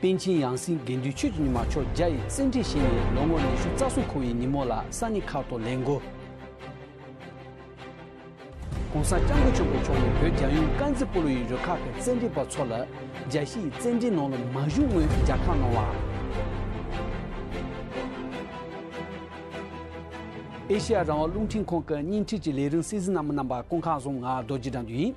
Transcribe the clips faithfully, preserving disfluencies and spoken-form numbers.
པཎ་ཆེན་ཡང་སྲིད་དགེ་འདུན་ཆོས་ཀྱི་ཉི་མ་མཆོག་རྒྱ་ཡི་བཙན་ཁྲིད་བྱས་ནས་ལོ་ངོ་ཉི་ཤུ་རྩ་གསུམ་འཁོར་བའི་ཉིན་མོ་ལ་ས་གནས་ཁག་ཏུ་ལས་འགུལ། ྋགོང་ས་ྋསྐྱབས་མགོན་ཆེན་པོ་མཆོག་ནས་བོད་རྒྱལ་ཡོངས་དཀར་མཛེས་སྤོ་ལོ་ཡི་རུ་ཁག་གི་རྩེད་འགྲན་པ་ཚོ་ལ་རྒྱལ་སྤྱིའི་རྩེད་འགྲན་ནང་ལ་མ་ཞུགས་སྔོན་མཇལ་ཁ་གནང་བ། ཨེ་ཤེ་ཡ་རང་དབང་རླུང་འཕྲིན་ཁང་གི་བརྙན་འཕྲིན་གྱི་ལས་རིམ་སྲིད་འཛིན་རྣམ་པ་རྣམ་པ་སྐུ་ཁམས་བཟང་། ང་རྡོ་རྗེ་དགྲ་འདུལ་ཡིན།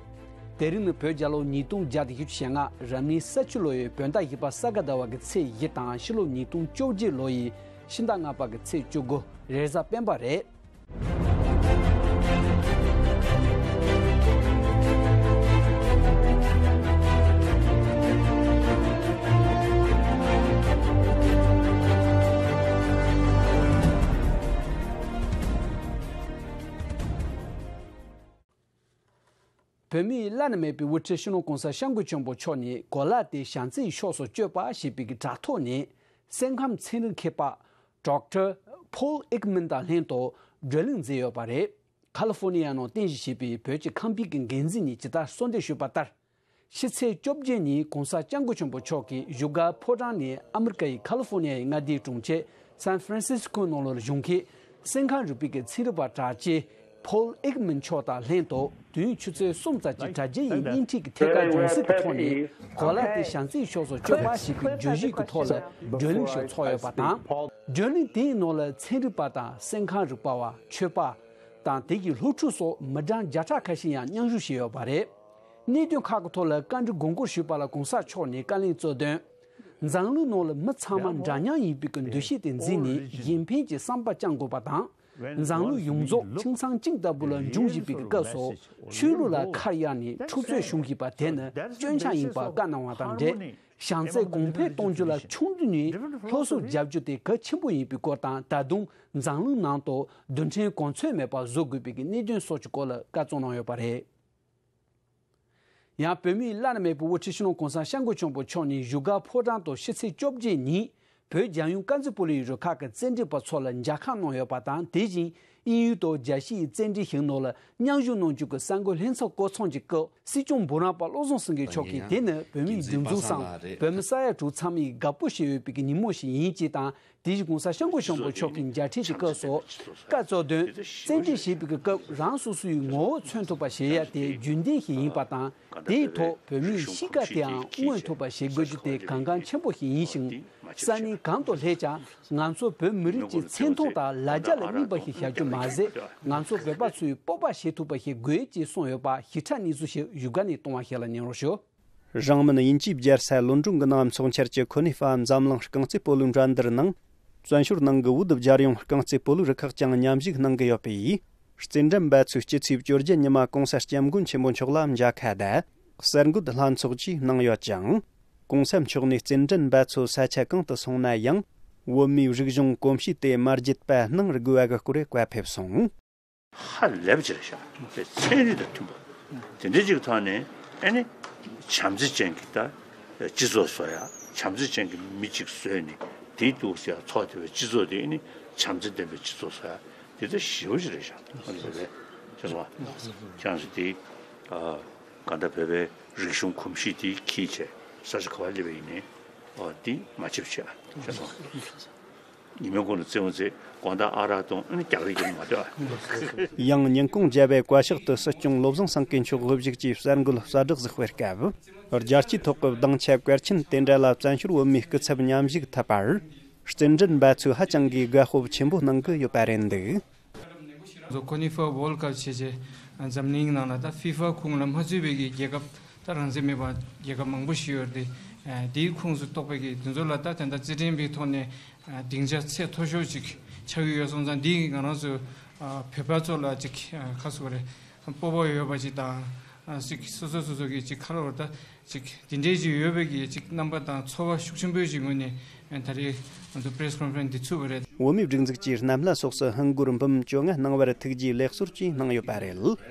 དེ་རིང་ནི་བོད་རྒྱལ་ལོ་ཉིས་སྟོང་བརྒྱ་དང་བཞི་བཅུ་ཞེ་ལྔ་རབ་གནས་ས་བཅུ་ལོ་ཡི་བོད་ཟླ་བཞི་པ་ས་ག་ཟླ་བ་གི་ཚེས་བཞི་དང་ཕྱི་ལོ་ཉིས་སྟོང་བཅོ་བརྒྱད་ལོ་ཡི་ཕྱི་ཟླ་ལྔ་པ་གི་ཚེས་བཅུ་དགུ། རེས་གཟའ་སྤེན་པ་རེད། བོད་མིའི་བླ་ན་མེད་པའི་དབུ་ཁྲིད་སྤྱི་ནོར་ྋགོང་ས་ྋསྐྱབས་མགོན་ཆེན་པོ་མཆོག་ནས་གོ་ལ་དེ་བྱམས་བརྩེའི་ཕྱོགས་སུ་བསྐྱོད་པ་ཞེས་པའི་དྲ་ཐོག་ནས་སེམས་ཁམས་ཚན་རིག་མཁས་པ་ཌོག་ཊར་ཕོལ་ཨེག་མན་དང་ལྷན་དུ་བགྲོ་གླེང་མཛད་ཡོད་པ་རེད། ཁ་ལི་ཧྥོ་ནི་ཡ་ནང་རྟེན་གཞི་བྱས་པའི་བོད་ཀྱི་ཁང་པའི་གི་འགན་འཛིན་ནས་ཇི་ལྟར་གསོལ་འདེབས་ཞུས་པ་ལྟར། ཕྱི་ཚེས་བཅོ་བརྒྱད་ཉིན་ྋགོང་ས་ྋསྐྱབས་མགོན་ཆེན་པོ་མཆོག་གིས་བཞུགས་སྒར་ཕོ་བྲང་ནས་ཨ་མི་རི་ཀ་ཡི་ཁ་ལི་ཧྥོ་ནི་ཡའི་མངའ་སྡེའི་གྲོང་ཁྱེར་སན་ཧྥ་རན་སིས་ཀོའི་ནང་ལ་བཞུགས་མཁན་སེམས་ཁམས་རིག་པའི་གི་ཚན་རིག་པ་དྲག་ཆེ་ཕོལ་ཨེག་མན་མཆོག་དང་ལྷན་དུ་དུས་ཡུན་ཆུ་ཚོད་གསུམ་ཙམ་གྱི་དྲ་རྒྱའི་བརྙན་འཕྲིན་གྱི་ཐད་ཀར་སྦྱོང་བརྡར་གྱི་ཐོག་ནས་གོ་ལ་དེ་བྱམས་བརྩེའི་ཕྱོགས་སུ་བསྐྱོད་པ་ཞེས་པའི་བརྗོད་གཞིའི་གི་ཐོག་ལ་བགྲོ་གླེང་ཞིག་ཚོགས་ཡོད་པ་དང་། བགྲོ་གླེང་དེའི་ནང་ལ་ཚན་རིག་པ་དང་སེམས་ཁམས་རིག་པ་བ། ཆོས་པ་དང་དེ་གི་སློབ་ཕྲུག་སོགས་མི་གྲངས་བརྒྱ་ཕྲག་ཁ་ཤས་ཡང་མཉམ་ཞུགས་བྱས་ཡོད་པ་རེད། གནད་དོན་ཁག་གི་ཐོག་ལ་བཀའ་འདྲི་དགོངས་སྐོར་ཞུས་པ་ལ་གོང་ས་མཆོག་ནས་བཀའ་ལན་སྩལ་དོན། འཛམ་གླིང་ནང་ལ་མི་ཚང་མ་འདྲ་མཉམ་ཡིན་པའི་གི་འདུ་ཤེས་དེ་འཛིན་ནས་གཞན་ཕན་གྱི་བསམ་པ་བཅངས་དགོས་པ་དང་། འཛམ་གླིང་ཡོངས་རྫོགས་ཁྱིམ་ཚང་གཅིག་ལྟ་བུ་ལ་འབྱུང་བཞིན་པའི་གི་སྐབས་སུ་ཆོས་ལུགས་ལ་ཁ་གཡར་ནས་འཁྲུག་རྩོད་བྱུང་བཞིན་པ་དེ་ནི་སྐྱོན་ཆ་ཡིན་པ་བཀའ་གནང་བ་དང་འབྲེལ། བྱམས་བརྩེ་གོང་འཕེལ་གཏོང་རྒྱུ་ལ་ཆུང་དུས་ནས་སློབ་གསོ་རྒྱག་རྒྱུ་དེ་གལ་ཆེན་པོ་ཡིན་པའི་སྐོར་དང་། ད་དུང་འཛམ་གླིང་ནང་དུ་རྡུལ་ཕྲན་གོ་མཚོན་མེད་པ་བཟོ་དགོས་པའི་གི་གནད་དོན་སོགས་ཀྱི་སྐོར་ལ་བཀའ་སྩལ་གནང་ཡོད་པ་རེད། ཡང་བོད་མིའི་བླ་ན་མེད་པའི་དབུ་ཁྲིད་སྤྱི་ནོར་གོང་ས་སྐྱབས་མགོན་ཆེན་པོ་མཆོག་ནས་བཞུགས་སྒར་ཕོ་བྲང་དུ་ཕྱི་ཚེས་བཅོ་བརྒྱད་ཉིན་བོད་རྒྱལ་ཡོངས་དཀར་མཛེས་སྤོ་ལོའི་རུ་ཁག་གི་རྩེད་འགྲན་པ་ཚོ་ལ་མཇལ་ཁ་གནང་ཡོད་པ་དང་། དེ་བཞིན་དབྱིན་ཡུལ་དུ་རྒྱལ་སྤྱིའི་རྩེད་འགྲན་ཞིག་ནང་ལ་མཉམ་ཞུགས་གནང་རྒྱུ་གི་གསར་འགོད་ལྷན་ཚོགས་བསྐོང་ཚོགས་ཀྱི་སྐབས་སྲིད་སྐྱོང་འབུམ་རམས་པ་བློ་བཟང་སེང་གེ་མཆོག་གིས། དེ་ནི་བོད་མིའི་སྒྲིག་འཛུགས་སམ་བོད་མི་ས་ཡ་དྲུག་ཚང་མས་དགའ་པོ་བྱེད་འོས་པའི་ཉིན་མོ་ཞིག་ཡིན་ཅེས་དང་། དེ་བཞིན་གོང་ས་སྐྱབས་མགོན་ཆེན་པོ་མཆོག་གིས་མཇལ་འཕྲད་ཀྱི་སྐབས་སུ་བཀའ་སྩལ་དོན། རྩེད་འགྲན་བྱེད་པའི་སྐབས་རང་སོ་སོའི་ངོ་བོ་མཚོན་ཐུབ་པ་བྱེད་ཡ་དེ་རྒྱུན་ལྡན་ཞིག་ཡིན་པ་དང་། དེའི་ཐོག་བོད་མིའི་གཤིས་ཀ་དེའང་མངོན་ཐུབ་པ་བྱེད་དགོས་རྒྱུ་དེ་གལ་འགངས་ཆེན་པོ་ཞིག་ཡིན་ཞིང་། ས་གནས་གང་དུ་སླེབས་ཀྱང་ང་ཚོ་བོད་མི་རིགས་ཀྱི་ཚེ་ཐང་དང་ལ་རྒྱ་ལ་སྨིན་པ་ཞིག་བྱ་རྒྱུ་མ་ཟད། ང་ཚོ་བོད་པ་ཚོས་སྤོབས་པ་བྱེད་ཐུབ་པ་ཞིག་དགོས་ཅེས་གསུངས་ཡོད་པ་ཞིབ་ཕྲ་གནས་ཚུལ་ཞིག་བཞུགས་སྒར་ནས་གཏོང་བ་ཞིག་ལ་ཉན་རོགས་ཞུ། རང་མིན་དབྱིན་ཇིའི་རྒྱལ་ས་ལོན་ཀྲོང་གི་ནང་ཚོགས་འཆར་གྱི་ཁོ་ནི་ཧྥ་འཛམ་གླིང་རྐང་རྩེད་སྤོ་ལོའི་འགྲན་བསྡུར་ནང་། བཙན་བྱོལ་ནང་གི་བོད་རྒྱལ་ཡོངས་རྐང་རྩེད་སྤོ་ལོའི་རུ་ཁག་ཀྱང་མཉམ་ཞུགས་གནང་གི་ཡོད་པས། རྩེད་འགྲན་འབད་ཚོགས་སྤྱི་ཚེས་བཅོ་བརྒྱད་ཉི་མ་གོང་ས་སྐྱབས་མགོན་ཆེན་པོ་མཆོག་ལ་མཇལ་ཁ་དང་གསར་འགོད་ལྷན་ཚོགས་བཅས་གནང་ཡོད་ཅིང་། གོང་ས་མཆོག་ནས་རྩེད་འགྲན་འབད་ཚོགས་ས་ཆ་གང་དུ་སོང་ན་ཡང་། བོད་མིའི་རིག་གཞུང་གོམས་གཤིས་དེ་མ་བརྗེད་པ་གནང་དགོས་པ་གི་སྐོར་བཀའ་ཕེབས་སོང་། ཧ་ལས་པ་ཅིག་རེད་ཤག་ཚན་རིག་དང་མཐུན་པ། དེ་འདྲའི་ཅིག་ཐོག་ནས་ཨ་ནི་བྱམས་བརྩེ་ཅན་གྱི་ད་སྤྱི་ཚོགས་བཟོ་ཡ། བྱམས་བརྩེ་ཅན་གྱི་མི་གཅིག་བཟོས་ནས་དེའི་འདུག་ཟེར་ཡ་ཚོགས་དེ་བའི་སྤྱི་ཚོགས་དེ་ཨ་ནི་བྱམས་བརྩེ་ལྡན་པའི་སྤྱི་ཚོགས་བཟོ་ཡ་དེ་ད་ཞེ་པོ་ཅིག་རེད་ཤག་ཨ་ནི་བས་ཤེས་སོང་ཨ། ཁྱེད་རང་ཚོ་དེ་གང་ལྟར་བོད་པའི་རིག་གཞུང་གོམས་གཤིས་དེ་འཁྱེར་བྱས་ས་ཆ་ག་པར་སླེབས་པ་ཡིན་ནའི་ཨ་དེ་མ་ཆེབ་བྱས་ཨ། ཤེས་སོང་ཨ། ཉི་མའི་གུང་ལ་བཙན་པོ་ཚེ་དགོང་དག་ཨ་རག་འཐུང་ཨ་ནི་རྒྱག་རེས་ཀྱང་མ་འདོད་ཨ། ཡང་ཉིན་གུང་མཇལ་བའི་བཀའ་ཤག་ཏུ་སྲིད་སྐྱོང་བློ་བཟང་སེང་གེ་མཆོག་དབུ་བཞུགས་ཀྱིས་གསར་འགོད་གསལ་བསྒྲགས་ཤིག་སྤེལ་སྐབས། རྒྱལ་སྤྱིའི་ཐོག་གི་སྡིངས་ཆ་གལ་ཆེན་དེ་འདྲ་ལ་བཙན་བྱོལ་བོད་མིའི་སྐུ་ཚབ་མཉམ་ཞུགས་ཐུབ་པར། རྩེད་འགྲན་འབད་ཚོགས་ཧ་ཅང་གི་དགའ་སྤོབས་ཆེན་པོ་གནང་གི་ཡོད་པ་རེད་འདུག་ཁོ་ནི་ཧྥ་ཝོལ་ཀབ་བྱས་རྗེས་འཛམ་གླིང་ནང་ལ་ད་ཧྥི་ཧྥ་ཁོངས་ལ་མ་ཚུད་པའི་གི་རྒྱལ་ཁབ་ད་རང་བཙན་མེད་པ་རྒྱལ་ཁབ་མང་པོ་ཞིག་ཡོད་རེད་དེ། དེའི་ཁོངས་སུ་གཏོགས་པའི་གི་དེ་ཚོ་ལ་ད་དེ་འདྲ་རྩེད་འགྲན་པའི་ཐོག་ནས་སྡིངས་ཆ་ཚད་མཐོ་ཤོས་ཅིག་ཆགས་ཀྱི་ཡོད་སོང་ཙང་། འདི་ང་རང་ཚོ་བོད་པ་ཚོ་ལ་ཅིག་ཁ་སོ་རེད། སྤོབས་པ་ཡོད་པ་ཅིག་དང་། ཅིག་སོ་སོ་སོ་སོ་གི་ཅིག་ཁ་ལོ་རེད་ད། ཅིག་དེ་འདྲའི་ཅིག་ཡོད་པའི་གི་ཅིག་རྣམ་པ་དང་ཚོར་བ་ཤུགས་ཆེན་པོས་ཅིག་ངོས་ནས་ད་རེས་ང་ཚོ་པེ་རེ་སི་ཀོན་ཕ་རེན་སི་འདི་ཚུགས་པ་རེད། བོད་མིའི་སྒྲིག་འཛུགས་ཀྱིས་གནམ་ལྷ་སོགས་སུ་ཧིན་སྒོར་འབུམ་བཅོ་ལྔ་གནང་བར་ཐུགས་རྗེའི་ལེགས་གསོལ་བཅས་གནང་ཡོད་པ་རེད།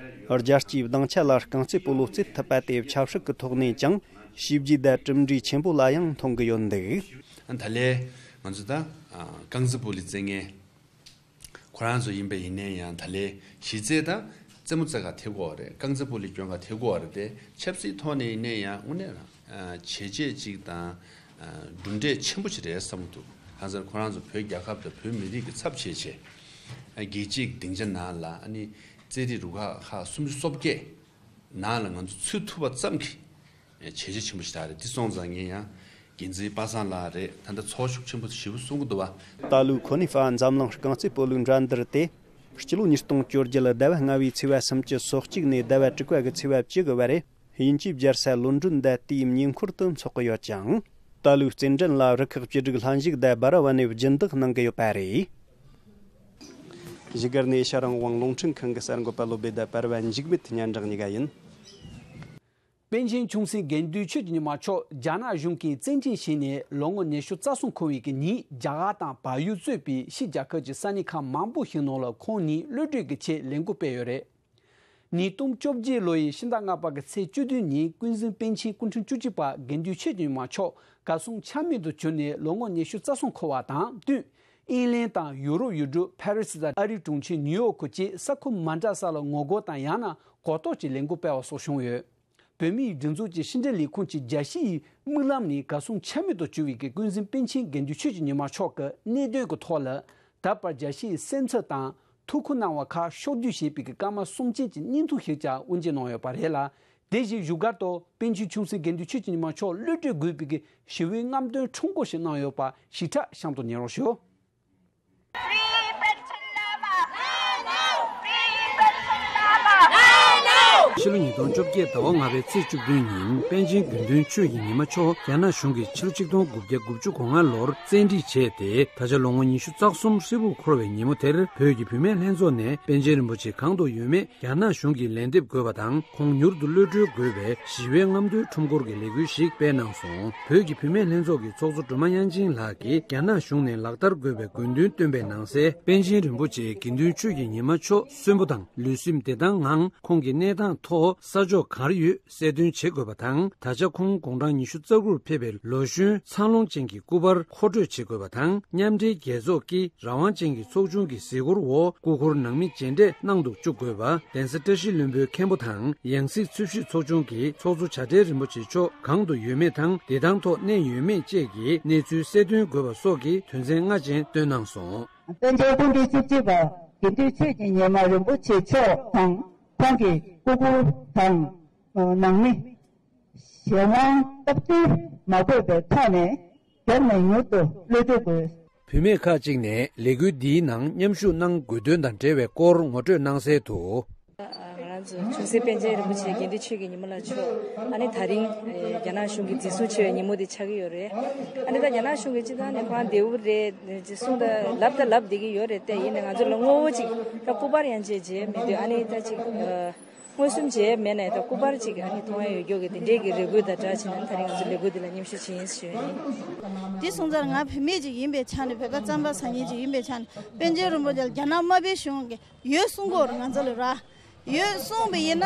རྒྱལ་སྤྱིའི་སྡིངས་ཆ་ལ་རྐང་རྩེད་སྤོ་ལོ་རྩེད་ཐུབ་པ་དེ་ཆབ་སྲིད་ཀྱི་ཐོག་ནས་ཀྱང་བྱས་རྗེས་དང་གྲུབ་འབྲས་ཆེན་པོ་ལ་ཡང་མཐོང་གི་ཡོད་འདུག་ད་ལས་ང་ཚོ་ད་རྐང་རྩེད་སྤོ་ལོའི་རྩེད་མཁན། ཁོ་རང་ཚོ་ཡིན་པ་ཡིན་ནའི་ཡང་ད་ལས་གཞི་རྩའི་ད་རྩེད་མོ་རྩེ་ག་ཐེབས་དགོས་པ་རེད། རྐང་རྩེད་སྤོ་ལོའི་སྐྱོན་ག་ཐེབས་དགོས་པ་རེད་དེ། ཆབ་སྲིད་ཐོག་ནས་ཡིན་ནའི་ཡང་དངོས་གནས་རང་བྱས་རྗེས་གཅིག་དང་ གྲུབ་འབྲས་ཆེན་པོ་ཞིག་རེད་བསམ་གྱི་འདུག་གང་ཟེར་ཁོ་རང་ཚོ་བོད་རྒྱལ་ཁབ་དང་བོད་མི་རིགས་ཀྱི་ཚབ་བྱས་བྱས། རྒྱལ་སྤྱིའི་སྡིངས་ཆ་ནང་ལ་ཨ་ནི་རྩེད་རིགས་རུ་ཁག་ཁག་སུམ་ཅུ་སོ་བརྒྱད་ནང་ལ་ང་ཚོ་ཚུད་ཐུབ་པ་ཙམ་གྱིས་བྱས་རྗེས་ཆེན་པོ་ཞིག་རེད། འདི་སོང་ཙང་ངས་ཡང་འགན་འཛིན་པ་སངས་ལགས་རེད། ད་ལྟ་ཚོར་ཤུགས་ཆེན་པོ་ཞེ་པོ་གསུང་གི་འདུག་བ། ཏཱ་ལུ་ཁོ་ནི་ཧྥ་འཛམ་གླིང་རྐང་རྩེད་སྤོ་ལོའི་འགྲན་བསྡུར་དེ། སྤྱི་ལོ་ཉིས་སྟོང་བཅོ་བརྒྱད་ཟླ་བ་ལྔ་བའི་ཚེས་པ་སུམ་ཅུ་སོ་གཅིག་ནས་ཟླ་བ་དྲུག་པ་གི་ཚེས་པ་བཅུ་གི་བར་དབྱིན་ཇིའི་རྒྱལ་ས་ལོན་ཌོན་དུ་དུས་ཡུན་ཉིན་འཁོར་དུ་འཚོགས་ཀྱི་ཡོད་ཅིང་། ཏཱ་ལུའི་རྩེད་འགྲན་ལ་རུ་ཁག་བཅུ་དྲུག་ལྷན་ཞུགས་དང་འབར་བ་ནས་སྦྱིན་བདག་གནང་གི་ཡོད་པ་རེད། བཞུགས་སྒར་ནས་ཨེ་ཤ་རང་དབང་རླུང་འཕྲིན་ཁང་གི་གསར་འགོད་པ་བློ་བདེ་དང་པར་བ་འཇིགས་མེད་སྙན་གྲགས་གཉིས་ཀ་ཡིན། པཎ་ཆེན་ཆུང་སྲིད་དགེ་འདུན་ཆོས་ཀྱི་ཉི་མ་མཆོག་རྒྱ་ནག་གཞུང་གིས་བཙན་ཁྲིད་བྱས་ནས་ལོ་ངོ་ཉི་ཤུ་རྩ་གསུམ་འཁོར་བའི་གི་ཉིན། རྒྱ་གར་དང་བལ་ཡུལ་གཙོས་པའི་ཕྱི་རྒྱལ་ཁབ་ཀྱི་ས་གནས་ཁག་མང་པོ་ཞིག་ནང་ལ་ཁོང་ཉིད་གློད་གྲོལ་གྱི་ཆེད་ལས་འགུལ་སྤེལ་ཡོད་རེད། ཉིས་སྟོང་བཅོ་བརྒྱད་ལོ་ཡི་ཕྱི་ཟླ་ལྔ་པ་གི་ཚེས་བཅུ་བདུན་ཉིན་ཀུན་གཟིགས་པཎ་ཆེན་སྐུ་ཕྲེང་བཅུ་གཅིག་པ་དགེ་འདུན་ཆོས་ཀྱི་ཉི་མ་མཆོག་གར་སོང་ཆ་མེད་དུ་གྱུར་ནས་ལོ་ངོ་ཉི་ཤུ་རྩ་གསུམ་འཁོར་བ་དང་བསྟུན། ཨིན་ལན་དང་ཡུ་རོབ་ཡུལ་གྲུ་ཕ་རི་སི་དང་ཨ་རིའི་གྲོང་ཁྱེར་ནིའུ་ཡོག་གི་བཅས་ས་ཁུལ་མ་འདྲ་ས་ལ་ངོ་རྒོལ་དང་ཡང་ན་གོ་རྟོགས་ཀྱི་ལས་འགུལ་སྤེལ་བ་སོགས་བྱུང་ཡོད། བོད་མིའི་སྒྲིག་འཛུགས་ཀྱི་ཕྱི་འབྲེལ་ལས་ཁུངས་ཀྱི་རྒྱལ་སྤྱིའི་དམིགས་ལམ་ནི་གར་སོང་ཆ་མེད་དུ་གྱུར་བའི་གི་ཀུན་གཟིགས་པཎ་ཆེན་དགེ་འདུན་ཆོས་ཀྱི་ཉི་མ་མཆོག་གི་གནད་དོན་གྱི་ཐོག་ལ། ད་བར་རྒྱལ་སྤྱིའི་སེམས་འཚབ་དང་ཐུགས་ཁུར་གནང་བ་ཁག་ཕྱོགས་བསྡུས་བྱས་པའི་གི་སྐར་མ་གསུམ་ཅན་གྱི་བརྙན་ཐུང་ཞིག་ཀྱང་དབུ་འབྱེད་གནང་ཡོད་པ་རེད་ལ། དེ་བཞིན་བཞུགས་སྒར་དུ་པཎ་ཆེན་ཆུང་སྲིད་དགེ་འདུན་ཆོས་ཀྱི་ཉི་མ་མཆོག་གློད་གྲོལ་དགོས་པའི་གི་ཞི་བའི་རྔམ་སྟོན་ཁྲོམ་སྐོར་ཞིག་གནང་ཡོད་པ་ཞིབ་ཕྲ་གཤམ་དུ་ཉན་རོགས་ཞུ། ཕྱི་ལོ་ཉིས་སྟོང་བཅོ་བརྒྱད་ཟླ་བ་ལྔ་པའི་ཚེས་བཅུ་བདུན་ཉིན་པཎ་ཆེན་དགེ་འདུན་ཆོས་ཀྱི་ཉི་མ་མཆོག་རྒྱ་ནག་གཞུང་གིས་ཕྱི་ལོ་ཆིག་སྟོང་དགུ་བརྒྱ་དགུ་བཅུ་གོ་ལྔ་ལོར་བཙན་ཁྲིད་བྱས་ཏེ། ད་ཆ་ལོ་ངོ་ཉི་ཤུ་རྩ་གསུམ་ཧྲིལ་པོ་འཁོར་བའི་ཉིན་མོ་དེར་བོད་ཀྱི་བུད་མེད་ལྷན་ཚོགས་ནས་པཎ་ཆེན་རིན་པོ་ཆེ་གང་དུ་ཡོད་མེད་རྒྱ་ནག་གཞུང་གིས་ལན་འདེབས་དགོས་པ་དང་། ཁོང་མྱུར་དུ་གློད་གྲོལ་དགོས་པའི་ཞི་བའི་རྔམ་སྟོན་ཁྲོམ་སྐོར་གྱི་ལས་འགུལ་ཞིག་སྤེལ་གནང་སོང་། བོད་ཀྱི་བུད་མེད་ལྷན་ཚོགས་ཀྱི་ཚོགས་གཙོ་སྒྲོལ་མ་དབྱངས་ཅན་ལགས་ཀྱིས་རྒྱ་ནག་གཞུང་ནས་ལག་བསྟར་དགོས་པའི་དགོས་འདུན་བཏོན་པའི་ནང་གསལ། པཎ་ཆེན་རིན་པོ་ཆེ་དགེ་འདུན་ཆོས་ཀྱི་ཉི་མ་མཆོག་གསོན་པོ་དང་ལུས་སེམས་བདེ་ཐང་ངང་ཁོང་གི་གནས་སྟངས་ཐོག་ས་ཕྱོགས་ག་རེ་ཡོད་གསལ་སྟོན་བྱེད་དགོས་པ་དང་། ད་ཆ་ཁོང་དགུང་གྲངས་ཉི་ཤུ་རྩ་དགུར་ཕེབས་པའི་ལོ་གཞོན་འཚར་ལོངས་ཅན་གྱི་སྐུ་པར་མཁོ་སྤྲོད་བྱེད་དགོས་པ་དང་། མཉམ་འབྲེལ་རྒྱལ་ཚོགས་ཀྱི་རང་དབང་ཅན་གྱི་ཚོགས་ཆུང་གི་གཟིགས་སྐོར་འོག་སྐུ་འཁོར་ནང་མི་མཇལ་འཕྲད་གནང་དུ་བཅུག་དགོས་པ། གདན་ས་བཀྲ་ཤིས་ལྷུན་པོའི་མཁན་པོ་དང་ཡང་སྲིད་འཚོལ་ཞིབ་ཚོགས་ཆུང་གི་ཚོགས་གཙོ་བྱ་བྲལ་རིན་པོ་ཆེ་མཆོག་གང་དུ་ཡོད་མེད་དང་བདེ་ཐང་ཐོག་གནས་ཡོད་མེད་བཅས་ཀྱི་གནས་ཚུལ་གསལ་སྟོན་དགོས་པ་སོགས་ཀྱི་དོན་ཚན་ལྔ་ཅན་བཏོན་གནང་སོང་། པཎ་ཆེན་སྐུ་ཕྲེང་བཅུ་གཅིག་པ་དགེ་འདུན་ཆོས་ཀྱི་ཉི་མ་རིན་པོ་ཆེ་མཆོག་དང་ཁོང་གི་སྐུ་འཁོར་དང་ནང་མི་གཞན་དབང་སྟབས་བསྟུན་མ་དགོས་པའི་ཐོག་ནས་རྒྱབ་ནས་མྱུར་དུ་གློད་གྲོལ་དགོས། བུད་མེད་ཁག་ཅིག་ནས་ལས་འགུལ་འདིའི་ནང་མཉམ་ཞུགས་གནང་དགོས་དོན་དང་འབྲེལ་བའི་སྐོར་ངོ་སྤྲོད་གནང་གསལ་དུ། ང་རང་ཚོ་ཆུང་སྲིད་པཎ་ཆེན་རིན་པོ་ཆེ་དགེ་འདུན་ཆོས་ཀྱི་ཉི་མ་ལགས་མཆོག་ཨ་ནི་ད་རིང་རྒྱ་ནག་གཞུང་གིས་འཛིན་བཟུང་བྱས་པའི་ཉིན་མོ་འདི་ཆགས་ཀྱི་ཡོད་རེད། ཨ་ནི་ད་རྒྱ་ནག་གཞུང་གིས་སྤྱི་བཏང་ནས་ཁོང་བདེ་པོ་རེད་གསུངས། ད་ལབ་ད་ལབ་བསྡད་ཀྱི་ཡོད་རེད། དེ་ཡིན་ནའི་ང་ཚོ་ལ་དངོས་པོ་ཅིག་ད་སྐུ་པར་ཡང་མཇལ་མཇལ་མེད་དུས། ཨ་ནི་ད་ཅིག་མངོན་སུམ་མཇལ་མེད་ནའི་ད་སྐུ་པར་ཅིག་ཨ་ནི་མཐོང་ཡ་ཡོད་མགྱོགས་ཀྱི་དེ་འདྲའི་གི་རེ་སྐུལ་དང་སྦྲགས་བྱས་ནས་ད་རིང་ང་ཚོ་ལས་འགུལ་འདི་ལ་མཉམ་ཞུགས་བྱེད་ཡིན་ཞུ་ཡ་ཡིན། དེ་སོང་ཙང་ང་བུད་མེད་ཅིག་ཡིན་པའི་ཆ་ནས། བོད་པ་རྩམ་པ་ཟ་མཁན་ཅིག་ཡིན་པའི་ཆ་ནས། པཎ་ཆེན་རིན་པོ་ཆེ་ལ་རྒྱ་ནག་དམར་པོའི་གཞུང་གིས་ཡོད་གསུང་གི་ཡོད་རེད་ང་ཚོ་ལ་ར། ཡོད་གསུངས་པ་ཡིན་ན།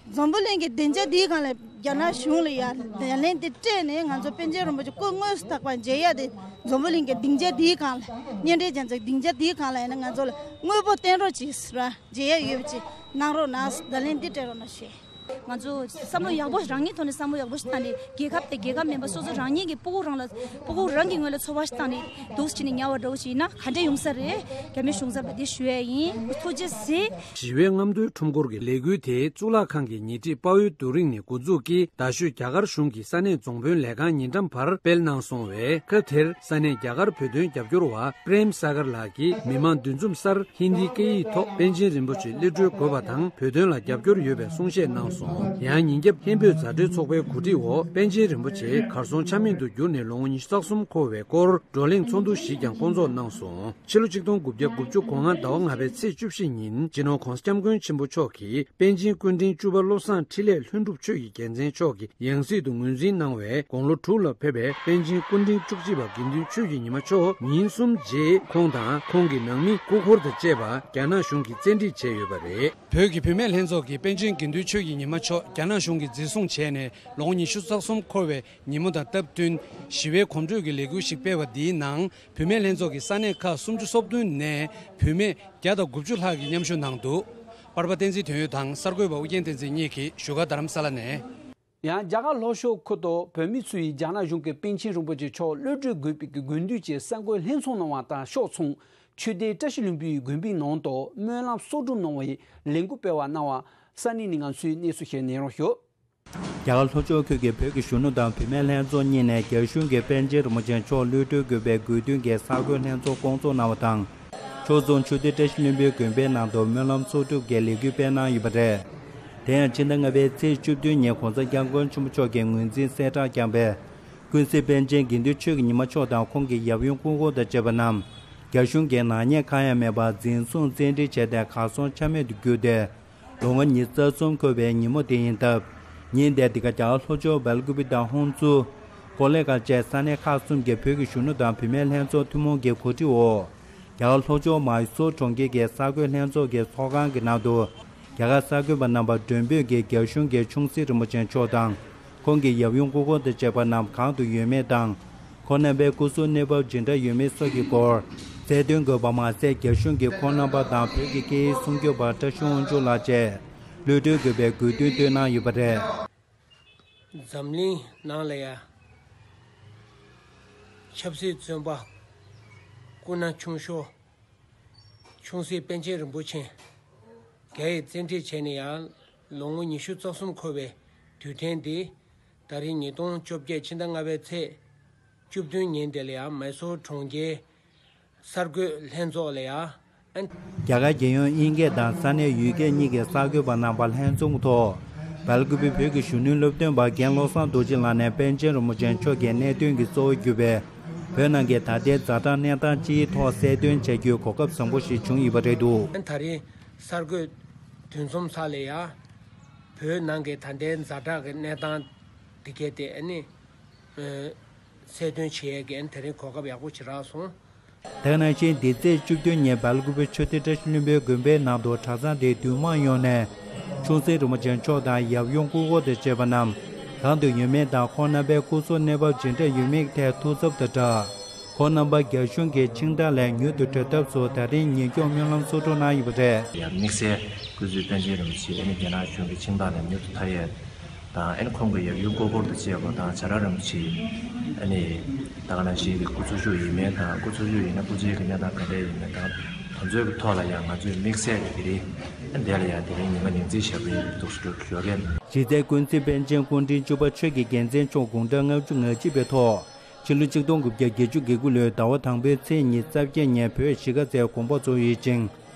འཛམ་བུ་གླིང་གི་སྡིངས་ཆ་འདིའི་སྒང་ལ་རྒྱ་ནག་གཞུང་ལ་ཡ་ལན་འདི་སྤྲད་ནས་ང་ཚོ་པཎ་ཆེན་རིན་པོ་ཆེ་སྐུ་དངོས་སུ་རྟག་པར་མཇལ་ཡ་དེ། འཛམ་བུ་གླིང་གི་སྡིངས་ཆ་འདིའི་སྒང་ལ། གཉེན་འབྲེལ་རྒྱལ་ཚོགས་སྡིངས་ཆ་འདིའི་སྒང་ལ་ཡིན་ན་ང་ཚོ་ལ་དངོས་པོ་བསྟན་རོགས་གྱིས་ར། མཇལ་ཡ་ཡོད་པ་ཅིག་གནང་རོགས་གནང་། བརྡ་ལན་འདི་སྤྲད་རོགས་གནང་ཞུ། ང་ཚོ་བསམ་བློ་ཡག་པོ་རང་ཉིད་ཐོག་ནས་བསམ་བློ་ཡག་པོ་ཞིག་བཏང་ནས། རྒྱལ་ཁབ་དང་རྒྱལ་ཁབ་མིན་པ་སོ་སོ་རང་ཉིད་ཀྱི་སྤུ་གུ་རང་ལ་སྤུ་གུ་རང་གི་ངོས་ལ་ཚོར་བ་ཞིག་བཏང་ནས་འདུག་སེ་བྱས་ནས་ཉར་བ་འདྲ་བོ་ཞིག་ཡིན་ན་ག་འདྲ་ཡོང་ས་རེད། རྒྱ་མི་གཞུང་ཚབ་ལ་འདི་ཞུ་ཡ་ཡིན། ཐུགས་རྗེ་གཟིགས། ཞི་བའི་རྔམ་སྟོན་ཁྲོམ་སྐོར་གྱི་ལས་འགུལ་དེ་གཙུག་ལག་ཁང་གི་ཉེ་འཁྲིས་དཔའ་བོའི་རྡོ་རིང་ནས་འགོ་འཛུགས་ཀྱིས། རྡ་ཤོད་རྒྱ་གར་གཞུང་གི་ས་གནས་རྫོང་དཔོན་ལས་ཁང་ཉེ་འགྲམ་བར་སྤེལ་གནང་སོང་བས། སྐབས་དེར་ས་གནས་རྒྱ་གར་བོད་དོན་རྒྱབ་སྐྱོར་བ་པྲེམ་ས་གར་ལགས་ཀྱིས་མི་མང་འདུ་འཛོམས་སར་ཧིན་དིའི་སྐད་ཡིག་ཐོག་པཎ་ཆེན་རིན་པོ་ཆེ་གློད་གྲོལ་དགོས་པ་དང་བོད་དོན་ལ་རྒྱབ་སྐྱོར་ཡོད་པའི་གསུང་བཤད་གནང་སོང་། ཡང་ཉིན་རྒྱབ་ཧིན་བོད་མཛའ་འབྲེལ་ཚོགས་པའི་གོ་སྒྲིག་འོག་པཎ་ཆེན་རིན་པོ་ཆེ་གར་སོང་ཆ་མེད་དུ་གྱུར་ནས་ལོ་ངོ་ཉི་ཤུ་རྩ་གསུམ་འཁོར་བའི་སྐོར་བགྲོ་གླེང་ཚོགས་འདུ་ཞིག་ཀྱང་བསྐོང་ཚོགས་གནང་སོང་། ཕྱི་ལོ་ཆིག་སྟོང་དགུ་བརྒྱ་དགུ་བཅུ་གོ་ལྔ་ཟླ་བ་ལྔ་པའི་ཚེས་བཅུ་བཞི་ཉིན་སྤྱི་ནོར་༧གོང་ས་༧སྐྱབས་མགོན་ཆེན་པོ་མཆོག་གིས་པཎ་ཆེན་སྐུ་ཕྲེང་བཅུ་པ་བློ་བཟང་འཕྲིན་ལས་ལྷུན་གྲུབ་ཆོས་ཀྱི་རྒྱལ་མཚན་མཆོག་གི་ཡང་སྲིད་དུ་ངོས་འཛིན་གནང་བའི་དགུང་ལོ་དྲུག་ལ་ཕེབས་པའི་པཎ་ཆེན་སྐུ་ཕྲེང་བཅུ་གཅིག་པ་དགེ་འདུན་ཆོས་ཀྱི་ཉི་མ་མཆོག་ཉིན་གསུམ་རྗེས་ཁོང་དང་ཁོང་གི་ནང་མི་སྐུ་འཁོར་དང་བཅས་པ་རྒྱ་ནག་གཞུང་གིས་བཙན་ཁྲིད་བྱས་ཡོད་པ་རེད། བོད་ཀྱི་བུད་མེད་ལྷན་ཚོགས་ཀྱིས་པཎ་ཆེན་དགེ་འདུན་ཆོས་ཀྱི་ཉི་མ་མཆོག་རྒྱ་ནག་གཞུང་གིས་འཛིན་བཟུང་བྱས་ནས་ལོ་ངོ་ཉི་ཤུ་རྩ་གསུམ་འཁོར་བའི་ཉིན་མོ་དང་སྟབས་བསྟུན་ཞི་བའི་གོམ་བགྲོད་ཀྱི་ལས་འགུལ་ཞིག་སྤེལ་བ་འདིའི་ནང་བུད་མེད་ལྷན་ཚོགས་ཀྱི་ས་གནས་ཁག་སུམ་ཅུ་སོ་བདུན་ནས་བུད་མེད་བརྒྱ་དང་དགུ་བཅུ་ལྷག་གིས་མཉམ་ཞུགས་གནང་འདུག་པར་པ་བསྟན་འཛིན་དོན་ཡོད་དང་གསར་འགོད་པ་ཨུ་རྒྱན་བསྟན་འཛིན་གཉིས་ཀྱིས་བཞུགས་སྒར་རྡ་རམ་ས་ལ་ནས། ཡང་རྒྱ་གར་ལྷོ་ཕྱོགས་ཁུལ་དུ་བོད་མི་ཚོས་རྒྱ་ནག་གཞུང་གིས་པཎ་ཆེན་རིན་པོ་ཆེ་མཆོག་གློད་གྲོལ་དགོས་པའི་དགོས་འདུན་གྱི་གསར་འགོད་ལྷན་ཚོགས་གནང་བ་དང་ཕྱོགས་མཚུངས་ཆོས་སྡེ་བཀྲ་ཤིས་ལྷུན་པོའི་དགོན་པའི་ནང་དུ་སྨོན་ལམ་གསོག་སྒྲུབ་གནང་བའི་ལས་འགུལ་སྤེལ་བ་གནང་བ་ས་གནས་ནས་ང་ཚོས་གནས་ཚུལ་ཞིག་ཉན་རོགས་ཞུ། རྒྱ་གར་ལྷོ་ཕྱོགས་ཁུལ་གྱི་བོད་ཀྱི་གཞོན་ནུ་དང་བུད་མེད་ལྷན་ཚོགས་གཉིས་ནས་རྒྱ་གཞུང་གིས་པཎ་ཆེན་རིན་པོ་ཆེ་མཆོག་གློད་གྲོལ་དགོས་པའི་དགོས་འདུན་གྱི་གསར་འགོད་ལྷན་ཚོགས་བསྐོང་ཚོགས་གནང་བ་དང་། ཕྱོགས་མཚུངས་ཆོས་སྡེ་བཀྲ་ཤིས་ལྷུན་པོའི་དགོན་པའི་ནང་དུ་སྨོན་ལམ་གསོག་སྒྲུབ་ཀྱི་ལས་འགུལ་སྤེལ་གནང་ཡོད་པ་རེད། དེ་ཡང་ཕྱི་ཟླ་ལྔ་པའི་ཚེས་བཅུ་བདུན་ཉིན་༸གོང་ས་༸སྐྱབས་མགོན་ཆེན་པོ་མཆོག་གིས་ངོས་འཛིན་གསལ་བསྒྲགས་བསྐྱངས་པའི་ཀུན་གཟིགས་པཎ་ཆེན་དགེ་འདུན་ཆོས་ཀྱི་ཉི་མ་མཆོག་དང་ཁོང་གི་ཡབ་ཡུམ་སྐུ་འཁོར་དང་བཅས་པ་རྣམས་རྒྱ་གཞུང་གིས་ནག་ཉེས་གང་ཡང་མེད་པར་འཛིན་བཟུང་བཙན་ཁྲིད་བྱས་ཏེ་གར་སོང་ཆ་མེད་དུ་གྱུར་ཏེ། ལོ་ངོ་ཉི་ཤུ་རྩ་གསུམ་འཁོར་བའི་ཉིན་མོ་དེ་ཡིན་སྟབས། ཉིན་དེར་འདི་ག་རྒྱ་གར་ལྷོ་ཕྱོགས་སྦེལ་ཀུ་པེ་དང་ཧོན་སུར། ཀོ་ལེ་གྷལ་བཅས་ས་གནས་ཁག་གསུམ་གྱི་བོད་ཀྱི་གཞོན་ནུ་དང་བུད་མེད་ལྷན་ཚོགས་ཐུན་མོང་གི་གོ་སྒྲིག་འོག་རྒྱ་གར་ལྷོ་ཕྱོགས་མཱི་སོར་གྲོང་ཁྱེར་གྱི་གསར་འགོད་ལྷན་ཚོགས་ཀྱི་ཚོགས་ཁང་གི་ནང་དུ། རྒྱ་གར་གསར་འགོད་པ་རྣམ་པ་མགྲོན་འབོད་ཀྱིས་རྒྱ་གཞུང་གི་ཆུང་སྲིད་རིན་པོ་ཆེ་མཆོག་དང་། ཁོང་གི་ཡབ་ཡུམ་སྐུ་འཁོར་དང་བཅས་པ་རྣམས་གང་དུ་ཡོད་མེད་དང་། ཁོང་རྣམ་པའི་སྐུ་གཟུགས་གནས་བབ་ཇི་འདྲ་ཡོད་མེད་སོགས་ཀྱི་སྐོར་གསལ་སྟོན་དགོས་པ་མ་ཟད། རྒྱ་གཞུང་གིས་ཁོང་རྣམ་པ་དང་བོད་ཀྱི་སྐད་ཡིག་སྲུང་སྐྱོབ་པ་བཀྲ་ཤིས་དབང་ཕྱུག་ལགས་བཅས་གློད་གྲོལ་དགོས་པའི་དགོས་འདུན་བཏོན་གནང་ཡོད་པ་རེད། འཛམ་གླིང་ནང་ལ་ཡང་ཆབ་སྲིད་བཙོན་པ་སྐུ་ན་ཆུང་ཤོས་ཆུང་སྲིད་པཎ་ཆེན་རིན་པོ་ཆེ་རྒྱ་ཡིས་བཙན་ཁྲིད་བྱས་ནས་ཡང་ལོ་ངོ་ཉི་ཤུ་རྩ་གསུམ་འཁོར་བའི་དུས་དྲན་འདི་ད་རིང་ཉིས་སྟོང་བཅོ་བརྒྱད་ཕྱི་ཟླ་ལྔ་པའི་ཚེས་བཅུ་བདུན་ཉིན་དེ་ལ་ཡང་མཱི་སོར་གྲོང་ཁྱེར་གསར་འགོད་ལྷན་ཚོགས་ལ་ཡང་། རྒྱ་གར་རྒྱལ་ཡོངས་དབྱིན་སྐད་དང་ས་གནས་ཡུལ་སྐད་གཉིས་ཀྱི་གསར་འགོད་པ་རྣམ་པ་ལྷན་འཛོམས་ཐོག་སྦེལ་ཀུ་པེ་བོད་ཀྱི་གཞོན་ནུའི་སློབ་སྟོན་པ་རྒན་བློ་བཟང་རྡོ་རྗེ་ལགས་ནས་པཎ་ཆེན་རིན་པོ་ཆེ་མཆོག་གི་གནད་དོན་གྱི་གཙོ་བོ་གྱུར་པའི་བོད་ནང་གི་ད་ལྟའི་ཛ་དྲག་གནས་སྟངས་སྤྱིའི་ཐོག་གསལ་སྟོན་བྱ་རྒྱུའི་གོ་སྐབས་བཟང་པོ་ཞིག་བྱུང་ཡོད་པ་རེད་འདུག། ད་རེས་གསར་འགོད་འདུ་འཛོམས་ས་ལ་ཡང་བོད་ནང་གི་ད་ལྟའི་ཛ་དྲག་གི་གནས་སྟངས་འདི་གས་དེ་ཨ་ནི་གསལ་སྟོན་བྱེད་ཡས་ཀྱི་ཨ་ནི་དེ་རིང་གོ་སྐབས་ཡག་པོ་ཞིག་རག་སོང་། དེ་ནང་བཞིན་འདི་ཚེས་བཅུ་བདུན་ཉིན་སྦེལ་ཀུ་པེ་ཆོས་སྡེ་བཀྲ་ཤིས་ལྷུན་པོའི་དགོན་པའི་ནང་དུ་གྲྭ་ཚང་དེའི་འདུས་མང་ཡོངས་ནས་ཆུང་སྲིད་རིན་པོ་ཆེ་མཆོག་དང་ཡབ་ཡུམ་སྐུ་འཁོར་དང་བཅས་པ་རྣམས་གང་དུ་ཡོད་མེད་དང་ཁོང་རྣམ་པའི་སྐུ་གཟུགས་གནས་བབ་ཇི་འདྲ་ཡོད་མེད་ཐད་ཐུགས་འཚབ་དང་སྦྲགས། ཁོང་རྣམ་པ་རྒྱ་གཞུང་གི་ཆིངས་ཐག་ལས་མྱུར་དུ་གྲོལ་ཐབས་སུ་ད་རིང་ཉིན་འཁྱོངས་སྨོན་ལམ་གསོག་སྒྲུབ་གནང་ཡོད་པ་རེད། ཡང་དམིགས་བསལ་སྐུ་ཚེ་པཎ་ཆེན་རིན་པོ་ཆེ་ཨ་ནི་རྒྱ་ནག་གཞུང་གི་ཆིངས་ཐག་ལས་མྱུར་དུ་ཐར་ཡས་དང་ཨ་ནི་ཁོང་གི་ཡབ་ཡུམ་སྐུ་འཁོར་དང་བཅས་པ་དང་བྱ་ར་རིན་པོ་ཆེ་ཨ་ནི་ད་ག་ནང་བཞིན་གྱི་སྐུ་འཚོ་བཞུགས་ཡིན་མིན་དང་སྐུ་འཚོ་བཞུགས་ཡིན་ན་སྐུ་ཚེ་གི་གནས་སྟངས་ག་འདྲ་ཡིན་མིན་དང་དེ་ཚོའི་གི་ཐོག་ལ་ཡང་ང་ཚོས་དམིགས་བསལ་གྱི་དེ་རིང་དེ་ལ་ཡང་དེ་རིང་ཉི་མ་ཉིན་མཚན་ཞབས་པའི་འདུག་སུ་འགྲོ་ཞོགས་རེད། གཞི་རྩའི་ཀུན་གཟིགས་པཎ་ཆེན་སྐུ་ཕྲེང་བཅུ་པ་ཆོས་ཀྱི་རྒྱལ་མཚན་མཆོག་དགུང་གྲངས་ལྔ་བཅུ་ང་གཅིག་པའི་ཐོག་ཕྱི་ལོ་ཆིག་སྟོང་དགུ་བརྒྱ་བརྒྱད་ཅུ་གྱ་དགུ་ལོའི་ཟླ་བ་དང་པོའི་ཚེས་ཉི་ཤུ་རྩ་བརྒྱད་ཉིན་བོད་གཞིས་ཀ་རྩེར་དགོངས་པ་རྫོགས་ཡོད་ཅིང་།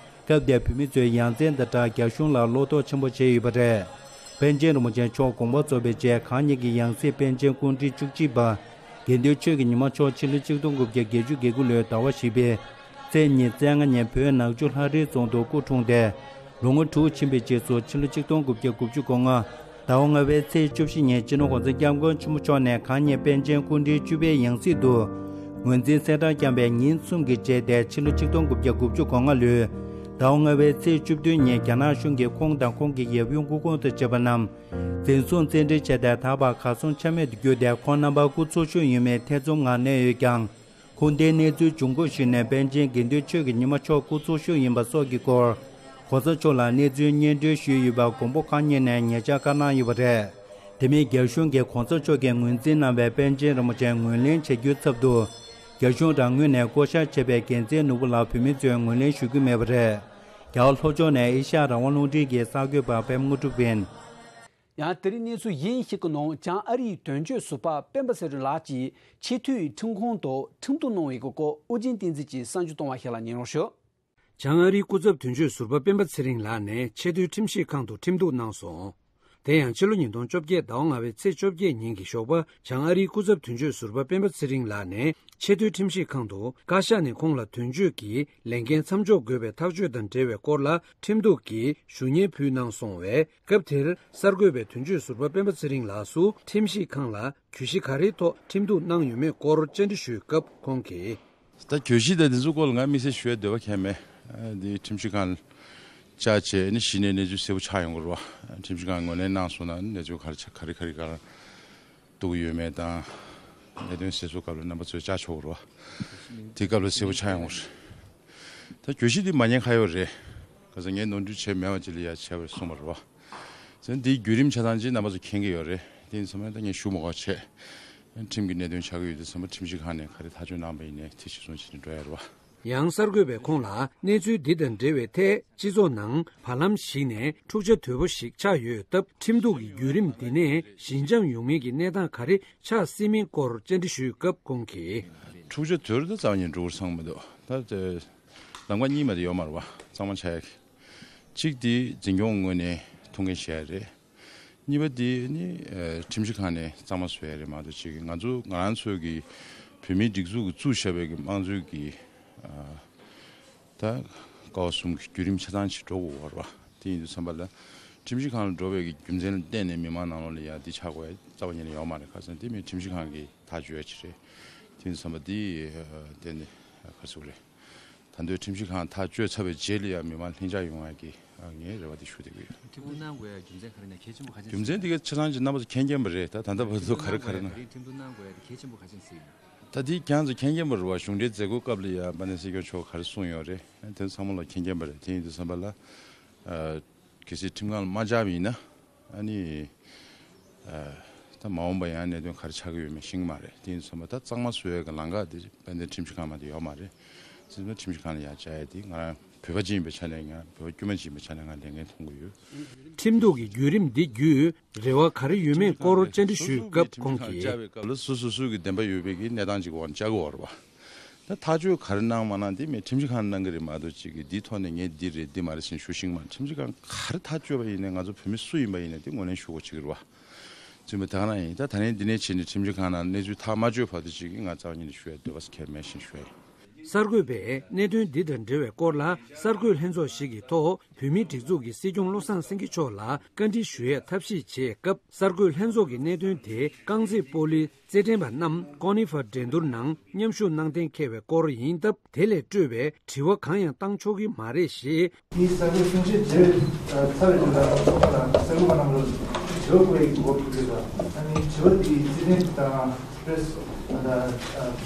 སྐབས་དེར་བོད་མི་ཚོས་ཡ་མཚན་དང་སྦྲགས་རྒྱ་གཞུང་ལ་བློ་དོགས་ཆེན་པོ་བྱས་ཡོད་པ་རེད། པཎ་ཆེན་རིན་པོ་ཆེ་མཆོག་དགོངས་པ་རྫོགས་པའི་རྗེས་གང་ཉིད་ཀྱི་ཡང་སྲིད་པཎ་ཆེན་སྐུ་ཕྲེང་བཅུ་གཅིག་པ་དགེ་འདུན་ཆོས་ཀྱི་ཉི་མ་མཆོག་ཕྱི་ལོ་ཆིག་སྟོང་དགུ་བརྒྱ་བརྒྱད་ཅུ་གྱ་དགུ་ལོའི་ཟླ་བ་བཞི་པའི་ཚེས་ཉི་ཤུ་རྩ་ལྔ་ཉིན་བོད་ནག་ཆུ་ལྷ་རིའི་རྫོང་དུ་སྐུ་འཁྲུངས་ཏེ། ལོ་ངོ་དྲུག་ཕྱིན་པའི་རྗེས་སུ་ཕྱི་ལོ་ཆིག་སྟོང་དགུ་བརྒྱ་དགུ་བཅུ་གོ་ལྔ་ཟླ་བ་ལྔ་པའི་ཚེས་བཅུ་བཞི་ཉིན་སྤྱི་ནོར་༸གོང་ས་༸སྐྱབས་མགོན་ཆེན་པོ་མཆོག་ནས་གང་ཉིད་པཎ་ཆེན་སྐུ་ཕྲེང་བཅུ་པའི་ཡང་སྲིད་དུ་ངོས་འཛིན་གསལ་བསྒྲགས་བསྐྱངས་པའི་ཉིན་གསུམ་གྱི་རྗེས་ཏེ་ཕྱི་ལོ་ཆིག་སྟོང་དགུ་བརྒྱ་དགུ་བཅུ་གོ་ལྔ་ལོའི་ཟླ་བ་ལྔ་པའི་ཚེས་བཅུ་བདུན་ཉིན་རྒྱ་ནག་གཞུང་གིས་ཁོང་དང་ཁོང་གི་ཡབ་ཡུམ་སྐུ་འཁོར་དང་བཅས་པ་རྣམས་འཛིན་བཟུང་བཙན་ཁྲིད་བྱས་ཏེ་ད་བར་གར་སོང་ཆ་མེད་དུ་གྱུར་ཏེ་ཁོང་རྣམ་པ་སྐུ་འཚོ་བཞུགས་ཡོད་མེད་ཐེ་ཚོམ་ངང་གནས་ཡོད་ཀྱང་། ཁུངས་ལྡན་གནས་ཚུལ་འབྱུང་ཁུངས་ཤིག་ནས་པཎ་ཆེན་དགེ་འདུན་ཆོས་ཀྱི་ཉི་མ་མཆོག་སྐུ་འཚོ་བཞུགས་ཡིན་པ་སོགས་ཀྱི་སྐོར་གོང་ས་མཆོག་ལ་གནས་ཚུལ་སྙན་སྒྲོན་ཞུས་ཡོད་པ་མགོན་པོ་གང་ཉིད་ནས་ཉེ་ཆར་བཀའ་གནང་ཡོད་པ་རེད། དེ་མིན་རྒྱ་གཞུང་གིས་གོང་ས་མཆོག་གིས་ངོས་འཛིན་གནང་བའི་པཎ་ཆེན་རིན་པོ་ཆེ་ངོས་ལེན་བྱ་རྒྱུའི་ཚབ་ཏུ་རྒྱ་གཞུང་རང་ངོས་ནས་བསྐོ་བཞག་བྱས་པའི་རྒྱལ་མཚན་ནོར་བུ་ལགས་བོད་མི་ཚོས་ངོས་ལེན་ཞུ་གི་མེད་པ་རེད། རྒྱ་གར་ལྷོ་ཕྱོགས་ནས་ཨེ་ཤ་ཡ་རང་དབང་རླུང་འཕྲིན་གྱི་གསར་འགོད་པ་པད་མ་དངོས་གྲུབ་ཡིན། ཡང་དེ་རིང་གནས་ཚུལ་གཞན་ཞིག་གི་ནང་བྱང་ཨ་རིའི་དོན་གཅོད་ཟུར་པ་སྤེན་པ་ཚེ་རིང་ལགས་ཀྱིས་ཆེས་མཐོའི་ཁྲིམས་ཁང་དུ་ཁྲིམས་གཏུག་གནང་བའི་སྐོར་ཨོ་རྒྱན་བསྟན་འཛིན་གྱིས་གསར་འགྱུར་བཏང་བ་ཞིག་ལ་ཉན་རོགས་ཞུ། བྱང་ཨ་རིའི་སྐུ་ཚབ་དོན་གཅོད་ཟུར་པ་སྤེན་པ་ཚེ་རིང་ལགས་ནས་ཆེས་མཐོའི་ཁྲིམས་ཞིབ་ཁང་དུ་ཁྲིམས་གཏུག་གནང་སོང་། དེ་ཡང་ཕྱི་ལོ་ཉིས་སྟོང་བཅོ་བརྒྱད་ཟླ་བ་ལྔ་པའི་ཚེས་བཅོ་བརྒྱད་ཉིན་གྱི་ཞོགས་པ་བྱང་ཨ་རིའི་སྐུ་ཚབ་དོན་གཅོད་ཟུར་པ་སྤེན་པ་ཚེ་རིང་ལགས་ནས་ཆེས་མཐོའི་ཁྲིམས་ཞིབ་ཁང་དུ་བཀའ་ཤག་ནས་ཁོང་ལ་དོན་གཅོད་ཀྱི་ལས་འགན་མཚམས་འཇོག་དགོས་པའི་ཐག་གཅོད་དང་འབྲེལ་བའི་སྐོར་ལ་ཁྲིམས་གཏུག་གི་ཞུ་སྙན་ཕུལ་གནང་སོང་བས། སྐབས་དེར་གསར་འགོད་པས་དོན་གཅོད་ཟུར་པ་སྤེན་པ་ཚེ་རིང་ལགས་སུ་ཁྲིམས་ཞིབ་ཁང་ལ་གྱོད་གཞི་ག་རེའི་ཐོག་ཁྲིམས་གཏུག་གནང་ཡོད་མེད་སྐོར་བཅར་འདྲི་ཞུས་སྐབས་ཁོང་གིས། ད་གྱོད་གཞི་དང་དེ་ཚོའི་སྐོར་ལ་ང་དམིགས་བསལ་ཞུ་ཡ་འདོད་པ་གང་ཡང་མེད། ཨ་འདི་ཁྲིམས་ཞིབ་ཁང་བཅར་བྱས་ནས་གཞི་ནས་གནས་ཚུལ་གསལ་པོ་ཆགས་ཡོང་གི་རེད་བ། ཁྲིམས་ཞིབ་ཁང་ངོས་ལེན་གནང་སོང་ན་གནས་ཚུལ་ག་རེ་ཆགས་ག་རེ་ག་རེ་ག་རེ་གཏུག་གི་ཡོད་མེད་དང་། གནད་དོན་གསལ་བཟོ་སྐབས་ལ་རྣམ་པ་ཚོས་བཅར་ཆོག་གི་རེད་བ། དེ་སྐབས་ལ་གསལ་པོ་ཆགས་ཡོང་གི་རེད། ད་གྱོད་གཞི་འདི་མ་ཉེས་ཁ་གཡོག་རེད། ག་ས་ངས་ནོར་འཁྲུལ་བྱས་མེད་པ་ཅིག་ལ་ཡ་བྱས་པར་གསུངས་པ་རེད་བ། ཟེར་ན་འདིའི་བརྒྱུད་རིམ་ཆ་ཚང་ཅིག་རྣམ་པ་ཚོ་མཁྱེན་གྱི་ཡོད་རེད། དེ་ཡིན་ཙང་ད་ངས་ཞུ་མ་དགོས་བྱས། ཁྲིམས་ཀྱི་གནད་དོན་ཆགས་ཀྱི་ཡོད་དུས་ཙམ་པ་ཁྲིམས་ཞིབ་ཁང་ནས་ག་རེ་ཐག་གཅོད་གནང་པ་ཡིན་ནའི་དེ་གཞིར་བཟུང་བྱས་ནས་འགྲོ་ཡ་རེད་བ། ཡང་གསར་འགོད་པས་ཁོང་ལ་གནས་ཚུལ་འདི་དང་འབྲེལ་བའི་ཐད་སྤྱི་ཚོགས་ནང་བར་ལམ་ཞིག་ནས་འཁྲུག་ཆ་དོད་པོ་ཞིག་ཆགས་ཡོད་སྟབས། ཁྲིམས་གཏུག་གི་བརྒྱུད་རིམ་འདི་ནས་ཞི་འཇམ་ཡོང་མིན་གྱི་གནས་སྟངས་ག་རེ་ཆགས་སྲིད་མིན་སྐོར་བཅར་འདྲི་ཞུས་སྐབས་ཁོང་གིས། འཁྲུག་ཆ་དོད་རུ་ད་རྩ་བ་ཉིད་འགྲོ་གི་རེད་བསམ་གྱི་མི་འདུག་ད་དེ་ལམ་ཁ་གཉིས་མ་གཏོགས་ཡོད་མ་རེད་བ། གཙང་མ་ཆགས་ཡག་གི། གཅིག་དེ་འཛིན་སྐྱོང་ངོས་ནས་ཐུགས་འགན་བཞེས་ཡ་རེད། གཉིས་པ་དེ་ནི་ཨ་ཁྲིམས་ཞིབ་ཁང་ནས་གཙང་མ་བཟོ་ཡ་རེད་མ་གཏོགས། གཅིག་གི་ང་ཚོ་ང་རང་ཚོ་གི་བོད་མིའི་སྒྲིག་འཛུགས་ཀྱིས་བཙུགས་བཞག་པའི་གི་དམངས་གཙོའི་གི་ཨ་ད་ཀ་བ་གསུམ་གྱི་བརྒྱུད་རིམ་ཆ་ཚང་ཅིག་འགྲོ་དགོས་པ་རེད་བ། དེ་ཡིན་དུས་ཙམ་པ་ལ་ཁྲིམས་ཞིབ་ཁང་ལ་འགྲོ་བའི་གི་རྒྱུ་མཚན་ལ་བརྟེན་ནས་མི་མང་ནང་ལོགས་ལ་ཡ་འདི་ཆགས་དགོས་ཡ་རྩ་བ་ཉིད་ནས་ཡོད་མ་རེད། ཁ་སང་དེ་མིན་ཁྲིམས་ཞིབ་ཁང་གིས་ཐག་གཅོད་ཡ་ཅིག་རེད། དེ་ཡིན་དུས་ཙམ་པ་འདི་ཨ་བརྟེན་ནས་ཨ་ག་རེ་ཟེར་དགོས་རེད། ད་དུང་ཁྲིམས་ཞིབ་ཁང་ཐག་གཅོད་ཚར་བའི་རྗེས་ལ་ཡང་མི་མང་ལྷིང་འཇགས་ཡོང་ཡག་གི་ཨ་ངའི་རེ་བ་དེ་ཞུ་བསྡད་ཀྱི་ཡོད། ཁྲིམས་གཏུག་གནང་དགོས་ཡ་རྒྱུ་མཚན་ག་རེ་ན་གལ་ཆེན་པོ་ག་ཅན་རྒྱུ་མཚན་དེ་ག་ཆ་ཚང་ཅིག་རྣམ་པ་ཚོ་མཁྱེན་མཁྱེན་པ་རེད། ད་ད་ལྟ་བར་དུ་ག་རེ་ག་རེ་ན། ཁྲིམས་གཏུག་གནང་དགོས་ཡ་དེ་གལ་ཆེན་པོ་ག་ཅན་ཟེར་ཡིན། ད་དེ་ཁྱེད་ཚོ་མཁྱེན་མཁྱེན་པ་རེད་བ། གཞུང་འབྲེལ་མཛད་སྒོའི་སྐབས་ལ་ཡང་དཔལ་ལྡན་སྲིད་སྐྱོང་མཆོག་ག་རེ་གསུངས་ཡོད་རེད། དེ་ཚང་མ་ལ་མཁྱེན་མཁྱེན་པ་རེད། དེ་ཡིན་དུས་ཙམ་པ་ལ་ཨ་གལ་སྲིད་ཁྲིམས་ཁང་ལ་མ་བཅར་བ་ཡིན་ན་ཨ་ནི། ཨ་ད་མ་འོངས་པ་ཡང་གནད་དོན་ག་རེ་ཆགས་ཀྱི་ཡོད་མེད་ཤེས་ཀྱི་མ་རེད། དེ་ཡིན་དུས་ཙམ་པ་ད་གཙང་མ་བཟོ་ཡས་ཀྱི་ལམ་ཁ་དེ་དཔལ་ལྡན་ཁྲིམས་ཞིབ་ཁང་མ་གཏོགས་ཡོད་མ་རེད། དེ་ཡིན་དུས་ཁྲིམས་ཞིབ་ཁང་ལ་ཡར་བཅར་ཡས་དེ་ང་རང་བོད་པ་ཅིག་ཡིན་པའི་ཆ་ནས། ང་བོད་པ་དཀྱུས་མ་ཅིག་ཡིན་པའི་ཆ་ནས་ང་ལས་འགན་མཐོང་གི་ཡོད། ཁྲིམས་གཏུག་གི་བརྒྱུད་རིམ་འདི་བརྒྱུད་རེ་བ་ག་རེ་ཡོད་མེད་སྐོར་བཅར་འདྲི་ཞུས་སྐབས་ཁོང་གིས། སོ་སོ་སོ་སོ་གི་བདེན་པ་ཡོད་པའི་གི་གནས་སྟངས་ཅིག་འོག་ནས་བཅར་གི་ཡོད་རེད་བ། ད་ཐག་གཅོད་ག་རེ་གནང་མ་གནང་དེ་མིན་ཁྲིམས་ཞིབ་ཁང་གནང་གི་རེད་མ་གཏོགས། གཅིག་གིས་འདིའི་ཐོག་ནས་ངས་འདི་རེད་འདི་མ་རེད་ཟེར་ནས་ཞུ་ཤེས་ཀྱི་མ་རེད། ཁྲིམས་ཞིབ་ཁང་ག་རེ་ཐག་གཅོད་པ་ཡིན་ནའི་ང་ཚོ་བོད་མི་སུ་ཡིན་པ་ཡིན་ནའི་དེ་ངོས་ལེན་ཞུ་དགོས་ཀྱི་རེད་བ། བཙུན་མ་ད་ག་ནང་ཡིན། ད་ད་ནས་འདི་ནས་བྱས་ནས་ཁྲིམས་ཞིབ་ཁང་ནང་གནས་ཚུལ་ཐག་མ་གཅོད་བར་དུ་གཅིག་གིས་ང་རྩ་བ་ཉིད་ནས་ཞུ་ཡ་འདོད་པ་ཁས་མེད་ཞེས་ཞུ་ཡ་ཡིན། གསར་འགོད་པས་གནད་དོན་འདི་དང་འབྲེལ་བའི་སྐོར་ལ་གསར་འགོད་ལྷན་ཚོགས་ཤིག་གི་ཐོག་བོད་མིའི་སྒྲིག་འཛུགས་ཀྱི་སྲིད་སྐྱོང་བློ་བཟང་སེང་གེ་མཆོག་ལ་བཀའ་འདྲི་ཞུ་ཡས་ཐབས་ཤེས་བྱས་སྐབས། གསར་འགོད་ལྷན་ཚོགས་ཀྱི་གནད་དོན་དེ་རྐང་རྩེད་སྤོ་ལོའི་རྩེད་འགྲན་པ་རྣམས་ཀོ་ནི་ཧྥ་འགྲན་བསྡུར་ནང་མཉམ་ཞུགས་གནང་གཏན་འཁེལ་བའི་སྐོར་ཡིན་སྟབས། དེ་ལས་སྤྲོས་པའི་དྲི་བ་གང་ཡང་བཏང་ཆོག་གི་མ་རེད་ཞེས། དེའི་གསར་འགོད་གསུང་བཤད་བྱས་ཚར་བའི་རྗེས་ལ་ཚོགས་པ་དང་གསར་འགོད་པ་རྣམས་ལ་དྲི་བ་བཀོད་ཡས་ཀྱི་འགོ་ཁྲིད་ཡོད་པ། ཨ་ནི་དྲི་བ་དེའི་རྩིས་ལེན་དང་པེ་རེ་སི་དང་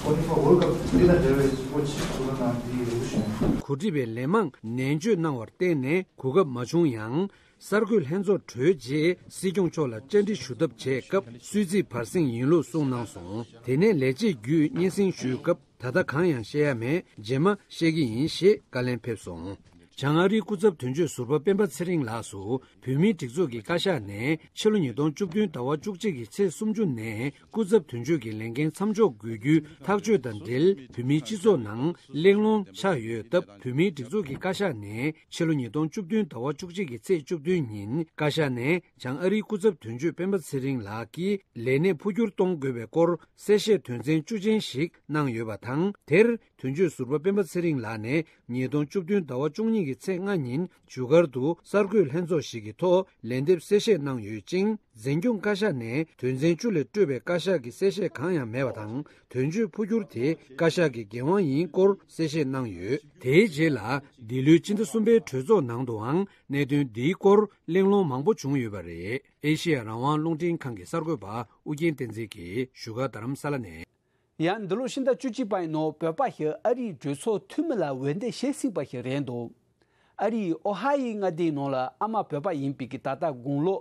ཀོ་ནི་ཧྥ་ཝོལ་ཀབ་དེ་དང་འབྲེལ་བའི་སྐོར་ཅིག་ཞུ་བ་དང་དེའི་རེ་སྐུལ་ཞུ། གོ་སྒྲིག་པའི་ལན་མང་ནན་བརྗོད་གནང་བར་བརྟེན་ནས་གོ་སྐབས་མ་བྱུང་ཡང་། གསར་འགོད་ལྷན་ཚོགས་གྲོལ་རྗེས་སྲིད་སྐྱོང་མཆོག་ལ་བཅར་འདྲི་ཞུ་ཐབས་བྱས་སྐབས། གསོལ་ཚིགས་བར་གསེང་ཡིན་ལུགས་གསུངས་གནང་སོང་། དེ་ནས་ལས་བྱེད་བརྒྱུད་སྙན་སེང་ཞུས་སྐབས། ད་ལྟ་གང་ཡང་བཤད་ཡ་མེད། རྗེས་མ་བཤད་ཀྱི་ཡིན་ཞེས་བཀའ་ལན་ཕེབས་སོང་། བྱང་ཨ་རིའི་སྐུ་ཚབ་དོན་གཅོད་ཟུར་པ་སྤེན་པ་ཚེ་རིང་ལགས་སུ་བོད་མིའི་སྒྲིག་འཛུགས་ཀྱི་བཀའ་ཤག་ནས་ཕྱི་ལོ་ཉིས་སྟོང་བཅུ་བདུན་ཟླ་བ་བཅུ་གཅིག་གི་ཚེས་སུམ་ཅུ་ནས་སྐུ་ཚབ་དོན་གཅོད་ཀྱི་ལས་འགན་མཚམས་འཇོག་དགོས་རྒྱུའི་ཐག་གཅོད་དང་འབྲེལ། བོད་མིའི་སྤྱི་ཚོགས་ནང་གླེང་སློང་ཆགས་ཡོད་སྟབས། བོད་མིའི་སྒྲིག་འཛུགས་ཀྱི་བཀའ་ཤག་ནས་ཕྱི་ལོ་ཉིས་སྟོང་བཅུ་བདུན་ཟླ་བ་བཅུ་གཅིག་གི་ཚེས་བཅུ་བདུན་ཉིན་བཀའ་ཤག་ནས་བྱང་ཨ་རིའི་སྐུ་ཚབ་དོན་གཅོད་སྤེན་པ་ཚེ་རིང་ལགས་ཀྱིས་ལས་གནས་འཕོ་འགྱུར་གཏོང་དགོས་པའི་སྐོར་གསལ་བཤད་དོན་ཚན་བཅུ་ཅན་ཞིག་གནང་ཡོད་པ་དང་། དེར་དོན་གཅོད་ཟུར་པ་སྤེན་པ་ཚེ་རིང་ལགས་ནས་ཉིས་སྟོང་བཅུ་བདུན་ཟླ་བ་བཅུ་གཉིས་ཀྱི་ཚེས་ལྔ་ཉིན་བཞུགས་སྒར་དུ་གསར་འགོད་ལྷན་ཚོགས་ཤིག་གི་ཐོག་ལན་འདེབས་གསལ་བཤད་གནང་ཡོད་ཅིང་། འཛིན་སྐྱོང་བཀའ་ཤག་ནས་དོན་ཚན་བཅུ་ལས་སྤྲོས་པའི་བཀའ་ཤག་གི་གསལ་བཤད་གང་ཡང་མེད་པ་དང་། དོན་གཅོད་འཕོ་འགྱུར་དེ་བཀའ་ཤག་གི་འགན་དབང་ཡིན་སྐོར་གསལ་བཤད་གནང་ཡོད། དེའི་རྗེས་ལ་འདི་ལོའི་ཕྱི་ཟླ་གསུམ་པའི་གྲོས་ཚོགས་ནང་དུའང་གནད་དོན་འདིའི་སྐོར་གླེང་སློང་མང་པོ་བྱུང་ཡོད་པ་རེད། ཨེ་ཤེ་ཡ་རང་དབང་རླུང་འཕྲིན་ཁང་གི་གསར་འགོད་པ་ཨུ་རྒྱན་བསྟན་འཛིན་གྱིས་བཞུགས་སྒར་རྡ་རམ་ས་ལ་ནས། ཡང་འདི་ལོ་ཕྱི་ཟླ་བཅུ་གཅིག་པའི་ནང་བོད་པ་ཞིག་ཨ་རིའི་གྲོས་ཚོགས་འཐུས་མི་ལ་འོས་འདེམས་བྱས་ཟིན་པ་ཞིག་རེད་འདུག་ཨ་རིའི་ཨོ་ཧ་ཡི་མངའ་སྡེའི་ནང་ལ་ཨ་མ་བོད་པ་ཡིན་པའི་གི་ད་ལྟ་དགུང་ལོ་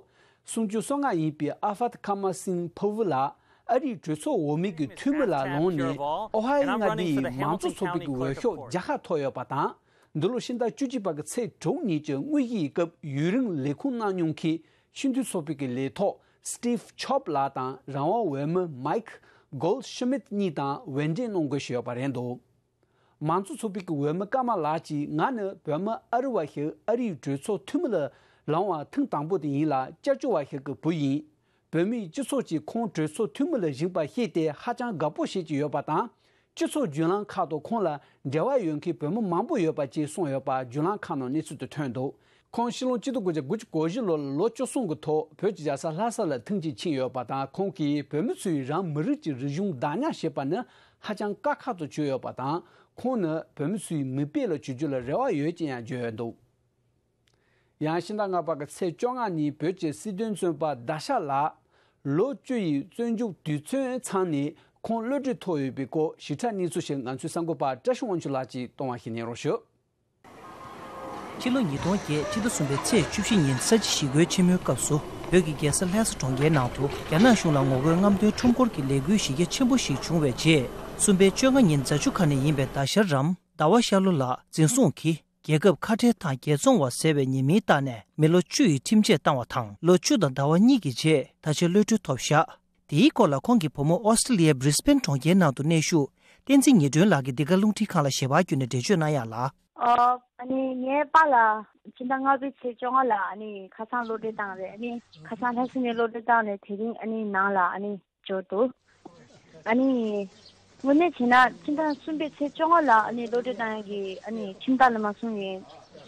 སུམ་ཅུ་སོ་ལྔ་ཡིན་པའི་ཨ་ཧྥད་ཁ་མ་སིང་ཕུ་བུ་ལགས་ཨ་རིའི་གྲོས་ཚོགས་འོག་མའི་གི་འཐུས་མི་ལ་ལངས་ནས་ཨོ་ཧ་ཡི་མངའ་སྡེ་ཡི་མང་གཙོ་ཚོགས་པའི་གི་འོས་ཤོག་བརྒྱ་ཁ་ཐོབ་ཡོད་པ་དང་། འདི་ལོ་ཕྱི་ཟླ་བཅུ་གཅིག་པ་གི་ཚེས་དྲུག་ཉིན་གྱི་དངོས་གཞིའི་སྐབས་ཡུན་རིང་ལས་ཁུངས་གནང་མྱོང་མཁན་སྤྱི་འཐུས་ཚོགས་པའི་གི་ལས་ཐོག་སི་ཊིབ་ཆོབ་ལགས་དང་རང་དབང་འོས་མི་མཱིག་གོལ་ཤི་མིད་གཉིས་དང་འོས་འབྲེལ་གནང་དགོས་ཞེས་ཡོད་པ་རེད་འདུག་མང་གཙོ་ཚོགས་པའི་གི་འོས་མི་ཀརྨ་ལགས་ཀྱིས་ང་ནི་བོད་མི་ཨ་རི་བ་ཞིག་ཨ་རིའི་གྲོས་ཚོགས་འཐུས་མི་ལ་ལངས་པ་ཐེངས་དང་པོ་དེ་ཡིན་ལ་སྐྱབས་བཅོལ་བ་ཞིག་གི་བུ་ཡིན། བོད་མིའི་སྤྱི་ཚོགས་ཀྱིས་ཁོང་གྲོས་ཚོགས་འཐུས་མི་ལ་བཞེངས་པ་ཤེས་ཏེ་ཧ་ཅང་དགའ་པོ་བྱེད་ཀྱི་ཡོད་པ་དང་། སྤྱི་ཚོགས་བརྒྱུད་ལམ་ཁག་ཏུ་ཁོང་ལ་འབྲེལ་བ་ཡོད་མཁན་བོད་མི་མང་པོ་ཡོད་པ་བཅས་གསུངས་ཡོད་པ་བརྒྱུད་ལམ་ཁག་ནང་གནས་ཚུལ་དུ་ཐོན་འདུག་ཁོང་ཕྱི་ལོ་གཅིག་སྟོང་དགུ་བརྒྱ་དགུ་བཅུ་གོ་བཞི་ལོ་ལ་ལོ་བཅུ་གསུམ་གྱི་ཐོག་བོད་ཀྱི་རྒྱལ་ས་ལྷ་ས་ལ་ཐེངས་གཅིག་ཕྱིན་ཡོད་པ་དང་། ཁོང་གིས་བོད་མི་ཚོས་རང་མི་རིགས་ཀྱི་རིག་གཞུང་བདག་ཉར་བྱེད་པ་ནི་ཧ་ཅང་དཀའ་ཁག་ཏུ་གྱུར་ཡོད་པ་དང་། ཁོང་ནི་བོད་མི་ཚོའི་མིག་དཔེ་ལ་གྱུར་རྒྱུ་ལ་རེ་བ་ཡོད་ཅེས་ཡང་བརྗོད་ཡོད་འདུག་ཡང་ཕྱི་ཟླ་ལྔ་པ་གི་ཚེས་བཅོ་ལྔ་ཉིན་བོད་ཀྱི་སྲིད་དོན་བཙོན་པ་ཟླ་ཤ་ལགས་ལོ་བཅུ་ཡི་བཙོན་འཇུག་དུས་ཚོད་ཚང་ནས་ཁོང་གློད་གྲོལ་ཐོབ་ཡོད་པའི་སྐོར་ཞིབ་ཕྲ་གནས་ཚུལ་ཞིག་ང་ཚོའི་གསར་འགོད་པ་བཀྲ་ཤིས་དབང་ཕྱུག་ལགས་ཀྱིས་གཏོང་བ་ཞིག་གནང་རོགས་ཞུ། ཕྱི་ལོ་ཉིས་སྟོང་བརྒྱད་ཕྱི་ཟླ་གསུམ་པའི་ཚེས་བཅུ་བཞི་ཉིན་ས་བྱི་ཞི་རྒོལ་ཆེན་མོའི་སྐབས་སུ་ བོད་ཀྱི་རྒྱལ་ས་ལྷ་ས་གྲོང་ཁྱེར་ནང་དུ་རྒྱ་ནག་གཞུང་ལ་ངོ་རྒོལ་རྔམ་སྟོན་ཁྲོམ་སྐོར་གྱི་ལས་འགུལ་གཞི་རྒྱ་ཆེན་པོ་ཞིག་བྱུང་བའི་རྗེས། གསུམ་པའི་བཅོ་ལྔ་ཉིན་རྫ་ཆུ་ཁ་ནས་ཡིན་པའི་ཟླ་ཤར་རམ་ཟླ་བ་ཤར་ལྷོ་ལ་འཛིན་བཟུང་གིས། རྒྱལ་ཁབ་ཁ་བྲལ་དང་རྒྱལ་བཙོང་བ་ཟེར་བའི་ཉེས་མིང་བཏགས་ནས་མི་ལོ་བཅུ་ཡི་ཁྲིམས་ཆད་བཏང་བ་དང་། ལོ་བཅུ་དང་ཟླ་བ་གཉིས་ཀྱི་རྗེས་ད་ཆ་གློད་གྲོལ་ཐོབ་བཞག་དེའི་སྐོར་ལ་ཁོང་གི་བུ་མོ་ཨོ་སི་ཀྲི་ལི་ཡའི་བྷི་རི་སྦེན་གྲོང་ཁྱེར་ནང་དུ་གནས་བཞུགས་བསྟན་འཛིན་ཉི་སྒྲོན་ལགས་ཀྱིས་འདི་ག་རླུང་འཕྲིན་ཁང་ལ་ཞལ་པར་བརྒྱུད་ནས་འགྲེལ་བརྗོད་གནང་ཡག་ལ། ཨ་ནི་ངའི་པཱ་ལགས་ཕྱི་ཟླ་ལྔ་པའི་ཚེས་བཅོ་ལྔ་ལ་ཨ་ནི་ཁ་སང་གློད་གྲོལ་བཏང་རེད། ཨ་ནི་ཁ་སང་ལྷ་ས་ནས་གློད་གྲོལ་བཏང་ནས་དེ་རིང་ཨ་ནི་ནང་ལ་ཨ་ནི་འབྱོར་འདུག་ཨ་ནི་དངོས་གནས་བྱས་ན་ཕྱི་ཟླ་གསུམ་པའི་ཚེས་བཅོ་ལྔ་ལ་ཨ་ནི་གློད་གྲོལ་བཏང་ཡག་གི་ཨ་ནི་ཁྲིམས་ཐག་ལ་མ་སོང་ཡིན།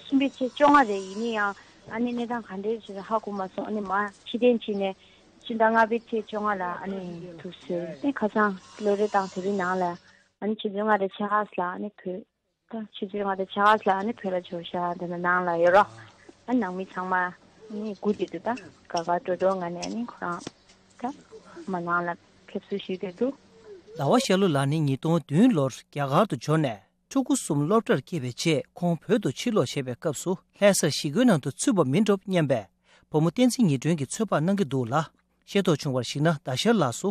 གསུམ་པའི་ཚེས་བཅོ་ལྔ་རེད། ཡིན་ནའི་ཡང་ཨ་ནི་གནས་སྟངས་ག་འདྲས་ཞིག་རེད་ཧ་གོ་མ་སོང་། ཨ་ནི་མ་ཕྱིར་འཐེན་བྱས་ནས་ཕྱི་ཟླ་ལྔ་པའི་ཚེས་བཅོ་ལྔ་ལ་ཨ་ནི་དུ་ཟེར་ཏེ་ཁ་སང་གློད་གྲོལ་བཏང་དེ་རིང་ནང་ལ་ཨ་ནི་ཆུ་ཚོད་ལྔ་དང་ཕྱེད་ཀ་ལ་ཨ་ནི་བུད། ད་ཆུ་ཚོད་ལྔ་དང་ཕྱེད་ཀ་ལ་ཨ་ནི་བོད་ལ་འབྱོར་ཤག་དེ་ནས་ནང་ལ་ཡོད་རོགས། ཨ་ནང་མི་ཚང་མ་ཨ་ནི་སྒུག་བསྡད་འདུག་ད་དགའ་དགའ་སྤྲོ་སྤྲོ་ངང་ནས་ཨ་ནི་ཁོ་རང་ད་མ་ནང་ལ་ཕེབས་བསུ་ཞུས་བསྡད་འདུག་ཟླ་བ་ཤར་ལྷོ་ལགས་ནི་ཉིས་སྟོང་བདུན་ལོར་རྒྱ་གར་དུ་འབྱོར་ནས་ཕྲུ་གུ་གསུམ་སློབ་གྲྭར་སྐྱེལ་བའི་རྗེས་ཁོང་བོད་དུ་ཕྱིར་ལོག་བྱེད་པའི་སྐབས་སུ་ལྷ་སར་ཞི་རྒོལ་ནང་དུ་ཚུད་པ་མིན་འགྲོ་སྙམ་པའི་བུ་མོ་བསྟན་འཛིན་ཉི་སྒྲོན་གྱིས་ཚོད་དཔག་གནང་གི་འདུག་ལ། ཤེས་རྟོགས་བྱུང་བར་གཞིགས་ན་ཟླ་ཤར་ལགས་སུ་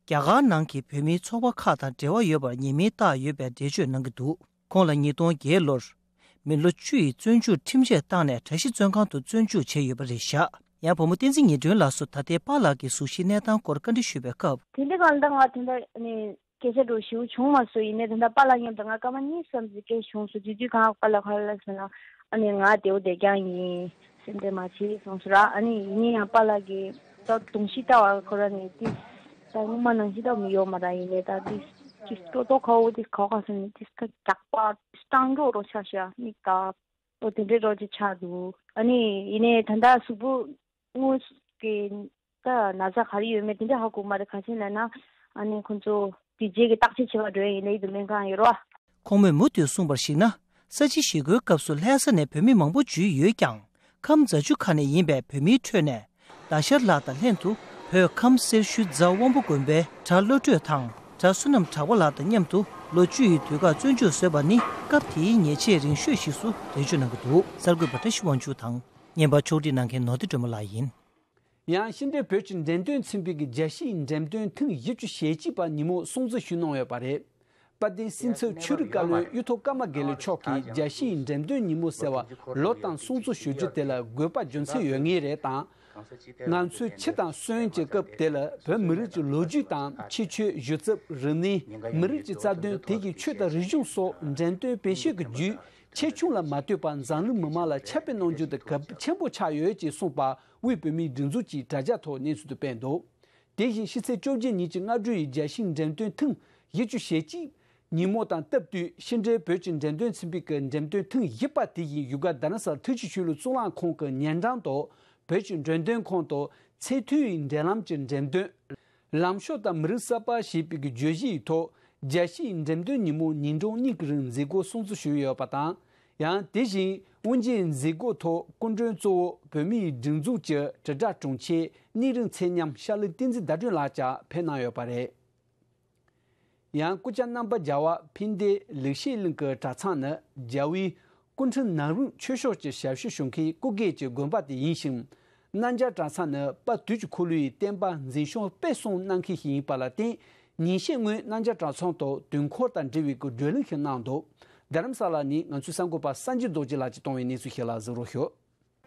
རྒྱ་གར་ནང་གི་བོད་མིའི་ཚོགས་པ་ཁག་དང་འབྲེལ་བ་ཡོད་པར་ཉེས་མིང་བཏགས་ཡོད་པའི་འགྲེལ་བརྗོད་གནང་གི་འདུག་ཁོང་ལ་ཉིས་སྟོང་བརྒྱད་ལོར་མི་ལོ་བཅུ་ཡི་བཙོན་འཇུག་ཁྲིམས་ཆད་བཏང་ནས་གྲྭ་བཞི་བཙོན་ཁང་དུ་བཙོན་འཇུག་བྱས་ཡོད་པ་རེད་བཞག་ཡང་བུ་མོ་བསྟན་འཛིན་ཉི་སྒྲོན་ལགས་སུ་ད་ལྟའི་པཱ་ལགས་ཀྱི་གཟུགས་གཞིའི་གནས་སྟངས་སྐོར་བཀའ་འདྲི་ཞུས་པའི་སྐབས། དེ་འདྲ་གང་ལྟར་ང་དེ་འདྲ་ནི་སྐད་ཆ་འདྲ་ཞིག་བྱུང་མ་སོང་། ཡིན་ནའི་ད་ལྟ་པཱ་ལགས་མཉམ་དུ་ང་སྐར་མ་གཉིས་ཙམ་ཞིག་སྐད་བྱུང་སོང་། དེ་དུས་གང་པཱ་ལགས་ག་རེ་ལབ་སོང་ན་ཨ་ནི་ང་བདེ་པོ་བསྡད་རྐྱང་ཡིན། སེམས་ཁྲལ་མ་བྱེད་གསུངས་སོང་ར། ཨ་ནི་ཡིན་ནའི་ཡང་པཱ་ལགས་ཀྱི་ད་གདོང་ཤིག་ལྟ་བ་ཁོ་རང་ནི་ཏིས་ད་སྔོན་མ་ནང་བཞིན་ད་མི་ཡོད་མ་ར། ཡིན་ནའི་ད་ཏིས་ཅིག་ཏོག་ཏོག་ཁ་འོ་ཏིས་ཁ་ཁ་སོང་ནི་ཏིས་ད་རྒྱག་པ་སྤྲང་འགྲོ་རོ་ཆ་ཤ་མིག་ད་འོ་དེ་འདྲའི་རོ་ཅིག་ཆགས་འདུག་ཨ་ནི་ཡིན་ནའི་ད་ད་གཟུགས་པོ་དངོས་ཀྱི་ད་ན་ཚ་ག་རེ་ཡོད་མེད་དེ་འདྲ་ཧ་གོ་མ་རེད། ག་ཅི་ལབ་ན་ཨ་ནི་ཁོ་ཚོ་དེ་རྗེས་ཀྱི་བརྟག་དཔྱད་བྱེད་པར་འགྲོ་ཡ་ཡིན་ན་ཡིད་དུ་སྨན་ཁང་ཡོད་རོ། ཁོང་མོས་མུ་མཐུད་གསུངས་པར་གཞིགས་ན། ས་བྱི་ཞི་རྒོལ་སྐབས་སུ་ལྷ་ས་ནས་བོད་མི་མང་པོ་འཇུས་ཡོད་ཀྱང་། ཁམས་རྫ་ཆུ་ཁ་ནས་ཡིན་པའི་བོད་མིའི་ཁྲོད་ནས་ཟླ་ཤར་ལགས་དང་ལྷན་དུ་བོད་ཁམས་སེར་ཤུལ་རྫ་དབང་པོ་དགོན་པའི་གྲྭ་བློ་གྲོས་དང་གྲྭ་བསོད་ནམས་གྲགས་པ་ལགས་དང་མཉམ་དུ་ལོ་བཅུ་ཡི་དུས་བཀག་བཙོན་འཇུག་བཟོས་པ་ནི་སྐབས་དེའི་ཉེས་ཆད་རིང་ཤོས་ཤིག་སུ་འགྲེལ་བརྗོད་གནང་གི་འདུག་གསར་འགོད་པ་བཀྲ་ཤིས་དབང་ཕྱུག་དང་། བརྙན་པར་ཕྱོགས་སྒྲིག་གནང་མཁན་ནོར་བདེ་སྒྲོལ་མ་ལགས་ཡིན། ཡང་ཕྱི་འབྲེལ་བོད་ཀྱི་འགྲེམས་སྟོན་ཚན་པའི་རྒྱལ་སྤྱིའི་འགྲེམས་སྟོན་ཐེངས་བཞི་བཅུ་ཞེ་གཅིག་པ་ཉིན་མོ་སྲུང་བརྩི་ཞུས་གནང་ཡོད་པ་རེད། དཔལ་ལྡན་སྲིད་འཛིན་ཆོས་རིག་བཀའ་བློན་གཡུ་ཐོག་ཀརྨ་དགེ་ལེགས་མཆོག་གིས་རྒྱལ་སྤྱིའི་འགྲེམས་སྟོན་ཉིན་མོ་ཟེར་བ་ལོ་ལྟར་སྲུང་བརྩི་ཞུ་རྒྱུ་དེ་ལ་དགོས་པ་རྒྱུ་མཚན་ཡོད་ངེས་རེད་དང་། ང་ཚོའི་འཆི་དང་གསོན་གྱི་སྐབས་དེ་ལ་བོད་མི་རིགས་ཀྱི་ལོ་རྒྱུས་དང་ཁྱད་ཆོས་གཞུང་ཚབ་རིག་གནས་མི་རིགས་ཀྱི་རྩ་དོན་དེ་བཞིན་ཆོས་དང་རིག་གཞུང་སོགས་འགྲེམས་སྟོན་སྤེལ་བྱེད་ཀྱི་བརྒྱུད་ཆེ་ཆུང་ལ་མ་ལྟོས་པར་འཛམ་གླིང་མི་མང་ལ་ཁྱབ་སྤེལ་གནང་རྒྱུ་དེ་གལ་ཆེན་པོ་ཆགས་ཡོད་ཅེས་གསུངས་པ། དབུས་བོད་མིའི་སྒྲིག་འཛུགས་ཀྱི་དྲ་རྒྱ་ཐོག་གནས་ཚུལ་དུ་སྤེལ་འདུག་དེ་བཞིན་ཕྱི་ཚེས་བཅོ་བརྒྱད་ཉིན་གྱི་སྔ་དྲོའི་རྒྱལ་སྤྱིའི་འགྲེམས་སྟོན་ཐེངས་བཞི་བཅུ་ཞེ་གཅིག་ཉིན་མོ་དང་སྟབས་བསྟུན་ཕྱི་འབྲེལ་བོད་ཀྱི་འགྲེམས་སྟོན་ཚན་པའི་གི་འགྲེམས་སྟོན་ཐེངས་བཞི་པ་དེ་བཞིན་བཞུགས་སྒར་རྡ་རམ་ས་ལ་ཐུགས་རྗེ་ཆོས་ལུགས་གཙུག་ལག་ཁང་གི་ཉེ་འགྲམ་དུ་བོད་ཀྱི་འགྲེམས་སྟོན་ཁང་དུ་ཚད་མཐོའི་འབྲེལ་ལམ་གྱི་འགྲེམས་སྟོན། ལམ་ཕྱོགས་དང་མི་རིགས་གསར་པ་ཞེས་པའི་གི་བརྗོད་གཞིའི་ཐོག་རྒྱལ་སྤྱིའི་འགྲེམས་སྟོན་ཉིན་མོ་ཉིན་གྲངས་གཉིས་ཀྱི་རིང་མཛད་སྒོ་སྲུང་བརྩི་ཞུས་ཡོད་པ་དང་། ཡང་དེ་བཞིན་དབུ་འབྱེད་མཛད་སྒོའི་ཐོག་སྐུ་མགྲོན་གཙོ་བོ་བོད་མིའི་སྒྲིག་འཛུགས་ཀྱི་དྲིལ་བསྒྲགས་དྲུང་ཆེ་གཉན་རིགས་ཚེ་ཉམས་ཤར་གླིང་བསྟན་འཛིན་ཟླ་སྒྲོན་ལགས་ཀྱང་ཕེབས་གནང་ཡོད་པ་རེད། ཡང་སྐུ་བཅར་རྣམ་པ་རྒྱལ་བ་ཕན་བདེ་ལེགས་བཤད་གླིང་གི་གྲྭ་ཚང་ནི་རྒྱལ་བའི་སྐུ་ཕྲེང་ནང་རིམ་ཆོས་ཕྱོགས་ཀྱི་ཞབས་ཞུ་ཞུ་མཁན་སྐུ་སྒེར་གྱི་དགོན་པ་དེ་ཡིན་ཞིང་། རྣམ་རྒྱལ་གྲྭ་ཚང་ནི་དཔལ་དུས་ཀྱི་འཁོར་ལོ་ཡི་བསྟན་པ་འཛིན་སྐྱོང་སྤེལ་གསུམ་གནང་མཁན་ཞིག་ཡིན་པ་ལ་བརྟེན། ཉིན་ཤས་སྔོན་རྣམ་རྒྱལ་གྲྭ་ཚང་དུ་དུས་འཁོར་དང་འབྲེལ་བའི་བགྲོ་གླེང་ཞིག་གནང་འདུག་རྡ་རམ་ས་ལ་ནས་ང་ཚོའི་གསར་འགོད་པ་སངས་རྒྱས་རྡོ་རྗེ་ལགས་ཀྱིས་བཏང་བའི་གནས་ཚུལ་ཞིག་ལ་གཟིགས་རོགས་ཞུ།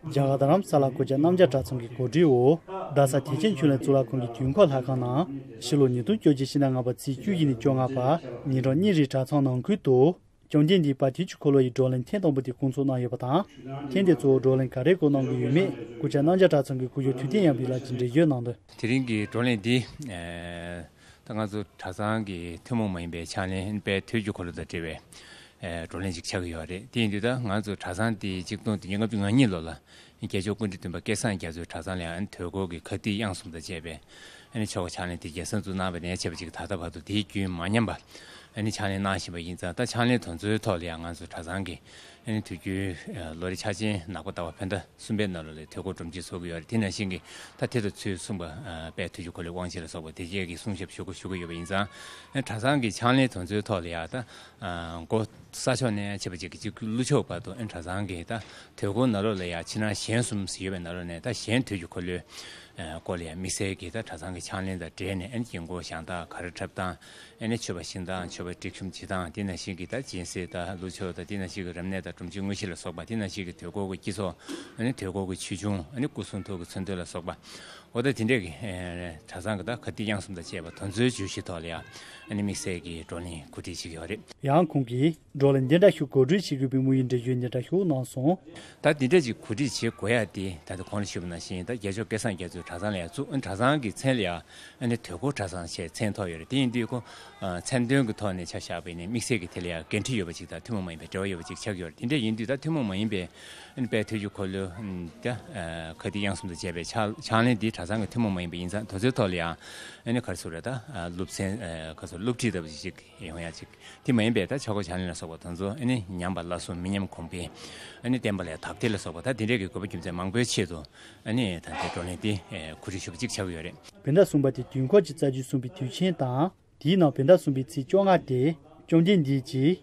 རྒྱ་གར་རྡ་རམ་ས་ལ་སྐུ་བཅར་རྣམ་རྒྱལ་གྲྭ་ཚང་གི་གོ་སྒྲིག་འོག་རྡ་ས་ཐེག་ཆེན་ཆོས་གླིང་གཙུག་ལག་ཁང་གི་དུས་འཁོར་ལྷ་ཁང་ནང་ཕྱི་ལོ་ཉིས་སྟོང་བཅོ་བརྒྱད་ཕྱི་ཟླ་ལྔ་པ་ཚེས་བཅུ་བཞི་ནས་བཅོ་ལྔ་བར་ཉིན་གྲངས་གཉིས་རིང་གྲྭ་ཚང་ནང་ཁུལ་དུ་བཅོམ་ལྡན་འདས་དཔལ་དུས་ཀྱི་འཁོར་ལོ་ཡི་བགྲོ་གླེང་ཐེངས་དང་པོ་དེ་སྐོང་ཚོགས་གནང་ཡོད་པ་དང་། ཐེངས་འདིའི་གཙོ་བོ་བགྲོ་གླེང་ག་རེ་སྐོང་གནང་གི་ཡོད་མེད་སྐུ་བཅར་རྣམ་རྒྱལ་གྲྭ་ཚང་གི་སྐུ་ཞབས་ཐུབ་བསྟན་ཡར་འཕེལ་ལགས་ཀྱིས་འགྲེལ་བརྗོད་གནང་དོན། དེ་རིང་གི་བགྲོ་གླེང་འདི། ད་ང་ཚོ་གྲྭ་ཚང་གི་ཐུན་མོང་མ་ཡིན་པའི་ཕྱག་ལེན་དཔལ་དུས་ཀྱི་འཁོར་ལོ་དང་འབྲེལ་བའི་བགྲོ་གླེང་ཅིག་ཆགས་ཀྱི་ཡོད་རེད། དེ་ཡིན་དུས་ད་ང་ཚོ་གྲྭ་ཚང་འདི་གཅིག་སྟོང་དོན་བརྒྱད་ལྔ་བཅུ་ང་གཉིས་ལོ་ལ་རྒྱལ་མཆོག་སྐུ་ཕྲེང་བདུན་པ་སྐལ་བཟང་རྒྱ་མཚོའི་གྲྭ་ཚང་ལ་དོལ་སྐོར་གྱི་ཁ་ཐུག་དབྱངས་གསུམ་དང་བཅས་པའི་ཆོ་ག་ཕྱག་ལེན་དེ་རྒྱལ་ས་འཛུགས་གནང་བ་ནས་བྱས་པ་ཅིག་ད་ལྟ་བར་དུ་དེའི་རྒྱུན་མ་ཉམས་པ་ ཨ་ནི་ཕྱག་ལས་གནང་བཞིན་པ་ཡིན་ཙང་། ད་ཕྱག་ལས་དེ་ཚོའི་ཐོག་ལ་ཡང་ང་ཚོ་གྲྭ་ཚང་གི་ཨ་ནི་དུས་རྒྱུན་ལོ་རེ་འཆར་ཅན་ནག་པ་ཟླ་བ་བོད་ཟླ་གསུམ་པའི་ནང་ལོགས་ལ་དུས་འཁོར་སྒྲོམ་གཞི་བཟོ་གི་ཡོད་རེད། དེ་ནང་བཞིན་གྱི་ད་དེ་དང་ཚུལ་གསུངས་པ། དཔལ་དུས་ཀྱི་འཁོར་ལོའི་དབང་ཆེན་ལ་སོགས་པ་དེ་བཅས་ཀྱི་གསུང་ཞབས་ཞུ་དགོས་ཞུ་གི་ཡོད་པ་ཡིན་ཙང་། ཨ་ནི་གྲྭ་ཚང་གི་ཕྱག་ལས་དེ་ཚོའི་ཐོག་ལ་ཡང་ད་འགོ་ས་ཕྱོགས་ནས་བྱས་པ་ཅིག་གི་ཅིག་ཀླུ་ཕྱོགས་བར་དུ་ཨ་ནི་གྲྭ་ཚང་གི་ད་དུས་འཁོར་ནང་ལོགས་ལ་ཡང་ཕྱི་ནང་གཞན་གསུམ་ཡོད་པའི་ནང་ལོགས་ནས། ད་གཞན་དུས་ཀྱི་འཁོར་ལོའི་སྐོར་ལ་ཡང་དམིགས་བསལ་གྱི་ད་གྲྭ་ཚང་གི་ཕྱག་ལེན་དང་འབྲེལ་ནས། ཨ་ནི་དགྱེས་སྐོར་བཞེངས་སྟངས་ག་རེ་འཁྲབ་སྟངས། ཨ་ནི་མཆོད་པ་བཞེངས་སྟངས། མཆོད་པ་སྒྲིག་གཤོམ་བྱེད་སྟངས། དེ་ནང་བཞིན་གྱི་ད་སྦྱིན་སྲེག་དང་ཀླུ་ཆོག་དང་། དེ་ནང་བཞིན་གྱི་རབ་གནས་དང་སྒྲོམ་གཞི་དངོས་གཞི་ལ་སོགས་པ། དེ་ནང་བཞིན་གྱི་དུས་འཁོར་གྱི་དཀྱིལ་ཆོག་ཨ་ནི་དུས་འཁོར་གྱི་ཆོས་འབྱུང་། ཨ་ནི་སྐུ་གསུང་ཐུགས་ཀྱི་མཚོན་དོན་ལ་སོགས་པ། འོ་ད་དེ་འདྲས་ཀྱི་ཨ་གྲྭ་ཚང་གི་ད་ཁ་ཏིག་དབྱངས་གསུམ་དང་བཅས་པ་དེ་ཚོའི་བརྗོད་གཞི་ཐོག་ལ་ཡང་ཨ་ནི་དམིགས་བསལ་གྱི་བགྲོ་གླེང་གོ་སྒྲིག་བྱེད་ཀྱི་ཡོད་རེད། ཡང་ཁོང་གིས་བགྲོ་གླེང་འདི་འདྲ་ཞིག་གོ་སྒྲིག་བྱེད་དགོས་པའི་དམིགས་ཡུལ་འགྲེལ་བརྗོད་འདི་འདྲ་ཞིག་གནང་སོང་། ད་འདི་འདྲ་ཅིག་གོ་སྒྲིག་བྱེད་དགོས་ཡ་དེ། ད་ལྟ་གོང་ལ་ཞུས་པ་ནང་བཞིན་ད་རྒྱལ་མཆོག་སྐལ་བཟང་རྒྱ་མཚོས་གྲྭ་ཚང་ལ་ཡང་བཙུགས། ཨ་ནི་གྲྭ་ཚང་གི་མཚན་ལ་ཡང་ཨ་ནི་དུས་འཁོར་གྲྭ་ཚང་ཞེས་མཚན་ཐོགས་ཡོད་རེད། དེ་ཡིན་དུས་ཁོ་མཚན་དོན་གྱི་ཐོག་ནས་ཆ་བཞག་པ་ཡིན་ན་དམིགས་བསལ་གྱི་དེ་ལ་ཡང་འགན་འཁྲི་ཡོད་པ་ཅིག་དང་ཐུན་མོང་མ་ཡིན་པའི་འབྲེལ་བ་ཡོད་པ་ཅིག་ཆགས་ཀྱི་ཡོད་རེད། དེ་འདྲ་ཡིན་དུས་ད་ཐུན་མོང་མ་ཡིན་པའི་ཨ་ནི་དཔལ་དུས་ཀྱི་འཁོར་ལོ་ད་ཁ་ཏིག་དབྱངས་གསུམ་དང་བཅས་པའི་ཕྱག་ཕྱག་ལེན་འདི་གྲྭ་ཚང་གི་ཐུན་མོང་མ་ཡིན་པ་ཡིན་ཙང་། དེ་ཚོའི་ཐོག་ལ་ཡང་ཨ་ནི་ག་རེ་ཟེར་རེད། ད་སློབ་ཚན་ག་རེ་ཟེར། སློབ་ཁྲིད་ལྟ་བུ་ཅིག་ཡོང་ཡ་ཅིག་དེ་མ་ཡིན་པའི་ད་ཕྱག་སྐོར་ཕྱག་ལེན་ལ་སོགས་པ་དེ་ཚོ་ཨ་ནི་ཉམས་པ་སླར་གསོ་མི་ཉམས་གོང་འཕེལ། ཨ་ནི་བསྟན་པ་ལ་དར་ཁྱབ་ལ་སོགས་པ། ད་དེ་འདྲའི་གི་དགོས་པ་རྒྱུ་མཚན་མང་པོའི་ཆེད་དུ་ཨ་ནི་ད་ལྟའི་བགྲོ་གླེང་འདི་གོ་སྒྲིག་ཞུས་པ་ཅིག་ཆགས་ཀྱི་ཡོད་རེད། བོད་ཟླ་གསུམ་པ་དེ་དུས་འཁོར་གྱི་རྩ་རྒྱུད་གསུངས་པའི་དུས་ཆེན་དང་། དེའི་ནང་བོད་ཟླ་གསུམ་པའི་ཚེས་བཅོ་ལྔ་སྟེ། བཅོམ་ལྡན་འདས་ཀྱིས་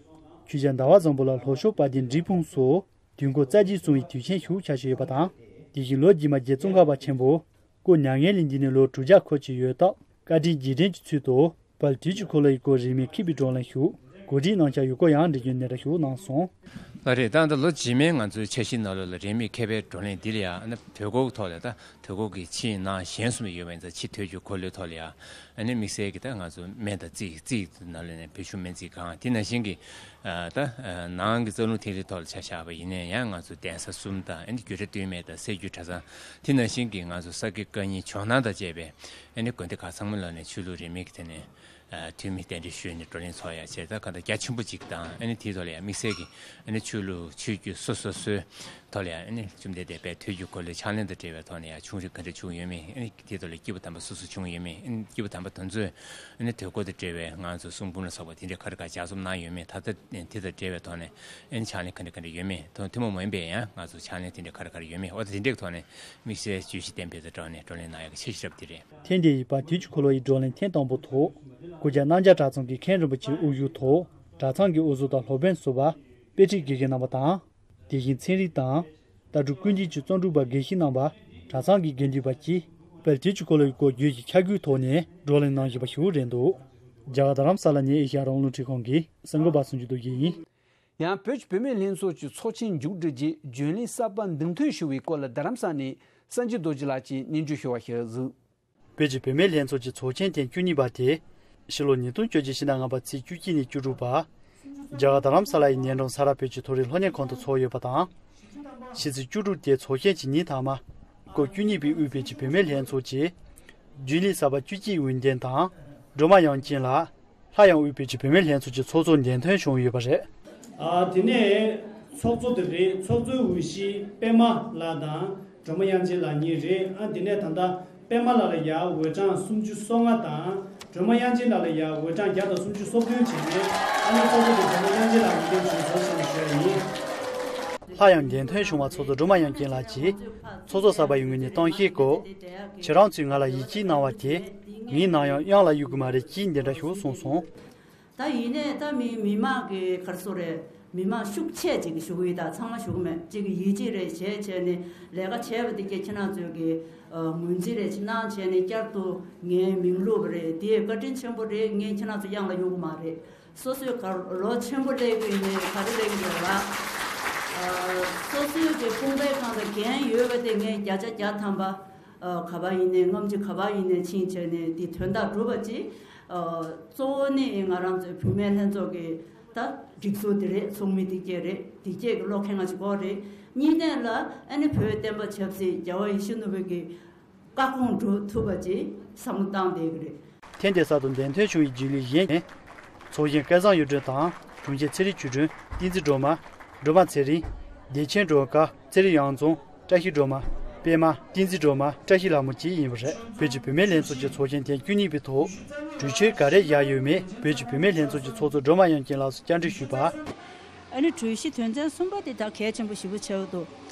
ཆོས་རྒྱལ་ཟླ་བ་བཟང་པོ་ལ་ལྷོ་ཕྱོགས་དཔལ་ལྡན་འབྲས་སྤུངས་སུ་དུས་འཁོར་རྩ་རྒྱུད་གསུངས་པའི་དུས་ཆེན་ཞུ་འཆར་གཞི་ཡོད་པ་དང་། དེ་བཞིན་ལོ་རྗེས་མ་རྗེ་ཙོང་ཁ་པ་ཆེན་པོ་སྐུ་མྱ་ངན་ལས་འདས་ནས་ལོ་དྲུག་བརྒྱ་འཁོར་གྱི་ཡོད་སྟབས། བཀའ་དྲིན་རྗེས་དྲན་གྱི་ཚུལ་དུ་དཔལ་དུས་ཀྱི་འཁོར་ལོ་ཡི་སྐོར་རིན་མེད་མཁས་པའི་བགྲོ་གླེང་ཞུ་གོ་སྒྲིག་གནང་འཆར་ཡོད་སྐོར་ཡང་འགྲེལ་བརྗོད་འདི་འདྲ་ཞིག་གནང་སོང་། ལགས་རེད། ད་ལྟ་ལོ་རྗེས་མའི་ང་ཚོའི་འཆར་གཞིའི་ནང་ལོགས་ལ་རིན་མེད་མཁས་པའི་བགྲོ་གླེང་འདི་ལ་ཡང་ཨ་ནི་དུས་འཁོར་གྱི་ཐོག་ལ། ད་དུས་འཁོར་གྱི་ཕྱི་ནང་གཞན་གསུམ་ཡོད་པ་ཡིན་ཙང་། ཕྱི་དུས་ཀྱི་འཁོར་ལོའི་ཐོག་ལ་ཡང་ཨ་ནི་དམིགས་བསལ་གྱི་ད་ང་ཚོ་སྨན་དང་རྩིས། རྩིས་ནང་ལོགས་ནས་བོད་གཞུང་སྨན་རྩིས་ཁང་། དེ་ནང་བཞིན་གྱི་ཨ་ད་ནང་གི་རྩ་རླུང་ཐིག་ལེའི་ཐོག་ལ་ཆ་བཞག་པ་ཡིན་ནའི་ཡང་ང་ཚོ་གདན་ས་གསུམ་དང་། ཨ་ནི་རྒྱུད་གྲྭ་སྟོད་སྨད་དང་སྲད་རྒྱུད་གྲྭ་ཚང་། དེ་ནང་བཞིན་གྱི་ང་ཚོ་ས་དགེ་བཀའ་རྙིང་ཇོ་ནང་དང་བཅས་པའི་ཨ་ནི་དགོན་སྡེ་ཁག་ཚང་མའི་ལོགས་ནས་ཆོས་ལུགས་རིས་མེད་ཀྱི་ཐད་ནས་ཨ་འཐུས་མི་གདན་འདྲེན་ཞུས་ནས་བགྲོ་གླེང་ཚོགས་ཡ་བྱས། ད་ག་ད་རྒྱ་ཆེན་པོ་ཅིག་དང་། ཨ་ནི་དེའི་ཐོག་ལ་ཡང་དམིགས་བསལ་གྱི་ཨ་ནི་ཆོས་ལུགས་ཆོས་བརྒྱུད་སོ་སོ་སོའི་ཐོག་ལ་ཡང་ཨ་ནི་བཅོམ་ལྡན་འདས་དཔལ་དུས་ཀྱི་འཁོར་ལོའི་ཕྱག་ལེན་དང་འབྲེལ་བའི་ཐོག་ནས་ཡང་ཆུང་རིགས་ག་འདྲ་བྱུང་ཡོད་མེད། ཨ་ནི་དེའི་ཐོག་ལ་སྐྱེས་བུ་དམ་པ་སུ་སུ་བྱུང་ཡོད་མེད། ཨ་ནི་སྐྱེས་བུ་དམ་པ་དེ་ཚོས་ཨ་ནི་དུས་འཁོར་དང་འབྲེལ་བའི་ང་ཚོ་གསུང་འབུམ་ལ་སོགས་པ་དེ་འདྲས་ག་རེ་ག་རེ་ལྗགས་རྩོམ་གནང་ཡོད་མེད། ད་ལྟ་དེ་དང་འབྲེལ་བའི་ཐོག་ནས་ཨ་ནི་ཕྱག་ལེན་ག་འདྲ་ག་འདྲ་ཡོད་མེད། ཐུན་མོང་མ་ཡིན་པའི་ཡང་ང་ཚོ་ཕྱག་ལེན་དེ་འདྲས་ག་རེ་ག་རེ་ཡོད་མེད། འོ་ད་དེ་འདྲས་ཐོག་ནས་དམིགས་བསལ་བརྗོད་གཞི་གཏན་འབེབས་དང་སྦྲགས་ནས་བགྲོ་གླེང་གནང་ཡག་གི་འཆར་གཞི་རབ་དེ་རེད། ཐེངས་འདིའི་དཔལ་དུས་ཀྱི་འཁོར་ལོ་ཡི་བགྲོ་གླེང་ཐེངས་དང་པོའི་ཐོག་གུ་རྒྱལ་གནམ་རྒྱལ་གྲྭ་ཚང་གི་མཁན་རིན་པོ་ཆེའི་དབུ་བཞུགས་ཐོག་གྲྭ་ཚང་གི་དབུ་གཙོ་དང་སློབ་དཔོན་ཟུར་པ། དཔེ་ཁྲིད་དགེ་རྒན་རྣམ་པ་དང་། དེ་བཞིན་ཚན་རིག་དང་། ལྟ་གྲུབ་ཀུན་བརྟེན་གྱི་རྩོམ་སྒྲིག་པ་དགེ་བཤེས་རྣམ་པ། གྲྭ་ཚང་གི་དགེ་འདུན་པ་བཅས་དཔལ་དུས་ཀྱི་འཁོར་ལོ་ཡི་སྐོར་བརྗོད་ཀྱི་འཆར་སྒོའི་ཐོག་ནས་བགྲོ་གླེང་གནང་བཞིན་པ་ཞིག་རེད་འདུག་རྒྱ་གར་རྡ་རམ་ས་ལ་ནས་ཨེ་ཤ་ཡ་རང་དབང་རླུང་འཕྲིན་ཁང་གི་གསར་འགོད་པ་སུ་འབྱོར་རྡོ་རྗེ་ཡིན། ཡང་བོད་ཀྱི་བུད་མེད་ལྷན་ཚོགས་ཀྱི་ཚོགས་ཆེན་མཇུག་སྒྲིལ་རྗེས་རྒྱུན་ལས་གསར་པ་མདུན་ཐོན་ཞུ་བའི་སྐོར་ལ་རྡ་རམ་ས་ནས་སངས་རྒྱས་རྡོ་རྗེ་ལགས་ཀྱིས་སྙན་སྒྲོན་ཞུ་བ་ཞིག་གཟིགས། བོད་ཀྱི་བུད་མེད་ལྷན་ཚོགས་ཀྱི་ཚོགས་ཆེན་ཐེངས་བཅུ་གཉིས་པ་དེ་ཕྱི་ལོ་ཉིས་སྟོང་བཅོ་བརྒྱད་ཕྱི་ཟླ་ལྔ་པ་ཚེས་བཅུ་གཅིག་ནས་བཅུ་དྲུག་བར་རྒྱ་གར་རྡ་རམ་ས་ལ་ཡི་ཉེ་འགྲམ་ས་རཱ་བོད་ཀྱི་མཐོ་རིམ་སློབ་གཉེར་ཁང་དུ་ཚོགས་ཡོད་པ་དང་། ཕྱི་ཚེས་བཅུ་དྲུག་སྟེ་ཚོགས་ཆེན་གྱི་ཉིན་མཐའ་མ་སྐབས་བཅུ་གཉིས་པའི་དབུས་བོད་ཀྱི་བུད་མེད་ལྷན་ཚོགས་ཀྱི་རྒྱུན་ལས་གསར་པ་བཅུ་གཅིག་འོས་འདེམས་དང་སྒྲོལ་མ་དབྱངས་ཅན་ལགས། སླར་ཡང་དབུས་བོད་ཀྱི་བུད་མེད་ལྷན་ཚོགས་ཀྱི་ཚོགས་གཙོ་འདེམས་ཐོན་བྱུང་ཡོད་པ་རེད། ཨ། དེ་ནས་ཚོགས་གཙོ་དེ་རེད། ཚོགས་གཙོའི་འོས་གཞི་པད་མ་ལགས་དང་སྒྲོལ་མ་དབྱངས་ཅན་ལགས་གཉིས་རེད། ཨ། དེ་ནས་ད་ལྟ་པད་མ་ལགས་ལ་ཡ་འོས་གྲངས་སུམ་ཅུ་སོ་ལྔ་དང་སྒྲོལ་མ་དབྱངས་ཅན་ལགས་ལ་ཡ་འོས་གྲངས་བརྒྱ་དང་སུམ་ཅུ་སོ་བདུན་བྱས་ནས། ཨ་ནི་ཚོགས་གཙོ་དེ་སྒྲོལ་མ་དབྱངས་ཅན་ལགས་འོས་འདེམས་བྱུང་སོང་ཞེས་ཞུ་ཡ་ཡིན། སླར་ཡང་འདེམས་ཐོན་བྱུང་བ་ཚོགས་གཙོ་སྒྲོལ་མ་དབྱངས་ཅན་ལགས་ཀྱིས་ཚོགས་གཙོ་གསར་པ་ཡི་ངོས་ནས་གཏམ་བཤད་སྐབས། ཁྱེད་རང་ཚོས་ང་ལ་ཡིད་ཆེས་གནང་བ་དེ་ངས་ནམ་ཡང་གཡང་ལ་གཡུག་གི་མ་རེད་ཅེས་འདི་འདྲ་ཞིག་གསུངས་སོང་། ད་ཡིན་ནའི་ད་མི་མི་མང་གི་ག་རེ་ཟེར་རེད། མི་མང་ཤུགས་ཆེ་ཅིག་གིས་ཞུ་གི་ཡོད། ད་ཚང་མ་ཞུ་གི་མེད། ཅིག་གིས་ཡིད་ཆེས་རེ་བྱས་བྱས་ནས་ལས་ཀ་བྱས་པ་དེ་གྱད་ཁྱེད་རང་ཚོས་ཀྱི་ངོས་འཛིན་རེ་ཅིག་གནང་བྱས་ནས་བསྐྱར་དུ་ངའི་མིང་བླུགས་པ་རེད། དེ་བཀའ་དྲིན་ཆེན་པོ་རེད། ངས་ཁྱེད་རང་ཚོ་གཡང་ལ་གཡུག་གི་མ་རེད། སོ་སོས་ག་ལོ་ཆེན་པོ་སླེབས་ཀྱི་ཡིན་ནའི་ག་རེ་སླེབས་ཀྱི་རེད་ལ། སོ་སོའི་གི་དཔུང་པའི་ཁང་དུ་འགན་ཡོད་པ་དེ་ངས་བརྒྱ་ཆ་བརྒྱ་ཐམ་པ། ཨ། ག་པར་ཡིན་ནའི་རྔམ་བརྗིད་ག་པར་ཡིན་ནའི་ཕྱིན་བྱས་ནས་དེ་དོན་དག་སྒྲུབ་པ་ཅིག་ཨ། གཙོ་བོ་ནི་ང་རང་ཚོའི་བུད་མེད་ལྷན་ཚོགས་ཀྱི་ད་སྒྲིག་འཛུགས་དེ་རེད། ཚོགས་མི་དེ་གྱད་རེད། དེ་གྱད་ཀྱི་བློ་ཁེངས་ང་ཞིག་དགོས་རེད། གཉིས་ནས་ལ་ཨ་ནི་བོད་བསྟན་པ་ཆབ་སྲིད་རྒྱལ་བ་ཡིད་བཞིན་ནོར་བུ་གི་བཀའ་དགོངས་སྒྲུབ་ཐུབ་པ་ཅིག་བསམ་བློ་བཏང་བསྡད་ཀྱི་རེད། ཐེངས་འདིའི་གསར་དུ་འདེམས་ཐོན་བྱུང་བའི་རྒྱུན་ལས་གཞན་ནི། ཚོགས་གཞོན་སྐལ་བཟང་གཡུ་སྒྲོན་དང་དྲུང་ཆེ་ཚེ་རིང་ཆོས་སྒྲོན། བསྟན་འཛིན་སྒྲོལ་མ། སྒྲོལ་མ་ཚེ་རིང་། བདེ་ཆེན་སྒྲོལ་དཀར། ཚེ་རིང་དབྱངས་འཛོམས། བཀྲ་ཤིས་སྒྲོལ་མ། པད་མ་བསྟན་འཛིན་སྒྲོལ་མ་བཀྲ་ཤིས་ལྷ་མོ་བཅས་ཡིན་པ་རེད། བོད་ཀྱི་བུད་མེད་ལྷན་ཚོགས་ཀྱི་ཚོགས་ཆེན་ཐེངས་བཅུ་གཉིས་པའི་ཐོག་གྲོས་ཆོད་ག་རེ་བཞག་ཡོད་མེད་བོད་ཀྱི་བུད་མེད་ལྷན་ཚོགས་ཀྱི་ཚོགས་གཙོ་སྒྲོལ་མ་དབྱངས་ཅན་ལགས་སུ་བཅར་འདྲི་ཞུས་པ། ཨ་ནི་གྲོས་གཞི་དོན་ཚན་གསུམ་པ་དེ་ད་གལ་ཆེན་པོ་ཞེ་པོ་ཆགས་འདུག་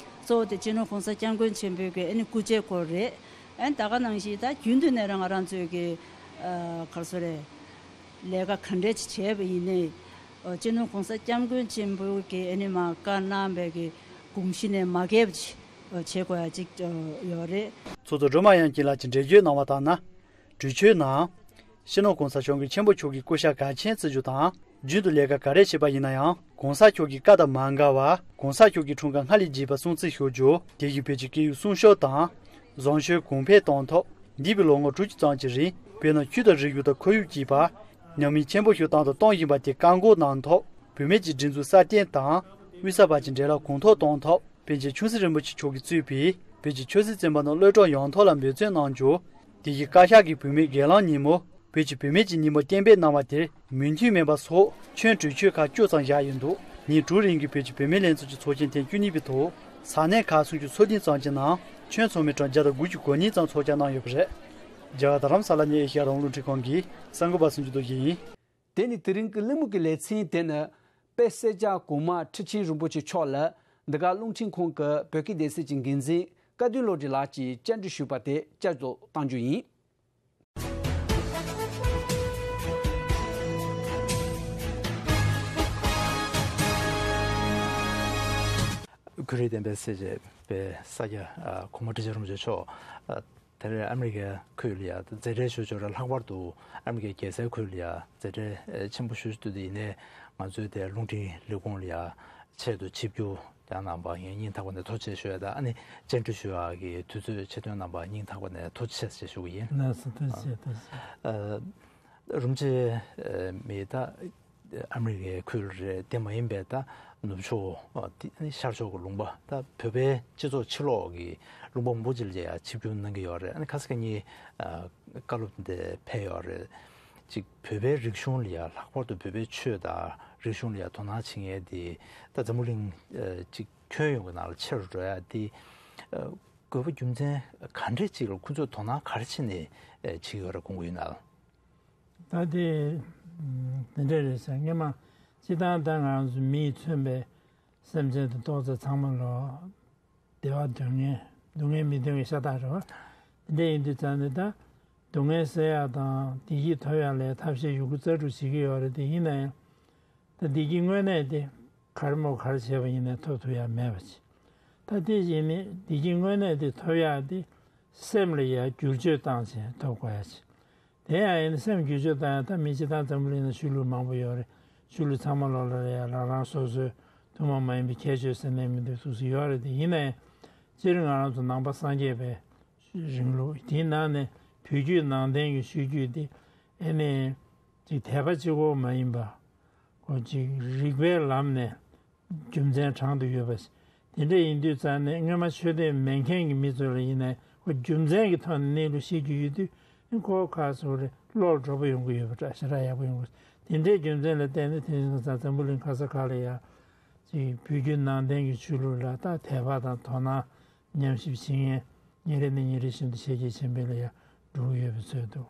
གཙོ་བོ་དེ་སྤྱི་ནོར་༸གོང་ས་༸སྐྱབས་མགོན་ཆེན་པོའི་གི་ཨ་ནི་སྐུ་ཕྱྭའི་སྐོར་རེད། ཨ་ནི་ད་ག་ནང་བཞིན་ད་རྒྱུན་དུ་ནས་རང་ང་རང་ཚོའི་གི་ཨ་ག་རེ་ཟེར་རེད། ལས་ཀ་ག་འདྲས་ཅིག་བྱས་པ་ཡིན་ནའི། ཨ་སྤྱི་ནོར་༸གོང་ས་༸སྐྱབས་མགོན་ཆེན་པོའི་གི་ཨ་ནི་མར་བཀའ་གནང་བའི་གི་དགོངས་གཞི་ནས་མ་འགལ་བ་ཅིག་ཨ་བྱེད་དགོས་ཡ་ཅིག་ཨ་ཡོད་རེད། ཚོགས་གཙོ་སྒྲོལ་མ་དབྱངས་ཅན་ལགས་ཀྱིས་འགྲེལ་བརྗོད་གནང་བ་ལྟར་ན། གྲོས་ཆོད་ནང་། སྤྱི་ནོར་༸གོང་ས་༸སྐྱབས་མགོན་ཆེན་པོ་མཆོག་གི་སྐུ་ཕྱྭ་གལ་ཆེན་བརྩི་རྒྱུ་དང་། རྒྱུན་དུ་ལས་ཀ་ག་རེ་བྱེད་པ་ཡིན་ན་ཡང་༸གོང་ས་མཆོག་གི་བཀའ་དང་མ་འགལ་བར་༸གོང་ས་མཆོག་གི་འཁྲུངས་སྐར་སྔ་ལས་རྒྱས་པ་སྲུང་བརྩི་ཞུ་རྒྱུ། དེ་བཞིན་བོད་ཀྱི་སྐད་ཡིག་སྲུང་སྐྱོབ་དང་། བཟང་སྤྱོད་གོང་འཕེལ་གཏོང་ཐབས། འདས་པའི་ལོ་ངོ་དྲུག་ཅུ་ཙམ་གྱི་རིང་བོད་ནང་ཆོས་དང་རིག་གཞུང་དང་ཁོར་ཡུག་བཅས་པར་ཉམས་མྱོང་ཆེན་པོ་ཞིག་བཏང་དང་གཏོང་བཞིན་པ་དེ་བཀག་འགོག་གནང་ཐབས། བུད་མེད་ཀྱི་སྒྲིག་འཛུགས་སྲ་བརྟན་དང་། དབུས་གསར་པ་ཀྱི་འབྲེལ་ལམ་གོང་མཐོར་གཏོང་ཐབས། པཎ་ཆེན་ཆོས་སྲིད་རིན་པོ་ཆེ་མཆོག་གིས་གཙོས་པའི་བོད་ཀྱི་ཆོས་སྲིད་བཙོན་པ་རྣམས་གློད་གྲོལ་ཡོང་ཐབས་ལ་འབད་བརྩོན་གནང་རྒྱུ། དེ་བཞིན་བཀའ་ཤག་གིས་བུད་མེད་སྒེར་ལངས་ཉིན་མོ་བོད་ཀྱི་བུད་མེད་ཀྱི་ཉིན་མོ་གཏན་འབེབས་གནང་བ་དེར་མོས་མཐུན་མེད་པ་སོགས་ཁྱོན་གྲོས་ཆོད་ཁག་བཅུ་ཙམ་བཞག་ཡོད་འདུག་ཉིན་དྲུག་རིང་གི་བོད་ཀྱི་བུད་མེད་ལྷན་ཚོགས་ཀྱི་ཚོགས་ཆེན་ཐེངས་བཅུ་གཉིས་པའི་ཐོག་ས་གནས་ཁག་སུམ་ཅུ་སོ་བདུན་ཙམ་གྱི་ནང་ཁྱོན་ཚང་མའི་གྲངས་བརྒྱ་དང་དགུ་བཅུ་གོ་གཉིས་ཙམ་ཚོགས་བཅར་གནང་ཡོད་པ་རེད། རྒྱ་གར་རྡ་རམ་ས་ལ་ནས་ཨེ་ཤེ་ཡ་རང་དབང་རླུང་འཕྲིན་ཁང་གི་གསར་འགོད་པ་སུམ་ཅུ་རྡོ་རྗེ་ཡིན། དེ་ནི་དེ་རིང་གི་གླེང་མོལ་གྱི་ལེ་ཚན་དེ་ནི། དཔལ་སྲས་བཅས་གོང་མ་ཁྲི་ཆེན་རིན་པོ་ཆེ་མཆོག་ལ་འདི་ག་རླུང་འཕྲིན་ཁང་གི་བོད་སྐད་སྡེ་ཚན་གྱི་འགན་འཛིན་བཀའ་བསྡུ་བློ་གྲོས་ལགས་ཀྱིས་བཅར་འདྲི་ཞུས་པ་དེ་བསྐྱར་དུ་གཏང་རྒྱུ་ཡིན། གུ་རུ་བསྟན་པའི་སྲས་བཅས་པའི་ས་སྐྱ་གོང་མ་ཁྲི་ཆེན་རིན་པོ་ཆེ་མཆོག་དེ་རིང་ཨ་མི་རི་ཀའི་ཁུལ་ལ་ཡ་མཛད་འཕྲིན་ཞུ་ཆོག་ར། ལྷག་པར་དུ་ཨ་མི་རི་ཀའི་རྒྱལ་སའི་ཁུལ་ལ་ཡ་མཛད་འཕྲིན་ཆེན་པོ་ཞུ་ཞུ་དུས་དེ་ཡིན་ནའི་ང་ཚོའི་དེ་རླུང་འཕྲིན་ལས་ཁུངས་ལ་ཡ་ཆེད་དུ་ཆིབས་བསྒྱུར་ཡང་གནང་བ་ཡིན། སྙིང་ཐག་པ་ནས་ཐུགས་རྗེ་ཆེ་ཞུ་ཡ་དང་། ཨ་ནི་བཅར་འདྲི་ཞུ་ཡ་གི་དུས་ཚོད་ཆེད་དོན་གནང་བ་སྙིང་ཐག་པ་ནས་ཐུགས་རྗེ་ཆེ་ཞུ་གི་ཡིན། ལགས་སོ། ཐུགས་རྗེ་ཆེ། ཐུགས་རྗེ་ཆེ། རུམ་ཆེ་མི་ད་ཨ་མི་རི་ཀའི་ཁུལ་རེད། དེ་མ་ཡིན་པའི་ད་ནུབ་ཕྱོགས་དེ་ཤར་ཕྱོགས་ཀྱི་ལུང་པ་ད་བོད་པའི་སྤྱི་ཚོགས་ཕྱི་ལོགས་ཀྱི་ལུང་པ་མང་པོ་ཅིག་ལ་ཡ་ཆིབས་བསྒྱུར་གནང་གི་ཡོད་རེད། ཨ་ནི་ཁ་སང་ཉིན་བཀའ་སློབ་འདི་ཕེབས་ཡོད་རེད། ཅིག་བོད་པའི་རིག་གཞུང་ལ་ཡ་ལྷག་པར་དུ་བོད་པའི་ཆོས་དང་རིག་གཞུང་ལ་ཡ་དོ་སྣང་བྱེད་མཁན་དེ་ད་འཛམ་བུ་གླིང་ཅིག་ཁྱོན་ཡོངས་ཀྱི་ནང་ལ་ཆེ་རུ་འགྲོ་ཡ་དེ་དགོས་པ་རྒྱུ་མཚན་ག་འདྲས་ཅིག་ལ་ཁོང་ཚོས་དོ་སྣང་ག་རེ་བྱས་ནས་བྱེད་ཀྱི་ཡོད་རེད་དགོངས་ཀྱི་ཡོད་ན། ད་དེ་དེ་འདྲ་རེད་ཟེར། སྔོན་མ་སྤྱིར་བཏང་ད་ང་ཚོ་མིས་མཚོན་པའི་སེམས་ཅན་དང་ཏོག་ཙམ་ཚང་མ་ལོ་བདེ་བ་འདོད་མཁན་སྡུག་བསྔལ་མི་འདོད་མཁན་ཤ་སྟག་རེད་བ། དེ་འདྲ་ཡིན་དུས་ཙང་ནས་ད་སྡུག་བསྔལ་སེལ་ཡག་དང་བདེ་སྐྱིད་ཐོབ་ཡག་ལ་ཐབས་ཤེས་ཡོད་རྒུ་རྩལ་སྤྲུགས་བྱེད་ཀྱི་ཡོད་རེད། དེ་ཡིན་ན་ཡང་ད་བདེ་སྐྱིད་དངོས་གནས་དེ་ག་རེ་མོ་ག་རེ་བྱས་པ་ཡིན་ནའི་ཐོབ་ཐུབ་ཡག་མེད་པ་ཅིག་ད་དེ་བཞིན་ནི་བདེ་སྐྱིད་དངོས་གནས་དེ་ཐོབ་ཡག་དེ་སེམས་ལ་ཡ་བསྒྱུར་བཅོས་བཏང་བྱས་ཐོབ་དགོས་ཡག་ཅིག་དེ་ཡང་ཡིན་ན་སེམས་བསྒྱུར་བཅོས་བཏང་ཡག་ད་མི་སྤྱིར་བཏང་འཛམ་བུ་གླིང་ན་ཆོས་ལུགས་མང་པོ་ཡོད་རེད། ཆོས་ལུགས་ཚང་མ་ལོག་ལ་ཡ་རང་རང་སོ་སོའི་ཐུན་མོང་མ་ཡིན་པའི་ཁྱད་ཆོས་ཟེར་ནས་མི་འདུག་ཐུགས་སུ་ཡོད་རེད། དེ་ཡིན་ན་ཡང་སྤྱིར་ང་རང་ཚོ་ནང་པ་སངས་རྒྱས་པའི་རིང་ལུགས་དེའི་ནང་ནས་བོད་བརྒྱུད་ནང་བསྟན་གྱི་ཆོས་བརྒྱུད་དེ་ཨེ་ནས་ཅིག་དད་པ་གཅིག་པོ་མ་ཡིན་པ། ཁོ་ཅིག་རིགས་པའི་ལམ་ནས་རྒྱུ་མཚན་དྲངས་ཏེ་ཡོད་པ་ཞིག་དེ་འདྲ་ཡིན་དུས་ཙང་ནས་སྔོན་མ་ཆོས་དད་མེད་མཁན་གྱི་མི་ཚོ་ལ་ཡིན་ནའི་ཁོ་རྒྱུ་མཚན་གྱི་ཐོག་ནས་གནས་ལུགས་ཤེས་རྒྱུ་ཡོད་དུས་ཁོ་ཁ་སོ་རེ་བློར་འགྲོ་པོ་ཡོང་གི་ཡོད་པ་འདྲ་ཞེ་དྲག་ཡག་པོ་ཡོང་གི་དེ་འདྲའི་རྒྱུ་མཚན་ལ་བརྟེན་ནས་དེ་རིང་ཁ་སང་འཛམ་བུ་གླིང་ག་ས་ག་ལ་ཡ་ཅིག་བོད་བརྒྱུད་ནང་བསྟན་གྱི་ཆོས་ལུགས་ལ་ད་དད་པ་དང་དོ་སྣང་ཉམས་ཞིབ་བྱེད་མཁན་ཉིན་རེ་ནས་ཉིན་རེ་བཞིན་དུ་ཇེ་ཆེ་ཇེ་ཆེར་ལ་ཡ་འགྲོ་གི་ཡོད་པའི་ཚོད་འདུག་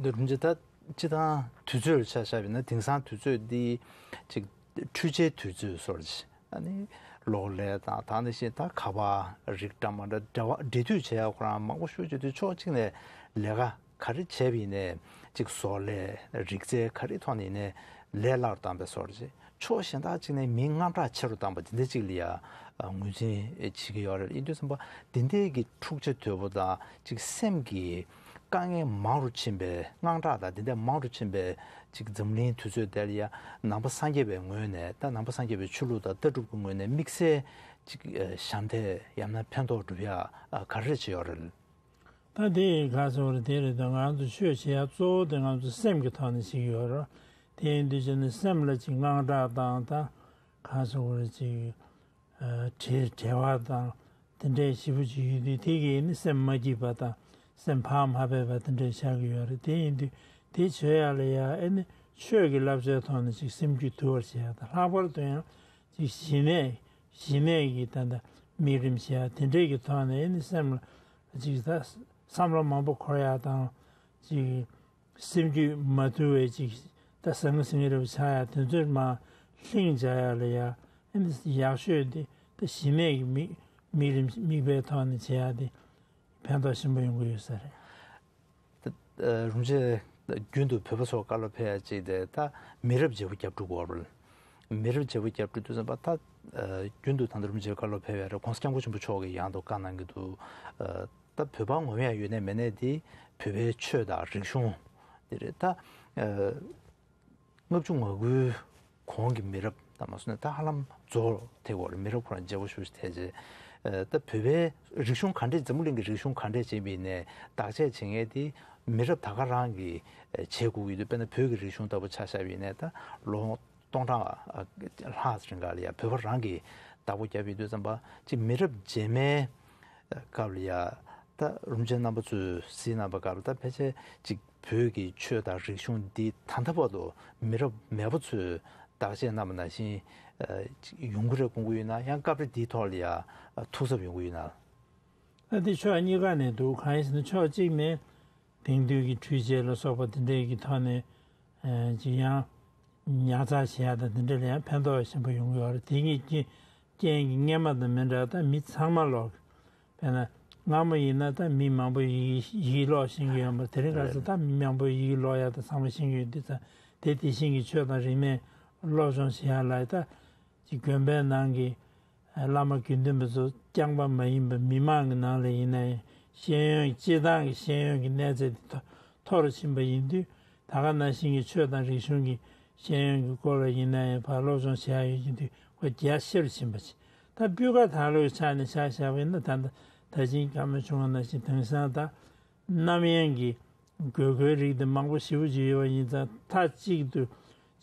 འདི་རུམ་ཅི་ད་སྤྱི་བཏང་དུས་ཚོད་ལ་ཆ་བཞག་པ་ཡིན་ན་དེང་སང་དུས་ཚོད་འདི་ཅིག་འཕྲུལ་ཆས་དུས་ཚོད་བཟོ་འདྲ་ཅིག་ཨ་ནི་གློག་ཀླད་དང་ད་ནི་བཞིན་ད་ཁ་པར་རིགས་འདྲ་མི་འདྲ་འབྲེལ་བ་འབྲེལ་མཐུད་བྱེད་ཡག་ཁོ་རང་མང་པོ་ཞེ་པོ་ཅིག་དུས་ཕྱོགས་གཅིག་ནས་ལས་ཀ་ག་རེ་བྱས་པ་ཡིན་ནའི་ཅིག་བཟོ་ལས་རིག་རྩལ་ག་རེ་ཐོག་ནས་ཡིན་ནའི་ལས་སླ་རུ་བཏང་པའི་བཟོ་འདྲ་ཅིག་ཕྱོགས་གཞན་དག་ཅིག་ནས་མིའི་དངངས་སྐྲག་ཆེ་རུ་བཏང་པ་དེ་འདྲ་ཅིག་ལ་ཡ་ངོས་འཛིན་བྱེད་ཀྱི་ཡོད་རེད། ཡིན་དུས་ཙམ་པ་དེ་འདྲའི་གི་འཁྲུག་ཆ་དོད་པོ་དང་ཅིག་སེམས་ཀྱི་དཀའ་ངལ་མང་རུ་ཕྱིན་པའི་དངངས་སྐྲག་དང་དེ་འདྲ་མང་རུ་ཕྱིན་པའི་ཅིག་འཛམ་གླིང་དུས་ཚོད་དེ་ལ་ཡ་ནང་པ་སངས་རྒྱས་པའི་ངོས་ནས་ད་ནང་པ་སངས་རྒྱས་པའི་ཆོས་ལུགས་དང་ལྟ་གྲུབ་ཀྱི་ངོས་ནས་དམིགས་བསལ་ཅིག་ཞབས་འདེགས་ཡང་ན་ཕན་ཐོགས་སྒྲུབ་ཡ་ག་རེ་བྱས་ཡོད་རེད། ད་དེ་ག་ཟེར་བ་རེད། དེ་རེད། ད་ང་ཚོ་ཆོས་བྱེད་ཡ་གཙོ་བོ་དེ་ང་ཚོ་སེམས་ཀྱི་ཐོག་ནས་བྱེད་ཀྱི་ཡོད་རེད། དེ་ཡིན་དུས་ཅི་ནས་སེམས་ལ་ཅིག་དངངས་སྐྲག་དང་ད་ག་ཟེར་བ་རེད། ཅིག་ཨ་བྲེལ་བྲེལ་བ་དང་དེ་འདྲའི་ཞེ་པོ་ཅིག་ཡོད་དུས་དེ་གིས་ནི་སེམས་མ་སྐྱིད་པ་དང་སེམས་བག་མ་ཕེབས་པ་དེ་འདྲའི་ཆགས་ཀྱི་ཡོད་རེད། དེ་ཡིན་དུས་དེ་བྱེད་ཡ་ལ་ཡ་ཨེ་ནི་ཆོས་ཀྱི་བསླབ་བྱའི་ཐོག་ནས་ཅིག་སེམས་རྒྱུད་དུལ་བར་བྱེད་ཡ་དང་ལྷག་པར་དུ་ཡང་ཅིག་ཞི་གནས། ཞི་གནས་ཀྱི་ད་ལྟ་ དམིགས་རིམ་བྱེད་ཡ་དེ་འདྲས་ཀྱི་ཐོག་ནས་ཨེ་ནི་སེམས་ལ་ཅིག་ད་བསམ་བློ་མང་པོ་འཁོར་ཡ་དང་ཅིག་སེམས་རྒྱུད་མ་དུལ་བའི་ཅིག་ད་ཟང་ངེ་ཟིང་ངེ་རེ་བ་ཆགས་ཡ་དེ་ཚོར་མར་ལྷིང་འཇགས་ཡ་ལ་ཡ་ཨེ་ནི་ཡག་ཤོས་དེ་ད་ཞི་གནས་ཀྱི་དམིགས་དམིགས་རིམ་དམིགས་པའི་ཐོག་ནས་བྱེད་ཡ་དེ་ཕན་ཐོགས་ཆེན་པོ་ཡོང་གི་ཡོད་ས་རེད། ད་ཨ་རུམ་ཆེ་རྒྱུན་དུ་བོད་པ་ཚོ་བཀའ་སློབ་ཕེབས་ཡ་ཅིག་དེ་ད་མི་རབས་བརྗེ་པོ་རྒྱབ་འགྲོ་དགོས་རེད། མི་རབས་བརྗེ་པོ་རྒྱབ་འགྲོ་དུས་ཙམ་པ་ད་ཨ་རྒྱུན་དུ་ད་ལྟ་རུམ་ཆེ་བཀའ་སློབ་ཕེབས་ཡ་རེད། ྋགོང་ས་ྋསྐྱབས་མགོན་ཆེན་པོ་མཆོག་གིས་ཡང་དུ་བཀའ་གནང་གི་འདུག་ཨ་ད་བོད་པ་ངོམ་ཡ་ཡོད་ནའི་མེད་ནའི་དེ་བོད་པའི་ཆོས་དང་རིག་གཞུང་དེ་རེད། ད་ཨ་ལྔ་བཅུ་ང་དགུའི་གོང་གི་མི་རབས་དང་མ་སོང་ནས་ད་ཧ་ལམ་རྫོགས་ཐེབས་ཡོད་རེད། མི་རབས་ཁོ་རང་བརྗེ་པོ་ཞེ་པོ་ཅིག་ཐེབས་རྗེས་ཨ་ད་བོད་པའི་རིག་གཞུང་ག་འདྲས་འཛམ་བུ་གླིང་གི་རིག་གཞུང་ག་འདྲས་བྱེད་པ་ཡིན་ནའི་བདག་གཅེས་བྱེད་མཁན་དེ་མི་རབས་ད་ག་རང་གིས་ཨ་བྱེད་དགོས་ཀྱི་འདུག་དཔེར་ན་བོད་ཀྱི་རིག་གཞུང་ལྟ་བུ་ཆ་བཞག་པ་ཡིན་ནའི་ད་ལོ་སྟོང་ཕྲག་ཨ་ལྷག་རིང་ག་ལ་ཡ་བོད་པ་རང་གིས་བདག་པོ་བརྒྱབ་ཡོད་དུས་ཙམ་པ་ཅིག་མི་རབས་རྗེས་མའི་སྐབས་ལ་ཡ་ད་རུམ་ཆེན་རྣམ་པ་ཚོས་གཟིགས་གནང་པའི་སྐབས་ལ་ད་ཕལ་ཆེར་ཅིག་བོད་ཀྱི་ཆོས་དང་རིག་གཞུང་འདི་ད་ལྟ་བར་དུ་མི་རབས་མེད་པ་ཚོས་བདག་གཅེས་གནང་བ་ནང་བཞིན་ཨ་ཅིག་ཡོང་གི་རེད་དགོངས་ཀྱི་ཡོད་ན། ཡང་སྐབས་རེ་འདིའི་ཐོག་ལ་ཡ་ཨ་ཐུགས་འཚབ་ཡོང་གི་ཡོད་ན། ཨ་འདི་ཕྱོགས་གཉིས་ཀ་ནས་འདུག་གང་ཡིན་ཟེར་ན་ཕྱོགས་གཅིག་ནས་དེང་དུས་ཀྱི་འཕྲུལ་ཆས་ལ་སོགས་པ་དེ་འདྲའི་གི་ཐོག་ནས་ཨ་ཅིག་ཡང་ཉར་ཚགས་བྱེད་ཡ་དང་དེ་འདྲ་ལ་ཡང་ཕན་ཐོགས་ཆེན་པོ་ཡོང་གི་ཡོད་རེད། དེ་གཉིས་ཀྱི་རྐྱེན་གྱིས་སྔས་མ་དང་མི་འདྲ་བ་ད་མི་ཚང་མ་ལོག་དཔེར་ན་སྔ་མོ་ཡིན་ན་ད་མི་མང་པོ་ཡི་གེ་ཡི་གེ་ཀློག་ཤེས་ཀྱི་ཡོད་མ་རེད། དེ་རིང་ཁ་སང་ད་མི་མང་པོ་ཡི་གེ་ཀློག་ཡ་ད་ཚང་མ་ཤེས་ཀྱི་ཡོད་དུས་ཙང་དེ་དེ་བཞིན་གྱི་ཆོས་དང་རིག་གནས་སློབ་སྦྱོང་བྱེད་ཡ་ལ་ད་ཅིག་དགོན་པའི་ནང་གི་བླ་མ་དགེ་འདུན་པ་ཚོ་རྐྱང་པ་མ་ཡིན་པ་མི་མང་གི་ནང་ལ་ཡིན་ན་ཡང་ཤེས་ཡོན་སྤྱིར་བཏང་གི་ཤེས་ཡོན་གྱི་གནས་ཚད་དེ་མཐོ་མཐོ་རུ་ཕྱིན་པ་ཡིན་དུས་ད་ག་ནང་བཞིན་གྱི་ཆོས་དང་རིག་གཞུང་གི་ཤེས་ཡོན་གྱི་སྐོར་ལ་ཡིན་ན་ཡང་ཕར་སློབ་སྦྱོང་བྱེད་ཡ་ཡོད་ཀྱི་དུས་ཁོ་རྒྱ་ཆེ་རུ་ཕྱིན་པ་ཅིག་ད་སྤུས་ཀ་དར་ལུགས་ཆ་ནས་ཆ་བཞག་པ་ཡིན་ན་ད་ལྟ་ད་ཅིང་བཀའ་མོལ་བྱུང་བ་ནང་བཞིན་དེང་སང་ད་རྣམ་གཡེང་གི་དགོས་མཁོའི་རིགས་དེ་མང་པོ་ཞེ་པོ་ཅིག་ཡོད་པ་ཡིན་ཙང་མཐའ་གཅིག་ཏུ་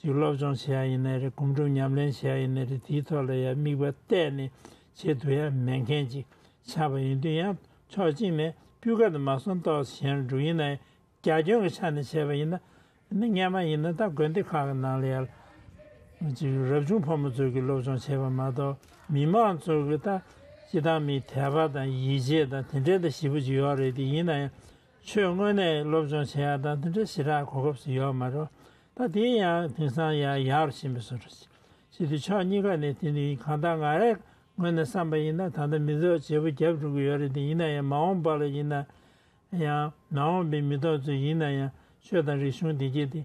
ཅིག་སློབ་སྦྱོང་བྱེད་ཡ་ཡིན་ནའི་རེད། སྒོམ་སྒྲུབ་ཉམས་ལེན་བྱེད་ཡ་ཡིན་ནའི་རེད། དེའི་ཐོག་ལ་ཡང་དམིགས་པ་གཏད་ནས་བྱེད་ཐུབ་ཡ་མེད་མཁན་ཅིག་ཆགས་པ་ཡིན་དུས་ཡང་ཕྱོགས་གཅིག་ནས་སྤུས་ཀ་དེ་མ་སོན་ཏོག་གཞན་འགྲོ་ཡིན་ནའི་རྒྱ་ཁྱོན་གྱི་ཆ་ནས་བྱས་པ་ཡིན་ན་ནི་སྔས་མ་ཡིན་ན་ད་དགོན་སྡེ་ཁག་གི་ནང་ལ་ཡང་ཅིག་རབ་བྱུང་ཕོ་མོ་ཚོས་ཀྱི་སློབ་སྦྱོང་བྱས་པ་མ་གཏོགས་མི་མང་ཚོས་ཀྱི་ད་སྤྱིར་བཏང་མི་དད་པ་དང་ཡིད་ཆེས་དང་དེ་འདྲའི་ད་ཞེ་པོ་ཅིག་ཡོད་རེད། དེ་ཡིན་ན་ཡང་ཆོས་དངོས་གནས་སློབ་སྦྱོང་བྱེད་ཡ་དང་དེ་འདྲ་ཞེ་དྲག་གོ་སྐབས་སུ་ཡོད་མ་རེད། ད་དེ་ཡང་དེང་སང་ཡང་ཡག་རུ་ཕྱིན་པའི་བཟོ་འདྲ་ཞིག་བྱེད་དུས་ཕྱོགས་གཉིས་ཀ་ནས་དེ་ནི་གང་ལྟར་ང་རའི་ངོས་ནས་བསམ་པ་ཡིན་ན་ད་ལྟ་མི་ཚོགས་བརྗེ་པོ་རྒྱབ་འགྲོ་གི་ཡོད་རེད། དེ་ཡིན་ན་ཡང་མ་འོངས་པ་ལ་ཡིན་ན་ཡང་མ་འོངས་པའི་མི་ཐོག་ཚོས་ཡིན་ན་ཡང་ཆོས་དང་རིག་གཞུང་དེ་གྱད་དེ་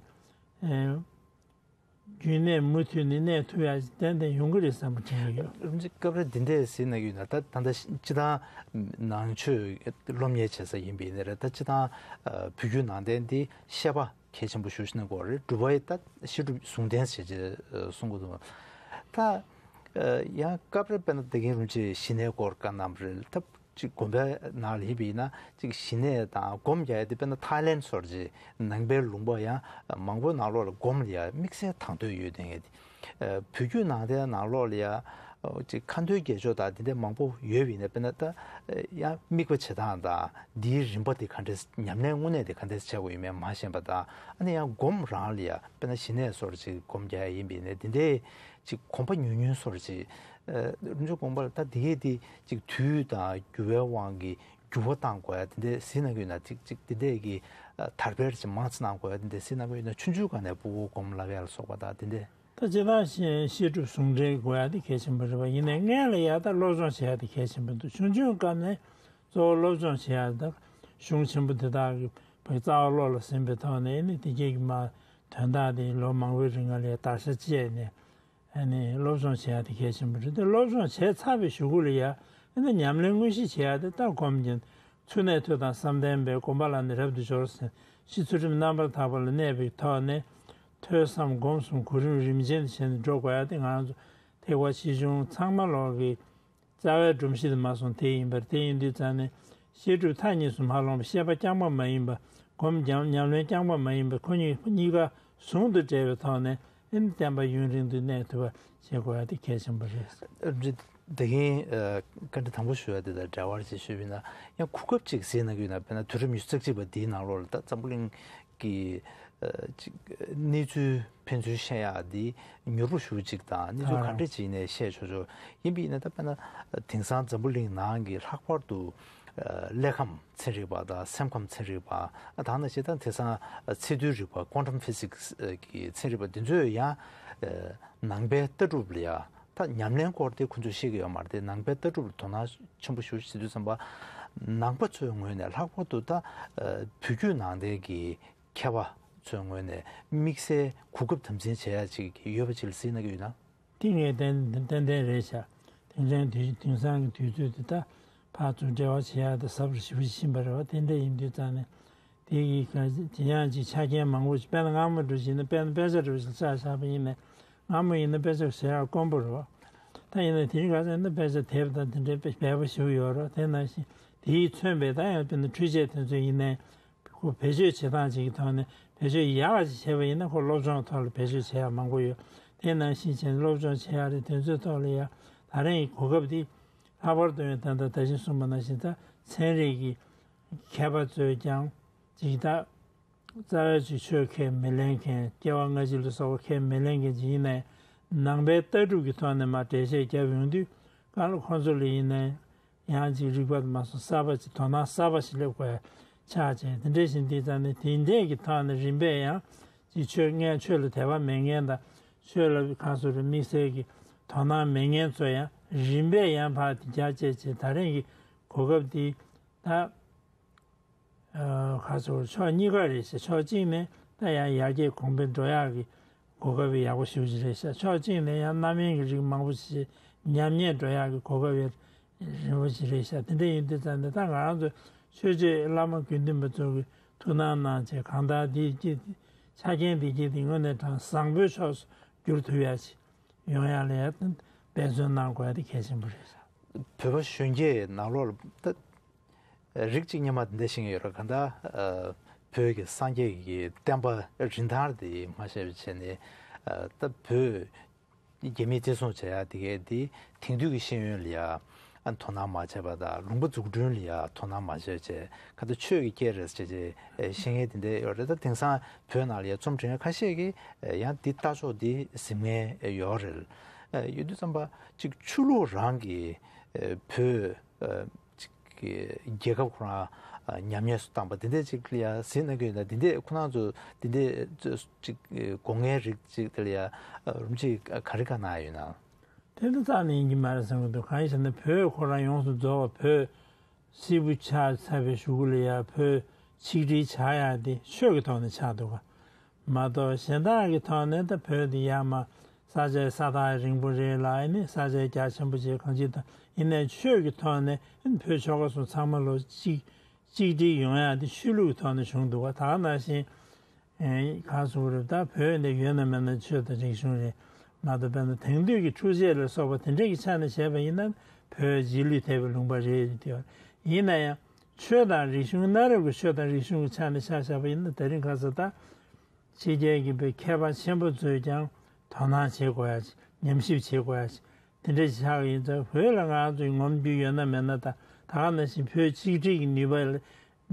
རྒྱུན་གནས་མུ་མཐུད་ནས་གནས་ཐུབ་ཡ་ཏན་ཏན་ཡོང་གི་རེད་བསམ་པ་དྲན་གྱི་ཡོད། རིན་པོ་ཆེ་སྐབས་རེ་འདི་འདྲས་ཟེར་ན་ཡོད་ན་ད་ད་ལྟ་སྤྱིར་བཏང་ནང་ཆོས་སློབ་གཉེར་བྱེད་ས་ཡིན་པ་ཡིན་ན་རེད། ད་སྤྱིར་བཏང་བོད་བརྒྱུད་ནང་བསྟན་འདི་བཤད་པ་གལ་ཆེན་པོ་ཞེ་པོ་ཅིག་གནང་གི་ཡོད་རེད། སྒྲུབ་པ་ཡི་ད་བཤད་སྒྲུབ་ཟུང་ལྡན་ཟེར་བྱས་གསུང་གི་འདུག་ད་ཡང་སྐབས་རེ་དཔེར་ན་དེ་གིན་རིན་པོ་ཆེ་ཞི་གནས་སྐོར་བཀའ་གནང་བ་རེད། ད་ཅིག་དགོན་པའི་ནང་ལ་ཡིན་པ་ཡིན་ན་ཅིག་ཞི་གནས་དང་སྒོམ་རྒྱག་ཡ་དེ་དཔེར་ན་ཐའི་ལེན་སོགས་ཀྱི་ནང་པའི་ལུང་པ་ཡང་མང་པོའི་ནང་ལོགས་ལ་སྒོམ་ལ་ཡ་དམིགས་བསལ་དང་དོད་ཡོད་དེ་ངེས་ཏེ། བོད་བརྒྱུད་ནང་བསྟན་ནང་ལོགས་ལ་ཡ་ཅིག་ཁ་འདོན་དགེ་སྦྱོར་དང་དེ་འདྲ་མང་པོ་ཡོད་པ་ཡིན་ན་དཔེར་ན་ད་ཡང་དམིགས་པ་བྱེད་སྟངས་དང་འདིའི་རིམ་པ་དེ་ག་འདྲས་ཉམས་ལེན་དངོས་གནས་དེ་ག་འདྲས་བྱེད་དགོས་ཡོད་མེད་མ་ཤེས་པ་དང་། ཨ་ནི་ཡང་སྒོམ་རང་ལ་ཡ་དཔེར་ན་ཞི་གནས་སོགས་ཀྱི་སྒོམ་རྒྱག་ཡ་ཡིན་པ་ཡིན་ན་དེ་འདྲའི་ཅིག་གོམ་པ་ཉུང་ཉུང་སོགས་ཅིག་རིན་པོ་ཆེ་དགོངས་པ་ལ་ད་དེ་གས་དེ་ཅིག་དུས་དང་འགྱུར་བའི་དབང་གིས་འགྱུར་བ་གཏང་དགོས་ཡ་དེ་འདྲས་ཟེར་ན་ཡོད་ན་ཅིག་ཅིག་དེ་འདྲས་ཀྱི་དར་སྤེལ་ཅིག་མང་ཙམ་གནང་དགོས་ཡ་དེ་འདྲས་ཟེར་ན་ཡོད་ན་ཆུང་ཆུང་སྒང་ནས་ཕྲུ་གུ་སྒོམ་བསླབ་ཡ་ལ་སོགས་པ་དང་དེ་འདྲས། ད་སྤྱིར་བཏང་བཤད་བཤད་སྒྲུབ་ཟུང་འབྲེལ་དགོས་ཡ་དེ་གལ་ཆེན་པོ་རེད་པ། ཡིན་ནའི་སྔོན་ལ་ཡ་ད་སློབ་སྦྱོང་བྱེད་ཡ་དེ་གལ་ཆེན་པོ་འདུག་ཆུང་ཆུང་སྐབས་ནས་གཙོ་བོ་སློབ་སྦྱོང་བྱེད་ཡ་ད་གཞུང་ཆེན་པོ་དེ་དག་གི་བའི་རྩ་བ་བློ་ལ་ཟིན་པའི་ཐོག་ནས་ནི་དེ་གས་ཀྱི་མ་དོན་དག་དེ་ལོ་མང་པོའི་རིང་ལ་ཡ་དར་ཆ་བཅད་ནས། ཨ་ནི་སློབ་སྦྱོང་བྱེད་ཡ་དེ་གལ་ཆེན་པོ་རེད། དེ་སློབ་སྦྱོང་བྱས་ཚར་བའི་གཞུག་གུ་ལ་ཡ་ཨ་ནི་ཉམས་ལེན་དངོས་གཞི་བྱེད་ཡ་དེ་ད་སྒོམ་གྱི་ཚུལ་གནས་ཐོས་དང་བསམ་གཏན་པའི་སྒོམ་པ་ལ་ནི་རབ་ཏུ་སྦྱོར་ཟེར་ཕྱི་ཚུལ་ཁྲིམས་རྣམ་པར་དག་པ་ལ་གནས་པའི་ཐོག་ནས་ཐོས་བསམ་སྒོམ་གསུམ་གོ་རིམ་རིམ་བྱོན་དུ་བྱས་ནས་འགྲོ་དགོས་ཡ་དེ་ང་རང་ཚོ་ཐེག་པ་ཆེ་ཆུང་ཚང་མ་ལོག་གི་རྩ་བའི་སྒྲོམ་གཞི་དེ་མ་སོང་དེ་ཡིན་པར། དེ་ཡིན་དུས་ཙང་ནས་བཤད་སྒྲུབ་མཐའ་གཉིས་སུ་མ་ལྷུང་བ་བཤད་པ་རྐྱང་པ་མ་ཡིན་པ། སྒོམ་ཉམས་ཉམས་ལེན་རྐྱང་པ་མ་ཡིན་པ། ཁོ་གཉིས་གཉིས་ཀ་ཟུང་དུ་འབྲེལ་བའི་ཐོག་ནས་ཨེ་ནི་བསྟན་པ་ཡུན་རིང་དུ་གནས་ཐུབ་པ་བྱེད་དགོས་ཡ་དེ་གལ་ཆེན་པོ་རེད། ཨ་ནི་དེ་གིན་ཨ་བཀའ་འདྲི་དང་པོ་ཞུ་བ་དེ་དང་འབྲེལ་བར་ཅིག་ཞུས་པ་ཡིན་ན་ཡང་གོ་སྐབས་ཅིག་ཟེར་ན་ཡོད་ན་དཔེར་ན་དུས་རབས་ཉི་ཤུ་རྩ་གཅིག་པ་འདིའི་ནང་ལོགས་ལ་ད་འཛམ་བུ་གླིང་། གི་ཨ་ཅིག་གནས་ཚུལ་ཕན་ཚུན་བཤད་ཡག་འདི་མྱུར་པོ་ཞེ་པོ་ཅིག་དང་གནས་ཚུལ་ག་འདྲ་ཅིག་ནས་བཤད་ཆོག་ཆོག་ཡིན་པ་ཡིན་ན། ད་དཔེར་ན་དེང་སང་འཛམ་བུ་གླིང་ནང་གི་ལྷག་པར་དུ་ཨ་ཀླད་ཁམས་ཚན་རིག་པ་དང་སེམས་ཁམས་ཚན་རིག་པ། ཨ་ད་ནང་བཞིན་ད་དེང་སང་ཨ་ཚད་རྡུལ་རིག་པ། ཀོན་ཊམ་ཕི་སིག་སི་གི་ཚན་རིག་པ་འདི་ཚོས་ཡང་ཨ་ནང་པའི་ལྟ་གྲུབ་ལ་ཡ་ད་ཉམས་ལེན་སྐོར་དེ་ཁོ་ཚོས་ཤེས་ཀྱི་ཡོད་མ་རེད་དེ། ནང་པའི་ལྟ་གྲུབ་ལ་དོ་སྣང་ཆེན་པོ་ཞེ་པོ་ཅིག་བྱེད་དུས་ཙམ་པ། ནང་པ་ཚོའི་ངོས་ནས་ལྷག་པར་དུ་ད་ཨ་བོད་བརྒྱུད་ནང་བསྟན་གྱི་མཁས་པ་ཚོའི་ངོས་ནས་དམིགས་བསལ་གོ་སྐབས་དམ་འཛིན་བྱེད་ཡ་ཅིག་ཡོད་པ་ཅིག་ལ་གཟིགས་གནང་གི་ཡོད་ན། དེ་ངས་ཏན་ཏན་ཏན་རེད་ཤག་དེང་སང་དུས་དེང་སང་གི་དུས་ཚོད་དེ་ད་ཕར་ཚུར་འབྲེལ་བ་བྱེད་ཡག་དེ་ཟབ་རུ་ཞེ་པོ་ཕྱིན་པ་རེད་བ། དེ་འདྲ་ཡིན་དུས་ཙང་ནས་དེ་ཡི་ག་དེ་ཡང་ཅིག་ཆ་རྐྱེན་མང་པོ་ཞིག་དཔེར་ན་སྔ་མོ་འདྲ་བྱས་ན་དཔེར་ན་དཔེ་ཆ་འདྲ་བོ་ཞིག་ཆ་བཞག་པ་ཡིན་ན། སྔ་མོ་ཡིན་ན་དཔེ་ཆ་བཞག་ཡག་དཀོན་པོ་རེད་བ། ད་ཡིན་ན་དེ་རིང་ཁ་སང་ན་དཔེ་ཆ་དེབ་དང་དེ་འདྲའི་དཔེ་འབེལ་པོ་ཞེ་པོ་ཡོད་རེད། དེ་ནང་བཞིན་དེ་ཡིས་མཚོན་པའི་ད་ཡང་དཔེར་ན་འཕྲུལ་ཆས་དེ་ཚོ་ཡིན་ནའི། ཁོ་བེད་སྤྱོད་བྱེད་སྟངས་ཅིག་གི་ཐོག་ནས་བེད་སྤྱོད་ཡག་ཅིག་བྱས་པ་ཡིན་ན་ཁོ་སློབ་སྦྱོང་ཐོག་ལ་བེད་སྤྱོད་བྱེད་ཡག་མང་པོ་ཡོད། དེ་ནང་བཞིན་བྱས་ནས་སློབ་སྦྱོང་བྱེད་ཡག་རེད། དེ་ཚོའི་ཐོག་ལ་ཡ་ད་རིང་གི་གོ་སྐབས་འདི་ལྷག་པར་དུ་ཡང་ད་ལྟ་ད་གིན་གསུངས་པ་ནང་བཞིན་ད་ཚན་རིག་གི་མཁས་པ་ཚོས་ཀྱང་ཅིག་ད་རྩ་བའི་ཅིག་ཆོས་ཁས་མི་ལེན་མཁན། སྐྱེ་བ་སྔ་ཕྱི་ལ་སོགས་པ་ཁས་མི་ལེན་མཁན་ཅིག་ཡིན་ནའི་ནང་པའི་ལྟ་གྲུབ་ཀྱི་ཐོག་ནས་མར་འགྲེལ་བཤད་བརྒྱབ་ཡོང་དུས་གང་ལ་ཁོང་ཚོ་ལ་ཡིན་ནའི། ཡང་ཅིག་རིག་པ་དུ་མ་སོང་གསར་པ་ཅིག་དོ་སྣང་གསར་པ་ཞིག་སླེབས་དགོས་ཆགས་བྱས། དེ་འདྲ་བཞིན་དེ་ཙང་ནས་དེ་འདྲས་ཀྱི་ཐོག་ནས་རིམ་པས་ཡང་ཅིག་ཆོས་སྔོན་ཆོས་ལ་དད་པ་མེད་མཁན་དང་ཆོས་ལ་གང་སོ་རེ་དམིགས་བསལ་གྱི་དོ་སྣང་མེད་མཁན་ཚོ་ཡང་རིམ་པས་ཡང་ཕར་དེ་རྒྱ་བསྐྱེད་བྱས། ད་རིང་གི་གོ་སྐབས་འདི་ད་གང་སོ་ཕྱོགས་གཉིས་ཀ་རེད་ཤག་ཕྱོགས་གཅིག་ནས་ད་ཡང་ཡར་རྒྱས་གོང་འཕེལ་འགྲོ་ཡག་གི་གོ་སྐབས་ཡག་པོ་ཞེ་པོ་ཅིག་རེད་ཤག་ཕྱོགས་གཅིག་ནས་ཡང་རྣམ་གཡེང་གི་རིགས་མང་པོ་ཞིག་ཉམས་ཉེས་འགྲོ་ཡག་གི་གོ་སྐབས་ཡང་རིན་པོ་ཆེ་རེད་ཤག་དེ་འདྲ་ཡིན་དུས་ཙང་ནས་ད་ང་རང་ཚོ་ཆོས་བརྒྱུད་བླ་མ་དགེ་འདུན་པ་ཚོ་གིས་ཐུགས་སྣང་གནང་བྱས་གང་ལྟར་འདི་སྐྱེས་ཆ་རྐྱེན་འདི་སྐྱེས་དེ་དངོས་གནས་དྲང་བཟང་པོའི་ཕྱོགས་སུ་བསྒྱུར་ཐུབ་ཡག་ཅིག་ཡོང་ཡག་ལ་ཡང་འབད་བརྩོན་གནང་དགོས་ཡག་དེ་གལ་ཆེན་པོ་རེད་ཤག་བོད་པ་གཞོན་སྐྱེས་ནང་ལོགས་ལ་ད་རིགས་གཅིག་རྙིང་མ་འདི་འདྲ་ཤེས་ཀྱི་ཡོད་རེད། གང་ལྟར་ཨ་བོད་ཀྱི་སངས་རྒྱས་ཀྱི་བསྟན་པ་རིན་ཐང་དེ་མ་ཤེས་པ་བྱས་ནས། ཨ་ད་བོད་རྒྱ་མིས་བཙན་བཟུང་བྱས་ཡག་དེ་གའི་དེ་དེང་དུས་ཀྱི་ཤེས་ཡོན་ལ་ཡ་ཨ་དོ་སྣང་མ་བྱས་པ་དང་། ལུང་པ་འཛུགས་སྐྲུན་ལ་ཡ་དོ་སྣང་མ་བྱས་བྱས། གང་ལྟར་ཆོས་ཀྱི་སྐད་རེད་ཟེར་བྱས་བྱས་ཤེས་མཁན་དེ་འདྲ་ཡོད་རེད། ད་དེང་སང་བོད་ནང་ལ་ཡ་རྩོམ་འབྲི་མཁན་ཁ་ཤས་ཀྱིས་ཡང་འདི་ལྟ་ཕྱོགས་འདི་ཟིན་མཁན་ཡོད་རེད། ཡོད་དུས་ཙམ་པ་ཅིག་ཆོས་ལུགས་རང་གི་བོད། ཅིག་གི་རྒྱལ་ཁབ་ཁོ་རང་ཉམས་ཉེས་སུ་བཏང་པ་འདི་འདྲ་ཅིག་ལ་ཡ་གཟིགས་གནང་གི་ཡོད་ན། འདི་འདྲ་ཁོ་རང་ཚོ་འདི་འདྲ་ཅིག་དགོས་ངེས་རིགས་ཅིག་དེ་ལ་ཡ་རིན་པོ་ཆེས་ག་རེ་བཀའ་གནང་ཡོད་ན། དེ་འདྲ་རྩ་ནས་ཡིན་གྱི་མ་རེད་བསམ་གྱི་འདུག་གང་ཡིན་ཟེར་ན་བོད་ཁོ་རང་ཡོངས་སུ་རྫོགས་པ་བོད་སིལ་བུ་ཆགས་ཚར་བའི་གཞུག་གུ་ལ་ཡ་བོད་ཆིག་སྒྲིལ་ཆགས་ཡག་དེ་ཆོས་ཀྱི་ཐོག་ནས་ཆགས་འདུག་ག་མ་གཏོགས་གཞན་དག་གི་ཐོག་ནས་ད་བོད་འདི་ཡར་མར་ས་ཆའི་ས་ཐག་རིང་པོ་རེད་ལ། ཨ་ནི་ས་ཆའི་རྒྱ་ཆེན་པོ་བྱས་གང་ཅི་དང་། ཡིན་ནའི་ཆོས་ཀྱི་ཐོག་ནས་བོད་ཆོལ་ཁ་གསུམ་ཚང་མ་ལོ་གཅིག་གཅིག་སྒྲིལ་ཡོང་ཡག་འདི་ཆོས་ལུགས་ཀྱི་ཐོག་ནས་བྱུང་འདུག་ག་ད་ག་ནང་བཞིན་གང་གསུང་རེད། ད་བོད་འདི་ཡོད་ན་མེད་ན་ཆོས་དང་རིག་གཞུང་རེད་མ་གཏོགས། དཔེར་ན་དེང་དུས་ཀྱི་འཕྲུལ་ཆས་ལ་སོགས་པ་དེ་འདྲ་གི་ཆ་ནས་བྱས་པ་ཡིན་ན་བོད་རྗེས་ལུས་ཐེབས་པའི་ལུང་པ་རེད་ཡོད། ཡིན་ན་ཡང་ཆོས་དང་རིག་གཞུང་གནའ་རབས་ཀྱི་ཆོས་དང་རིག་གཞུང་གི་ཆ་ནས་ཆ་བཞག་པ་ཡིན་ན་དེ་རིང་ཁ་སང་ད། ཕྱི་རྒྱལ་གྱི་བོད་མཁས་པ་ཆེན་པོ་ཚོས་ཀྱང་དོ་སྣང་བྱེད་དགོས་ཡ་ཅིག་ཉམས་ཞིབ་བྱེད་དགོས་ཡ་ཅིག་དེ་འདྲ་ཞིག་ཆགས་ཀྱི་ཡིན་ཙང་། བོད་ལ་ང་ཚོའི་ངོམ་རྒྱུ་ཡོད་ན་མེད་ན་ད་ད་ག་ནང་བཞིན་བོད་གཅིག་སྒྲིལ་གྱི་ནུས་པ་ལ་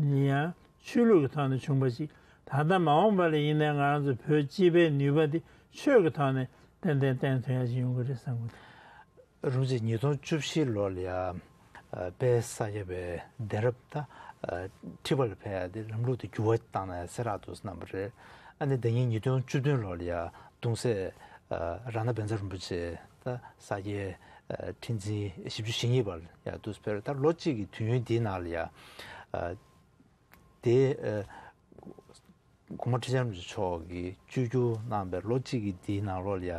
ཡང་ཆོས་ལུགས་ཀྱི་ཐོག་ནས་བྱུང་བ་ཅིག་ད་ལྟ་མ་འོངས་པ་ལ་ཡིན་ནའི་ང་ཚོ་བོད་སྤྱི་པའི་ནུས་པ་འདི་ཆོས་ཀྱི་ཐོག་ནས་ཏན་ཏན་བརྟན་ཐོན་ཡ་ཅིག་ཡོང་གི་རེད་བསམ་གྱི་འདུག་རིན་པོ་ཆེ་ཉིས་སྟོང་བཅུ་བཞི་ལོ་ལ་ཡ་དཔལ་ས་སྐྱ་པའི་གདན་རབས་ད་ཁྲི་པ་ལ་ཕེབས་ཡ་དེ་ལམ་ལུགས་དེ་འགྱུར་བ་བཏང་ན་ཡ་གསལ་བསྒྲགས་དུ་གནང་བ་རེད། ཨ་ནི་ཟླ་ཉིན་ཉིས་སྟོང་བཅུ་བདུན་ལོ་ལ་ཡ་གདུང་སྲས་རཏྣ་བཛྲ་རིན་པོ་ཆེ་ད་ས་སྐྱའི་ཁྲི་འཛིན་བཞི་བཅུ་ཞེ་གཉིས་པར་ཡ་དུ་ཕེབས་རེད། ད་ལོ་གཅིག་གི་དུས་ཡུན་འདིའི་ནང་ལ་ཡ། དེ་གོང་མ་ཁྲི་བྱང་རིན་པོ་ཆེ་མཆོག་གིས་བཅོས་བསྒྱུར་གནང་བའི་ལོ་གཅིག་གི་དེའི་ནང་ལོགས་ལ་ཡ།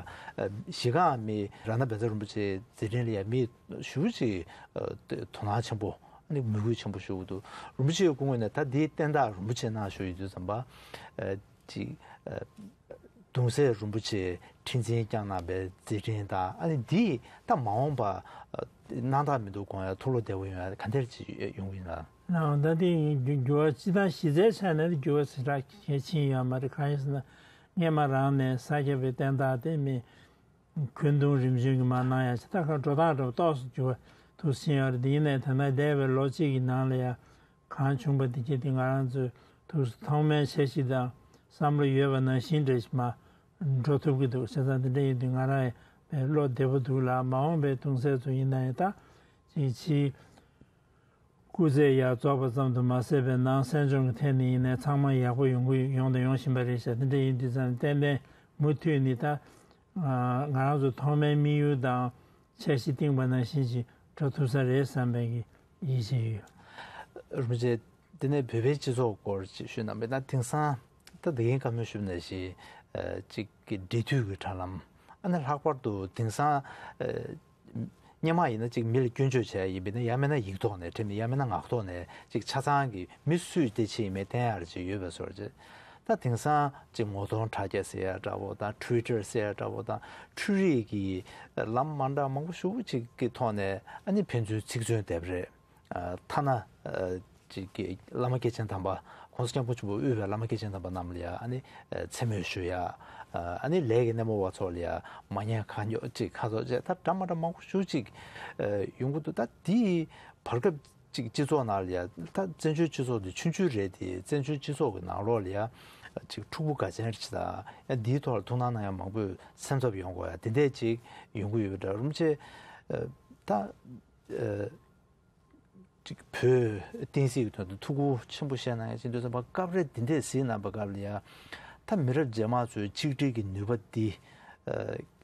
གཞི་རྐང་མི་རཏྣ་བཛྲ་རིན་པོ་ཆེའི་མཛད་འཕྲིན་ལ་ཡ་མི་ཞེ་པོ་ཅིག་དོ་སྣང་ཆེན་པོ་ནི་མོས་གུས་ཆེན་པོ་ཞུ་གི་འདུག་རིན་པོ་ཆེའི་སྐུ་ངོས་ནས་ད་དེའི་བསྟན་བདག་རིན་པོ་ཆེ་གནང་ཞུ་ཡི་དུས་ཙམ་པ། ཅིག་གདུང་སྲས་རིན་པོ་ཆེ་ཁྲི་འཛིན་བསྐྱངས་གནང་བའི་མཛད་འཕྲིན་དང་། ཨ་ནི་འདིས་ད་མ་འོངས་པ་གནང་སྟངས་མི་འདུག་དགོངས་ཡ་ཐུགས་བློ་བདེ་པོ་ཡོང་ཡ་ག་འདྲ་ཅིག་ཡོང་གི་ཡིན་ལ། ལགས་འོང་། ད་དེ་འགྱུར་བ་སྤྱི་བཏང་གཞི་རྩའི་ཆ་ནས་འགྱུར་བ་ཞེ་དྲག་གལ་ཕྱིན་ཡོད་མ་རེད། གང་ཡིན་ཟེར་ན་སྔས་མ་རང་ནས་ས་སྐྱ་པའི་བསྟན་བདག་དེ་མི་འཁོན་རྡུང་རིམ་བྱོན་གྱི་མ་གནང་ཡ་ཞིག་ད་ག་འགྲོ་སྟངས་འདྲ་པོ་ཏོག་ཙམ་འགྱུར་བ་ཐུག་ཕྱིན་ཡོད་རེད། དེ་ཡིན་ནའི་ད་ནང་འདས་པའི་ལོ་གཅིག་གི་ནང་ལ་ཡ་གང་བྱུང་པ་དེ་གྱད་དེ་ང་རང་ཚོས་ཐུགས་སུ་ཐོག་མའི་འཆར་གཞི་དང་ བསམ་བློ་ཡོད་པ་ནང་བཞིན་འདྲ་ཞིག་མ་འགྲོ་ཐུབ་ཀྱི་འདུག་བྱས་ཙང་དེ་འདྲ་ཡིན་དུས་ང་རང་ཡང་བློ་བདེ་པོ་འདུག་ལ། མ་འོངས་པའི་གདུང་སེམས་ཚོ་ཡིན་ན་ཡང་ད་ཅིག་ཕྱིའི་སྐུ་ཚེ་ཡར་རྫོགས་པ་ཙམ་དུ་མ་ཟད་པའི་ནང་གསན་སྦྱོང་གི་ཐད་ནས་ཡིན་ནའི་ཚང་མ་ཡག་པོ་ཡོང་གི་ཡོང་དང་ཡོང་བཞིན་པ་རེད་ཤག་དེ་འདྲ་ཡིན་དུས་ཙང་ཏན་ཏན་མུ་མཐུད་ནས་ད་ང་རང་ཚོ་ཐོག་མའི་དམིགས་ཡུལ་དང་འཆར་གཞི་བཏིང་པ་ནང་བཞིན་ཅིག་འགྲོ་ཐུབ་ས་རེད་བསམ་པའི་གི་ཡིད་ཆེས་ཡོད། རིན་པོ་ཆེ། དེ་ནས་བོད་པའི་སྤྱི་ཚོགས་སྐོར་ཅིག་ཞུས་ན་མེད་ན་དེང་སང་ད་འདི་གིན་བཀའ་མོལ་ཞུས་ནང་བཞིན་ཅིག་གི་འབྲེལ་མཐུད་ཀྱི་དྲ་ལམ། ཨ་ནི་ལྷག་པར་དུ་དེང་སང་སྔོན་མ་ཡིན་ན་ཅིག་མི་ལ་སྐྱོན་བརྗོད་བྱས་ཡིན་པས་ན་ཡང་མིན་ན་ཡིག་ཐོག་ནས་འཕྲིན་ཡང་མིན་ན་ངག་ཐོག་ནས་ཅིག་ཆ་ཚང་གི་མི་སུས་དེ་བྱས་ཡིན་མིན་བསྟན་ཡག་ཅིག་ཡོད་པའི་བཟོ་འདྲ་ཅིག་ད་དེང་སང་ཅིག་ངོ་གདོང་དྲ་རྒྱ་ཟེར་ཡ་འདྲ་བོ་དང་ཊུའི་ཊར་ཟེར་ཡ་འདྲ་བོ་དང་འཕྲུལ་རིག་གི་ལམ་མ་འདྲ་མང་པོ་ཞེ་པོ་ཅིག་གི་ཐོག་ནས་ཨ་ནི་ཕན་ཚུན་ཚིག་མཚོན་བསྡེབས་རེད། ཐ་ན་ཅིག་གི་བླ་མ་སྐྱེས་ཆེན་དམ་པ་༸གོང་ས་༸སྐྱབས་མགོན་ཆེན་པོ་དབུས་པའི་བླ་མ་སྐྱེས་ཆེན་དམ་པ་རྣམས་ལ་ཡ་ཨ་ནི་མཚན་སྨོད་ཞུ་ཡ། ཨ་ནི་ལས་ཀྱི་སྣེ་མོ་བ་ཚོ་ལ་ཡ་མ་ཉེས་ཁ་ཉོག་ཅིག་ཁ་ཚོགས་བཅས་ད་འདྲ་མ་འདྲ་མང་པོ་ཞེ་པོ་ཅིག་ཡོང་གི་འདུག་ད་དེའི་བར་སྐབས་ཅིག་སྤྱི་ཚོགས་ནང་ལ་ཡ་ད་བཙན་བྱོལ་སྤྱི་ཚོགས་འདི་ཆུང་ཆུང་རེད་དེ། བཙན་བྱོལ་སྤྱི་ཚོགས་ཀྱི་ནང་ལོགས་ལ་ཡ་ཅིག་འཁྲུག་པོ་ག་ཅན་རེད་ཅིག་དང་ཡ་འདིའི་ཐོག་ལ་ཐུགས་སྣང་གནང་ཡ་མང་པོས་སེམས་འཚབ་ཡོང་དགོས་ཡ་དེ་འདྲས་ཅིག་ཡོང་གི་ཡོད་པ་འདྲ། རིན་པོ་ཆེ་ད་ཅིག་བོད་བསྟན་སྲིད་ཀྱི་དོན་དུ་ཐུགས་ཁུར་ཆེན་པོ་བཞེས་གནང་ཡ་ཅིག་འདུག་བསམ་པ། སྐབས་རེ་འདི་འདྲས་གཟིགས་གནང་པའི་སྐབས་ལ་ཡ་ད་མི་རབས་རྗེས་མ་ཚོའི་ཆིག་སྒྲིལ་གྱི་ནུས་པ་འདི་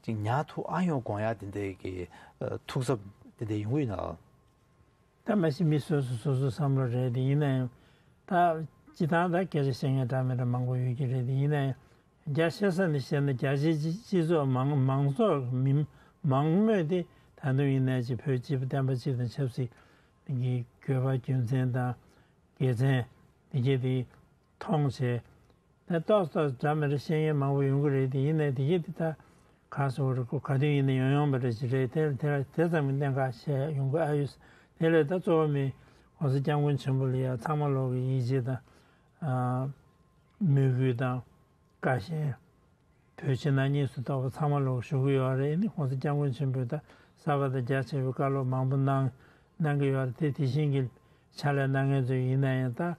ཅིག་ཉར་ཐུབ་ཨ་ཡོང་དགོངས་ཡ་དེ་འདྲས་ཀྱི་ཐུགས་འཚབ་དེ་འདྲས་ཡོང་གི་ཡོད་ན། ད་མ་གཞི་མི་སོ་སོ་སོ་སོའི་བསམ་བློ་རེད་དེ། ཡིན་ན་ཡང་ད་སྤྱི་བཏང་ད་སྐད་ཆ་བཤད་མཁན་འདྲ་མི་འདྲ་མང་པོ་ཡོད་ཀྱི་རེད་དེ། ཡིན་ན་ཡང་རྒྱ་ཆེ་ས་ནས་བཤད་ན་རྒྱ་ཆེའི་སྤྱི་སྤྱི་ཚོགས་མང་མང་ཚོགས་མི་མང་མོས་དེ་ད་དུང་ཡིན་ན་ཅིག་བོད་སྤྱི་བོ་བསྟན་པ་སྤྱི་དང་ཆབ་སྲིད་ཀྱི་དགོས་པ་རྒྱུ་མཚན་དང་དགེ་མཚན་དེ་གྱད་དེ་མཐོང་བྱས། ད་ཏོག་ཏོག་འདྲ་མི་འདྲ་བཤད་མཁན་མང་པོ་ཡོང་གི་རེད་དེ། ཡིན་ནའི་དེ་གྱད་དེ་ད་ག་སོ་རུ་ཁོ་ག་དུས་ཡིན་ན་ཡོང་ཡོང་བ་རེད་ཅིག་རེད། དེ་དེ་དེ་ཙམ་གྱི་གནད་འགག་བཤད་ཡོང་གི་ཨ་ཡོད། དེ་ལས་ད་གཙོ་བོ་མི་༸གོང་ས་༸སྐྱབས་མགོན་ཆེན་པོ་ལ་ཡ་ཚང་མ་ལོག་གི་ཡིད་ཆེས་དང་མོས་གུས་དང་བཀའ་བཞིན། བོད་ཕྱི་ནང་གཉིས་སུ་གཏོགས་པ་ཚང་མ་ལོག་ཞུ་གི་ཡོད་རེད། ནི་༸གོང་ས་༸སྐྱབས་མགོན་ཆེན་པོས་ད་གསར་པ་དང་རྒྱ་ཆེ་བའི་བཀའ་སློབ་མང་པོ་གནང་གནང་གི་ཡོད་རེད་དེ། དེ་བཞིན་གྱི་ཕྱག་ལས་གནང་མཁན་ཚོ་ཡིན་ན་ཡང་ད་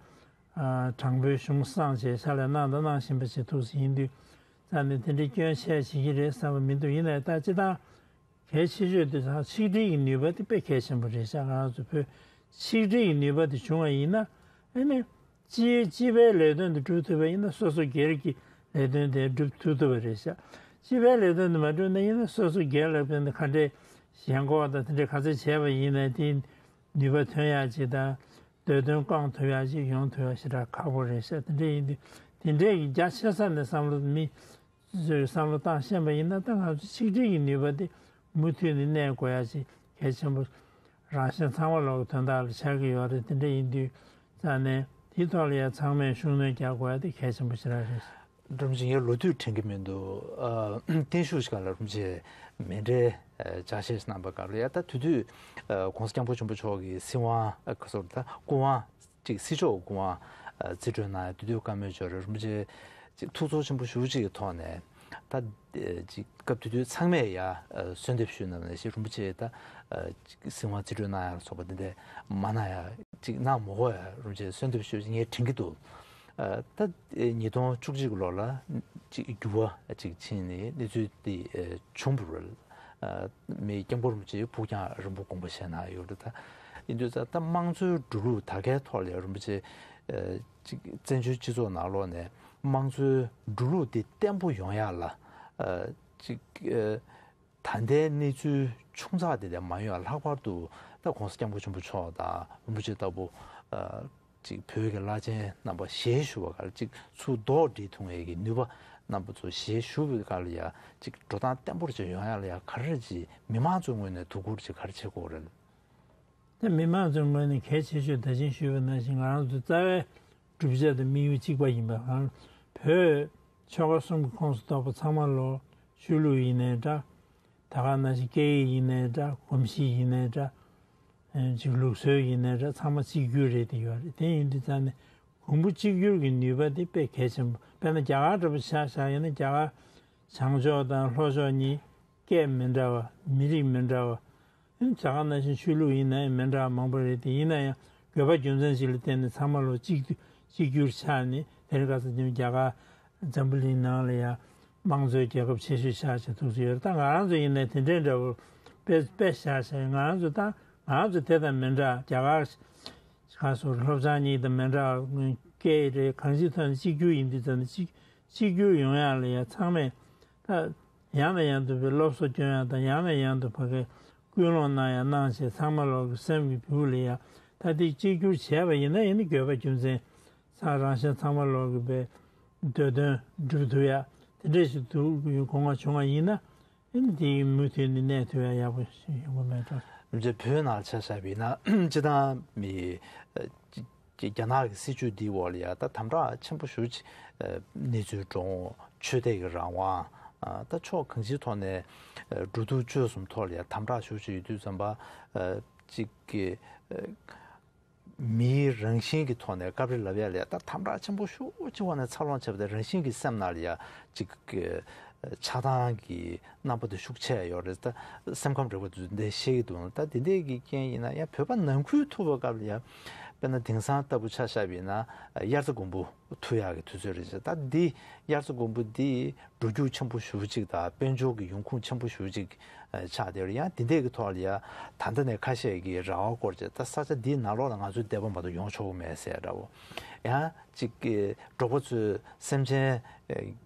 དྲང་པོའི་གཞུང་བསྲངས་བྱས་ཕྱག་ལས་གནང་དང་གནང་བཞིན་པ་ཞིག་ཐུགས་སུ་ཡིན་དུས་ཙང་ནས་དེ་འདྲའི་སྐྱོན་བཤད་བྱེད་ཀྱི་རེད་བསམ་པ་མི་འདུག་ཡིན་ན་ཡང་ད་སྤྱི་བཏང་གལ་ཆེ་ཤོས་དེ་ཚང་ཆིག་སྒྲིལ་གྱི་ནུས་པ་དེ་དཔེ་གལ་ཆེན་པོ་རེད་ཤག་ང་རང་ཚོ་བོད་ཆིག་སྒྲིལ་གྱི་ནུས་པ་དེ་བྱུང་བ་ཡིན་ན་ཨ་ནི། སྤྱི་སྤྱི་པའི་ལས་དོན་དེ་སྒྲུབ་ཐུབ་པ་ཡིན་ན་སོ་སོ་སྒེར་གྱི་ལས་དོན་དེ་སྒྲུབ་ཐུབ་ཐུབ་པ་རེད་ཤག་སྤྱི་པའི་ལས་དོན་དེ་མ་སྒྲུབ་ན་ཡིན་ན་སོ་སོ་སྒེར་ལ་ཕན་ཐོགས་ཁ་འབྲལ་ཞེན་ཁོག་དང་དེ་འདྲའི་ག་ཚོད་བྱས་པ་ཡིན་ན་དེའི་ནུས་པ་ཐོན་ཡག་ཅིག་དང་འདོད་དོན་བསྐང་ཐུབ་ཡག་ཅིག་ཡོང་ཐུབ་ཡག་ཞེ་དྲག་ཁག་པོ་རེད་ཤག་དེ་འདྲ་ཡིན་དུས་དེ་འདྲའི་གི་རྒྱ་ཆེ་ས་ནས་བསམ་བློ་མི་ཚོས་བསམ་བློ་བཏང་ཤེས་པ་ཡིན་ན་ད་ང་ཚོ་ཆིག་སྒྲིལ་གྱི་ནུས་པ་དེ་མུ་མཐུད་ནས་གནས་དགོས་ཡག་ཅིག་གལ་ཆེན་པོ་རང་གཞན་ཚང་མ་ལོག་གི་དོན་དག་ལ་ཆགས་ཀྱི་ཡོད་རེད། དེ་འདྲ་ཡིན་དུས་ཙང་ནས་དེའི་ཐོག་ལ་ཡང་ཚང་མས་ཤུགས་སྣོན་རྒྱག་དགོས་ཡག་དེ་གལ་ཆེན་པོ་ཞེ་དྲག་རེད། སྒྲོམ་ཆེན་ཡང་ལོ་དུས་དྲན་གྱི་མི་འདུག་ཨ། བརྟན་བཞུགས་ཤིག་ལ་རུམ་ཆེ་མེ་འདྲའི་ཅག་བཤད་གནང་པ་ག་ལ་ཡ་ད་དུས་དུས་༸གོང་ས་༸སྐྱབས་མགོན་ཆེན་པོ་མཆོག་གི་སྲིད་དབང་ཁ་སོར་ད་སྐུ་དབང་ཅིག་སྲིད་ཕྱོགས་སྐུ་དབང་རྩིས་སྤྲོད་གནང་ཡ་དུས་དུས་བཀའ་མོལ་བྱོས་རེད། རུམ་ཆེ་ཅིག་ཐུགས་ཚོར་ཆེན་པོ་ཞེ་པོ་ཅིག་གི་ཐོག་ནས་ད་ཅིག་སྐབས་དུས་དུས་ཚང་མས་ཡ་གསོལ་འདེབས་ཞུས་གནང་ནས་ཞེས་རུམ་ཆེ་ད་ཅིག་སྲིད་དབང་རྩིས་སྤྲོད་གནང་ཡ་ལ་སོགས་པ་འདི་འདྲ་མ་གནང་ཡ་ཅིག་གནང་མ་དགོས་ཡ་རུམ་ཆེ་གསོལ་འདེབས་ཞུས་ངས་དྲན་གྱི་འདུག་ད་ཉིས་སྟོང་བཅུ་གཅིག་ལོ་ལ་ཅིག་འགྱུར་བ་ཅིག་ཕྱིན་ནས་གནས་ཚུལ་འདི་བྱུང་བ་རེད། མི་སྐྱབས་མགོན་རིན་པོ་ཆེ་ཕུགས་རྒྱང་རིང་པོ་དགོངས་པ་བཞེས་གནང་ཡོད་རེད། ད་ཡིན་དུས་ད་ད་དམངས་གཙོའི་འགྲོ་ལུགས་ད་གའི་ཐོག་ལ་རིན་པོ་ཆེ་ཅིག་བཙན་བྱོལ་སྤྱི་ཚོགས་ནང་ལོགས་ནས་དམངས་གཙོའི་འགྲོ་ལུགས་འདི་བརྟན་པོ་ཡོང་ཡ་ལ་ཅིག་ད་ལྟའི་གནས་ཚུལ་ཆུང་ཙག་དེ་ལས་མ་ཡོང་ལྷག་པར་དུ་ད་༸གོང་ས་༸སྐྱབས་མགོན་ཆེན་པོ་མཆོག་དང་རིན་པོ་ཆེ་ལྟ་བུ་ཅིག་བོད་ཀྱི་བླ་ཆེན་རྣམ་པ་ཞལ་བཞུགས་པ་ག་ལ་ཅིག་ཚུར་རྡོག་སྒྲིལ་ཐུབ་ཡས་ཀྱི་ནུས་པ་རྣམ་པ་ཚོ་ཞལ་བཞུགས་པའི་སྐབས་ལ་ཡ་ཅིག་འགྲོ་སྟངས་བརྟན་པོ་ཅིག་ཡོང་ཡ་ལ་ཡ་ག་རེ་ཅིག་མི་མང་ཚོའི་ངོས་ནས་དོ་ཁུར་ཅིག་ག་རེ་བྱེད་དགོས་རེད། ད་མི་མང་ཚོའི་ངོས་ནས་གལ་ཆེ་ཤོས་ད་ཅིང་ཞུས་པ་ནང་བཞིན་ང་རང་ཚོ་རྩ་བའི་བསྒྲུབ་བྱ་དང་དམིགས་ཡུལ་གཅིག་པ་ཡིན་པ་གང་བོད་ཆོལ་ཁ་གསུམ་གྱི་ཁོངས་སུ་གཏོགས་པ་ཚང་མ་ལོ་ཆོས་ལུགས་ཡིན་ནའི་འདྲ། ད་ག་ནང་བཞིན་སྐད་ཡིག་ཡིན་ནའི་འདྲ། གོམས་གཤིས་ཡིན་ནའི་འདྲ། ཅིག་ལུགས་སྲོལ་ཡིན་ནའི་འདྲ། ཚང་མ་གཅིག་གྱུར་རེད་དེ་ཡོད་རེད། དེ་ཡིན་དུས་ཙང་ནས་གོང་བུ་གཅིག་གྱུར་གྱི་ནུས་པ་དེ་དཔེ་གལ་ཆེན་པོ། དཔེར་ན་རྒྱ་གར་འདྲ་པོ་ཆ་བཞག་ཡིན་ན་རྒྱ་གར་བྱང་ཕྱོགས་དང་ལྷོ་ཕྱོགས་གཉིས་སྐད་མི་འདྲ་བ། མི་རིགས་མི་འདྲ་བ། ཨིན་ཇ་ག་ནང་བཞིན་ཆོས་ལུགས་ཡིན་ན་ཡང་མི་འདྲ་བ་མང་པོ་རེད་དེ། ཡིན་ན་ཡང་དགོས་པ་རྒྱུ་མཚན་ཞིག་ལ་བརྟེན་ནས་ཚང་མ་ལོ་གཅིག་གཅིག་གྱུར་ཆགས་ནས་དེ་རིང་ཁ་སང་རྒྱ་གར་ འཛམ་བུ་གླིང་ནང་ལ་ཡང་དམངས་གཙོའི་རྒྱལ་ཁབ་ཆེ་ཤོས་ཆགས་བྱས་ཐུགས་སུ་ཡོད་རེད། ད་ང་རང་ཚོ་ཡིན་ནའི་དེ་འདྲའི་འདྲ་བོ་དཔེ་དཔེ་བཞག་བྱས་ང་རང་ཚོ་ད་ང་རང་ཚོ་དེ་དང་མི་འདྲ། རྒྱ་གར་ག་སོ་སློབ་སྦྱོང་གཉིས་དང་མི་འདྲ་བ་སྐད་རེད། གང་ཅིའི་ཐོག་ནས་གཅིག་གྱུར་ཡིན་དུས་ཙམ་ནས་གཅིག་གཅིག་གྱུར་ཡོང་ཡག་ལ་ཡ་ཚང་མས་ད་ཡང་ནས་ཡང་དུ་བའི་སློབ་གསོ་སྐྱོན་ཡག་དང་ཡང་ནས་ཡང་དུ་ཕ་གའི་སྐུལ་སློང་གནང་ཡག་གནང་བྱས་ཚང་མ་ལོག་གི་སེམས་ཀྱི་སྦུག་ལ་ཡ་ད་འདི་གཅིག་གྱུར་བྱས་པ་ཡིན་ན་ཡིན་ན་འགྱོད་པ་རྒྱུ་མཚན་ཚང་རང་བཞིན་ཚང་མ་ལོག་གི་བའི་འདོད་དོན་འགྲུབ་ཐུབ་ཡག་དེ་འདྲས་ཞིག་འདུག་གོང་མ་བྱུང་བ་ཡིན་ན། ཨ་ནི་དེའི་མུ་མཐུད་ནས་གནས་ཐུབ་ཡ་ཡག་པོ་ཞིག་ཡོང་གི་མེད་འགྲོ། རེད། བོད་ནང་ཆ་བཞག་པ་ཡིན་ན་སྤྱིར་བཏང་མི་ཨ་རྒྱ་ནག་གི་སྲིད་བྱུས་འདིའི་འོག་ལ་ཡ་ད་དམ་དྲག་ཆེན་པོ་ཞེ་པོ་ཅིག་ཨ་གནས་ཚུལ་འགྲོ་འོང་། ཆོས་དད་ཀྱི་རང་དབང་ཨ་ད་ཕྱོགས་གང་ཅིའི་ཐོག་ནས་ཨ་འགྲོ་འདུག་སྤྱོད་གསུམ་ཐོག་ལ་ཡ་དམ་དྲག་ཞེ་པོ་ཅིག་ཡོད་དུས་ཙམ་པ་ཨ་ཅིག་གི་ཨ། མིའི་རང་བཞིན་གྱི་ཐོག་ནས་སྐབས་རེ་ལབ་ཡ་ལས་ད་དམ་དྲག་ཆེན་པོ་ཞེ་པོ་ཅིག་འོག་ནས་འཚར་ལོངས་བྱས་པ་དེ་རང་བཞིན་གྱིས་སེམས་ནང་ལ་ཡ་གཅིག་གི་ཆགས་སྡང་གི་རྣམ་པ་དེ་ཤུགས་ཆེ་ཡོད་རེད། ད་སེམས་ཁམས་རིག་པ་དེ་ཚོ་འདི་བཤད་ཀྱི་འདུག་ད་དེ་འདྲས་ཀྱི་རྐྱེན་ཡིན་ན་ཡང་བོད་པ་ནང་ཁུལ་ཐུག་པའི་སྐབས་ལ་ཡ་དཔེར་ན་དེང་སང་ལྟ་བུ་ཆ་བཞག་པ་ཡིན་ན་དབྱར་རྩྭ་དགུན་འབུ་འཐུ་ཡག་གི་དུས་ཚོད་རེད་ཟེར། ད་འདི་དབྱར་རྩྭ་དགུན་འབུ་འདི་འགྲོ་རྒྱུག་ཆེན་པོ་ཞེ་པོ་ཅིག་དང་དཔལ་འབྱོར་གྱི་ཡོང་ཁུངས་ཆེན་པོ་ཞེ་པོ་ཅིག་ཆགས་བསྡད་ཡོད་རེད། ཡང་དེ་འདྲས་ཀྱི་ཐོག་ལ་ཡ་ད་ལྟ་ནས་ཁ་ཤས་ཀྱིས་རེ་བ་བསྐོར་བྱས་ད་ས་ཆ་འདིའི་ནང་ལོགས་ལ་ང་ཚོའི་སྡེ་པ་མ་གཏོགས་ཡོང་ཆོག་གི་མེད་ཟེར་འདྲ་བོ། ཡང་གཅིག་གི་འབྲོག་པ་ཚོའི་སེམས་ཅན་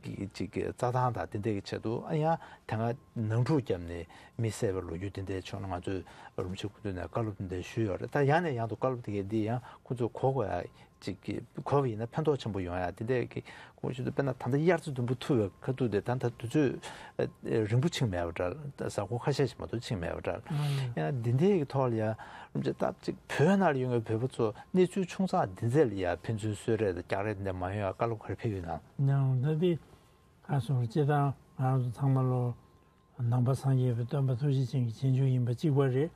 གྱི་གཅིག་གི་རྩྭ་ཐང་དང་དེ་འདྲས་ཀྱི་ཆེད་དུ་ཨ་ཡང་དེ་སྔ་ནང་འཁྲུག་བརྒྱབ་ནས་མི་བསད་པའི་ལོ་རྒྱུས་དེ་འདྲས་བྱུང་ན་ང་ཚོས་རུམ་ཆེན་སྐུ་མདུན་ནས་བཀའ་སློབ་དེ་འདྲས་ཞུས་ཡོད་རེད། ད་ཡང་ནས་ཡང་དུ་བཀའ་སློབ་དེ་གའི་འདི་ཡང་ཁོ་ཚོས་གོ་དགོས་ཡ། ཅིག་གི་གོ་བ་ཡིན་ན་ཕན་ཐོགས་ཆེན་པོ་ཡོང་ཡ་དེ་འདྲས་ཀྱི་ཁོང་ཚོས་དཔེར་ན་ད་ལྟ་དབྱར་རྩྭ་དགུན་འབུ་འཐུ་བའི་ཁ་ཐུག་དེ་ད་ལྟ་དུས་ཚོད་རིང་པོ་ཕྱིན་མེད་པ་འདྲ། གཟའ་འཁོར་ཁ་ཤས་ཤིག་མ་གཏོགས་ཕྱིན་མེད་པ་འདྲ། ཡང་འདི་འདྲས་ཀྱི་ཐོག་ལ་ཡ་རུམ་ཆེན་སྟབས་ཅིག་བོད་ནང་ལ་ཡོད་པའི་བོད་པ་ཚོ་གནས་ཚུལ་ཆུང་ཙག་འདི་འདྲས་ལ་ཡ་ཕན་ཚུན་གསོད་རེས་དང་རྒྱག་རེས་འདི་འདྲས་མ་ཡོང་ཡ་བཀའ་སློབ་ག་རེ་ཕེབས་ཡོད་ན། ཡང་ད་འདི་ག་སོང་སྤྱིར་བཏང་ང་རང་ཚོ་ཚང་མ་ལོ་ནང་པ་སངས་རྒྱས་པའི་སྟོན་པ་ཐུགས་རྗེ་ཅན་གྱི་རྗེས་འཇུག་ཡིན་པ་གཅིག་པ་རེད།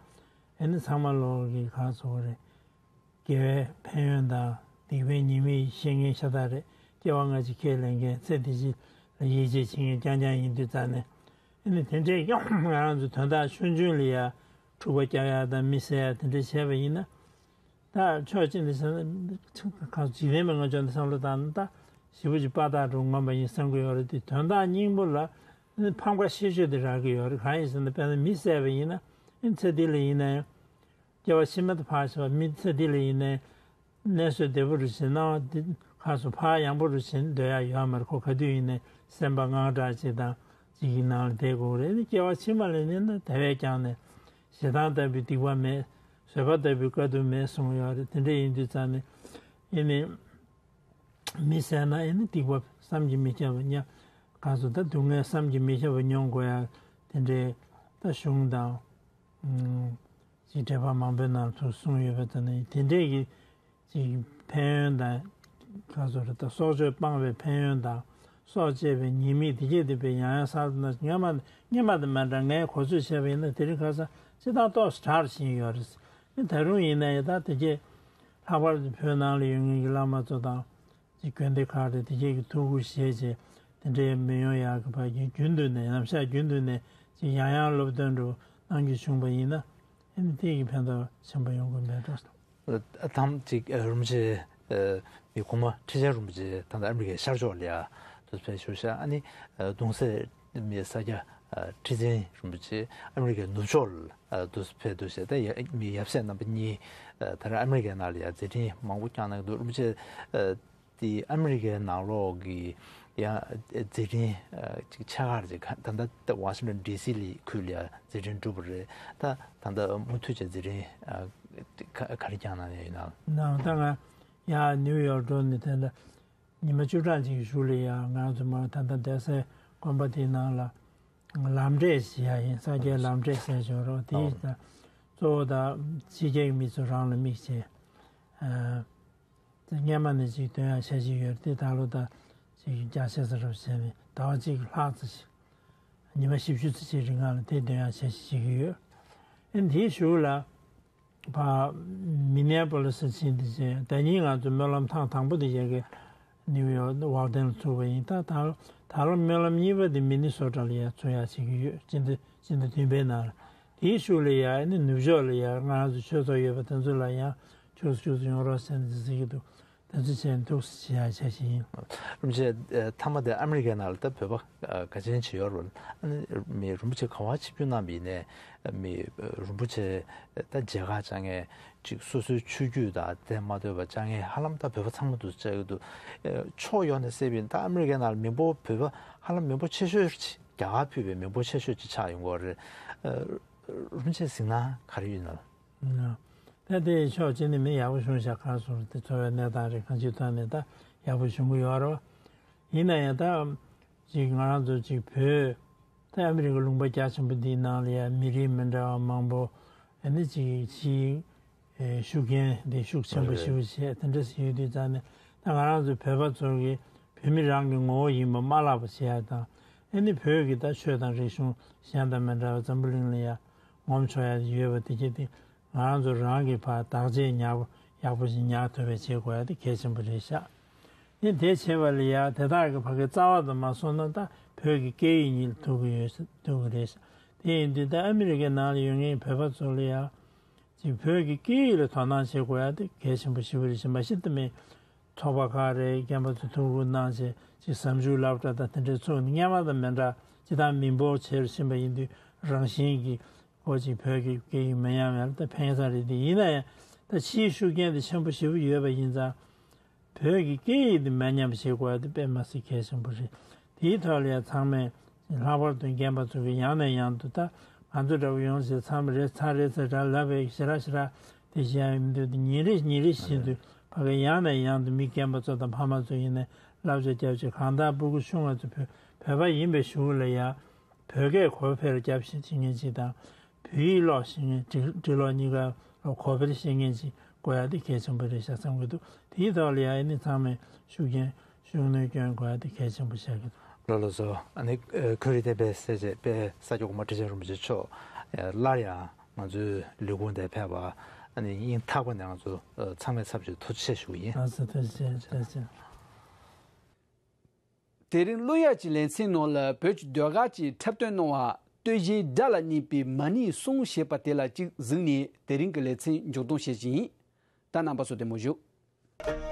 ཨ་ནི་ཚང་མ་ལོ་གི་ག་སོང་རེད། དགེ་བའི་ཕན་ཡོན་དང་སྡིག་པའི་ཉེས་དམིགས་ཤེས་མཁན་ཤ་སྟག་རེད། སྐྱེ་བ་སྔ་ཕྱི་ཁས་ལེན་མཁན་ཚེ་འདི་ཕྱི་ལ་ཡིད་ཆེས་བྱེད་མཁན་རྐྱང་རྐྱང་ཡིན་དུས་ཙང་ནས། ཨ་ནི་དེ་འདྲས་ཡང་ང་རང་ཚོ་དོན་དག་ཆུང་ཆུང་ལ་ཡ་འཁྲུག་པ་རྒྱག་ཡ་དང་མི་བསད་ཡ་དེ་འདྲས་བྱས་པ་ཡིན་ན། ད་ཕྱོགས་གཅིག་ནས་བྱས་ན་ཁ་འཇིག་རྟེན་པའི་ངོས་ཕྱོགས་ནས་བསམ་བློ་བཏང་ན་ད་ཞེ་པོ་ཅིག་དཔའ་རྟགས་འདྲ་བོ་ངོམ་པ་ཡིན་བསམ་གྱི་ཡོད་རེད་དེ། དོན་དག་སྙིང་པོ་ལ་ཕམ་ཁ་ཤས་ཆོད་དེ་རག་གི་ཡོད་རེད། གང་ཡིན་ཟེར་ན་དཔེར་ན་མི་བསད་པ་ཡིན་ན་ཨ་ནི་ཚེ་འདི་ལ་ཡིན་ན་ཡང་། སྐྱེ་བ་ཕྱི་མ་དང་ཕར་ཕྱིན་པ་མི་ཚེ་འདི་ལ་ཡིན་ནའི་གནས་སོ་བདེ་པོ་རུ་ཕྱིན། སྣང་བ་འདི་ཁ་སོ་ཕར་ཡང་པོ་རུ་ཕྱིན་སྡོད་ཡ་ཡོད་མ་རེད། ཁོ་ག་དུས་ཡིན་ནའི་སེམས་པ་དངངས་སྐྲག་ཅིག་དང་ཅིག་གི་ནང་ལ་བསྡད་དགོས་རེད། སྐྱེ་བ་ཕྱི་མ་ལ་ཡིན་ན་དེ་བས་ཀྱང་ནས་ཞེ་སྡང་ལྟ་བུའི་སྡིག་པ་མེད། བཟོད་པ་ལྟ་བུའི་དཀའ་སྡུག་མེད་གསུངས་ཡོད་རེད། དེ་འདྲ་ཡིན་དུས་ཙང་ནས་ཨེ་ནི་མི་བསད་ན་ཨེ་ནི་སྡིག་པ་བསམ་གྱིས་མི་ཁྱབ་པ་མྱ་ག་སོ་ད་སྡུག་བསྔལ་བསམ་གྱིས་མི་ཁྱབ་པ་མྱོང་དགོས་ཡ་དེ་འདྲའི་ད་གཞུང་དང་། ཅིག་འགྲེལ་པ་མང་པོའི་ནང་དུ་གསུངས་ཡོད་པ་དང་ནི་དེ་འདྲས་ཀྱི་ཅིག་ཕན་ཡོན་དང་ག་ཚོད་རེད་ད། སྲོག་གཅོད་སྤང་བའི་ཕན་ཡོན་དང་སྲོག་བཅད་པའི་ཉེས་དམིགས་དེ་གྱད་དེ་དཔེ་ཡང་ཡང་གསར་དུ་ན་སྔོན་མ་སྔོན་མ་དང་མ་འདྲ་ངས་གོ་ཚོད་བྱས་པ་ཡིན་ན་དེ་རིང་ཁ་སང་སྤྱིར་བཏང་ཏོག་ཙམ་དྲག་བཞིན་ཡོད་རེད། ད་རུང་ཡིན་ན་ཡང་ད་དེ་གྱད་ལྷག་པར་དུ་བོད་ནང་ལ་ཡོད་མཁན་གྱི་བླ་མ་ཚོ་དང་། ཅིག་དགོན་སྡེ་ཁག་རེད་དེ་གྱད་ཀྱི་ཐུགས་ཁུར་བཞེས་བྱས་དེ་འདྲའི་མི་ཡོང་ཡག་གི་བར་གྱི་རྒྱུན་དུ་ནས་ནམ་ཞག་རྒྱུན་དུ་ནས་ཅིག་ཡང་ཡང་སློབ་སྟོན་འགྲོ་གནང་རྒྱུ་བྱུང་བ་ཡིན་ན་ཨ་ནི་དེ་གི་ཕན་ཐོགས་ཆེན་པོ་ཡོང་གི་མེད་འགྲོ། ཨ་དང་ཅིག་ཨ་རིན་པོ་ཆེ་ཨ་མི་གོང་མ་ཁྲི་ཆེན་རིན་པོ་ཆེ་ད་ལྟ་ཨ་མི་རི་ཀའི་ཤར་ཕྱོགས་ལ་ཡ་དུ་ཕེབས་བཞུགས་ཤག་ཨ་ནི་ཨ་གདུང་སྲས་མི་ས་སྐྱ་ཨ་ཁྲི་འཛིན་རིན་པོ་ཆེ་ཨ་མི་རི་ཀའི་ནུབ་ཕྱོགས་ལ་ཨ་དུ་ཕེབས་འདུག་ཟེར། ད་ཡ་མི་ཡབ་སྲས་རྣམ་པ་གཉིས་ཨ་ད་རེས་ཨ་མི་རི་ཀའི་ནང་ལ་ཡ་མཛད་འཕྲིན་མང་པོ་བསྐྱངས་གནང་གི་འདུག་རིན་པོ་ཆེ་ཨ་དེ་ཨ་མི་རི་ཀའི་ནང་ལོགས་ཀྱི་ཡང་མཛད་འཕྲིན་ཅིག་ཆེ་ཁག་ཅིག་ད་ལྟ་ཝ་ཤིང་ཊོན་ཌི་སི་ལི་ཁུལ་ལ་ཡང་མཛད་འཕྲིན་གྲུབ་པ་རེད། ད་ད་ལྟ་མུ་མཐུད་ཀྱི་མཛད་འཕྲིན་ག་ག་རེ་བསྐྱངས་གནང་ཡོད་ཡིན་ན། ནའང་ད་ང་ཡང་ནིའུ་ཡོག་འགྲོ་ནས་དེ་འདྲ་ཉི་མ་བཅུ་གྲངས་ཅིག་གི་གཞུག་ལ་ཡང་ང་ཚོ་མ་ད་ལྟ་བསྡད་སའི་དགོན་པ་དེའི་ནང་ལ་ལམ་འབྲས་ཞེས་ཡ་ཡིན། ས་སྐྱའི་ལམ་འབྲས་ཟེར་ཆོག་རོགས་དེའི་ད་གཙོ་བོ་ད་ཕྱི་རྒྱལ་གྱི་མི་ཚོ་རང་ལ་དམིགས་བྱས། དེ་སྔོན་མ་ནས་ཅིག་འདོན་ཡག་འཆར་གཞི་ཡོད་རེད་དེ་ད་ལོ་ད་ཅིག་རྒྱ་ཆེ་ས་རུ་བྱས་ནས་ཟླ་བ་གཅིག་ལྷག་ཙམ་ཞིག་ཉི་མ་བཞི་བཅུ་ཙམ་ཞིག་རིང་ལ་དེ་འདོན་ཡག་འཆར་གཞི་བྱེད་ཀྱི་ཡོད། ཨ་ནི་དེའི་གཞུག་ལ་ཕ་མི་ནེ་པོ་ལི་སི་ཕྱིན་དེ་བྱས་ཟླ་ཉིན་ང་ཚོ་སྨོན་ལམ་ཐེངས་དང་པོ་དེ་ཡ་གི་ནིའུ་ཡོག་ཝལ་ཏན་ལ་ཚུགས་པ་ཡིན། ད་ད་ད་ལོ་སྨོན་ལམ་གཉིས་པ་དེ་མི་ནི་སོ་ཊ་ལ་ཡ་ཚུགས་ཡག་བྱེད་ཀྱི་ཡོད། སྤྱི་ཟླ་སྤྱི་ཟླ་བདུན་པའི་ནང་ལ་དེའི་གཞུག་ལ་ཡ་ཨ་ནི་ནུབ་ཕྱོགས་ལ་ཡ་ང་རང་ཚོ་ཆོས་ཚོགས་ཡོད་པ་དེ་ཚོ་ལ་ཡང་ཕྱུགས་སུ་ཕྱུགས་སུ་ཡོང་རོགས་ཟེར་ནས་ཟེར་གྱི་འདུག་དེ་ཚོ་བྱས་ནས་ཐུགས་སུ་བྱེད་ཡག་བྱ་བཞིན་ཡིན། རིན་པོ་ཆེ། ཨ། མཐའ་མ་དེ་ཨ་མི་རི་ཀའི་ནང་ལ་ད་བོད་པ་ཨ་ག་ཚོད་ཅིག་ཡོད་རེད། ཨ་ནི་མི་རིན་པོ་ཆེ་ག་པར་ཆིབས་བསྒྱུར་གནང་བ་ཡིན་ནའི་མི་རིན་པོ་ཆེ་ད་མཇལ་ཁ་བཅར་མཁན་ཅིག་སོ་སོའི་ཆོས་བརྒྱུད་དང་དེ་མ་ཕྱེ་བར་བཅར་མཁན་ཧ་ལམ་ད་བོད་པ་ཚང་མ་འདུག་བཅར་གྱི་འདུག་ཨ། ཕྱོགས་ཡོངས་ནས་བསལ་བ་ཡིན་ན་ད་ཨ་མི་རི་ཀའི་ནང་ལ་མི་འབོར་བོད་པ་ཧ་ལམ་མི་འབོར་ཆེ་ཤོས་ཅིག་རྒྱ་གར་ཕུད་པའི་མི་འབོར་ཆེ་ཤོས་ཅིག་ཆགས་ཡོང་གི་ཡོད་རེད། ཨ། རིན་པོ་ཆེ་གཟིགས་སྣང་ག་རེ་ཡོད་ན། ད་དེ་ཕྱོགས་གཅིག་ནས་མི་ཡག་པོ་བྱུང་ཤག་ག་རེ་ཟེར་དེ་འཚོ་བའི་གནས་སྟངས་རེད། གང་ཅིའི་ཐོག་ནས་ད་ཡག་པོ་བྱུང་གི་ཡོད་རེད། ཡིན་ན་ཡང་ད་ཅིག་ང་རང་ཚོ་ཅིག་བོད་ད་ཨ་མི་རི་ཀའི་ལུང་པ་རྒྱ་ཆེན་པོ་འདིའི་ནང་ལ་ཡང་མི་རིགས་མི་འདྲ་བ་མང་པོ་ཨ་ནི་ཅིག་ཕྱིའི་ཤུགས་རྐྱེན་འདི་ཤུགས་ཆེན་པོ་ཞེ་པོ་བྱས་དེ་འདྲ་ཞིག་ཡོད་དུས་ཙང་ནས་ད་ང་རང་ཚོ་བོད་པ་ཚོ་གི་བོད་མི་རང་གི་ངོ་བོ་ཡིན་པ་མ་བརླག་པ་བྱེད་ཡ་དང་ཨ་ནི་བོད་ཀྱི་ད་ཆོས་དང་རིག་གཞུང་གཞན་དང་མི་འདྲ་བ་འཛམ་བུ་གླིང་ལ་ཡང་ངོམ་ཆོག་ཡ་ཡོད་པ་དེ་གྱད་དེ་ང་རང་ཚོ་རང་གི་ཕར་བདག་གཅེས་ཡག་པོ་ཡག་པོ་ཞིག་ཉར་ཐུབ་པའི་བྱེད་དགོས་ཡ་དེ་གལ་ཆེན་པོ་རེད་ཤག་ཨ་ནི་དེ་བྱེད་པ་ལ་ཡ་དེ་དག་གི་ཕ་གི་རྩ་བ་དུ་མ་སོང་ན་ད་བོད་ཀྱི་སྐད་ཡིག་གཉིས་ལ་ཐུག་གི་ཡོད་ཐུག་གི་རེད་ཤག་དེ་ཡིན་དུས་ད་ཨ་མི་རི་ཀའི་ནང་ལ་ཡོད་མཁན་བོད་པ་ཚོ་ལ་ཡ་ཅིག་བོད་ཀྱི་སྐད་ཡིག་ལ་དོ་སྣང་བྱེད་དགོས་ཡ་དེ་གལ་ཆེན་པོ་ཞེ་པོ་རེད་ཤག་མ་གཞི་དེ་མིན་ཚོགས་པ་ཁག་རེད། རྒན་པ་ཚོ་ཐུགས་ཁུར་གནང་བྱས་ཅིག་ཟབ་འཇུག་སློབ་གྲྭ་དང་དེ་འདྲའི་ཚུགས་ནས་སྔོན་མ་དང་མི་འདྲ་ཅིག་ད་མི་འབོར་ཆེ་རུ་ཕྱིན་པ་ཡིན་དུས་རང་བཞིན་གྱིས་ཁོ་ཅིག་བོད་ཀྱི་སྐད་ཡིག་མི་ཉམས་ཡ་ལ་ད་ཕན་ས་རེད། དེ་ཡིན་ན་ཡང་ད་ཕྱིའི་ཤུགས་རྐྱེན་དེ་ཆེན་པོ་ཞེ་པོ་ཡོད་པ་ཡིན་ཙང་བོད་ཀྱི་སྐད་ཡིག་དེ་མ་ཉམས་པ་བྱེད་དགོས་ཡ་དེ་དཔེ་མ་སྲིད་གལ་ཆེན་པོ་རེད། དེའི་ཐོག་ལ་ཡང་ཚང་མས་ལྷག་པར་དུ་རྒན་པ་ཚོ་གིས་ཡང་ནས་ཡང་དུ་ད་ང་ཚོ་འདྲ་བོ་ཡོང་ཞེས་མཚམས་རེ་ཚར་རེ་ཚར་ར་ལབ་པའི་ཞེ་དྲག་ཞེ་དྲག་དེ་བྱས་ཡ་ཡིན་དུས་དེ་ཉིན་རེ་ཉིན་རེ་བཞིན་དུ་ཕ་གི་ཡང་ནས་ཡང་དུ་མི་རྒན་པ་ཚོ་དང་ཕ་མ་ཚོ་ཡིན་ནའི་བསླབ་བྱ་རྒྱབ་བྱས་གང་ལྟར་སྤུ་གུ་ཆུང་བ་ཚོ་བོད་བོད་པ་ཡིན་པའི་གཞུག་ལ་ཡ་བོད་སྐད་གོ་འཕེར་རྒྱབ་བཞིན་བྱེད་མཁན་ཅིག་དང་། བོད་ཡིག་ཀློག་ཤེས་མཁན་ཅིག་འབྲི་ཀློག་གཉིས་ཀ་ལ་གོ་འཕེར་ཤེས་མཁན་ཅིག་དགོས་ཡ་དེ་གལ་ཆེན་པོ་རེད་ཤག་བསམ་གྱི་འདུག་དེའི་ཐོག་ལ་ཡ་ཨ་ནི་ཚང་མས་ཤུགས་རྐྱེན་ཤུགས་སྣོན་སྐྱོན་དགོས་ཡ་དེ་གལ་ཆེན་པོ་ཆགས་ཀྱི་འདུག་ལགས་ལགས་སོ། ཨ་ནི་ཨ་ཁོས་རིག་གཏེར་དཔེ་གསལ་བྱེད་དཔེ་ས་སྐྱ་གོང་མ་ཁྲི་ཆེན་རིན་པོ་ཆེ་མཆོག་ཨ་སླར་ཡང་ང་ཚོའི་ལས་ཁུངས་དེར་ཕེབས་པ་ཨ་ནི་སྙིང་ཐག་པ་ནས་ང་ཚོ་ཨ་ཚང་མའི་ཚབ་ཀྱིས་ཐུགས་རྗེ་ཆེ་ཞུ་གི་ཡིན། ལགས་སོ། ཐུགས་རྗེ་ཆེ། ཐུགས་རྗེ་ཆེ། དེ་རིང་གླུ་དབྱངས་ཀྱི་ལེ་ཚན་ནང་ལ་བོད་ཀྱི་ཟློས་གར་གྱི་འཁྲབ་སྟོན་གནང་བ་སྟོད་གཞས་སྒྲ་ལ་སྙན་པའི་མ་ཎིའི་གསུང་ཞེས་པ་དེ་ལ་གཅིག་གཟིགས་ནས་དེ་རིང་གི་ལེ་ཚན་མཇུག་སྡོམ་བྱེད་ཀྱི་ཡིན། ད་རྣམ་པ་ཚོ་བདེ་མོ་བཞུགས།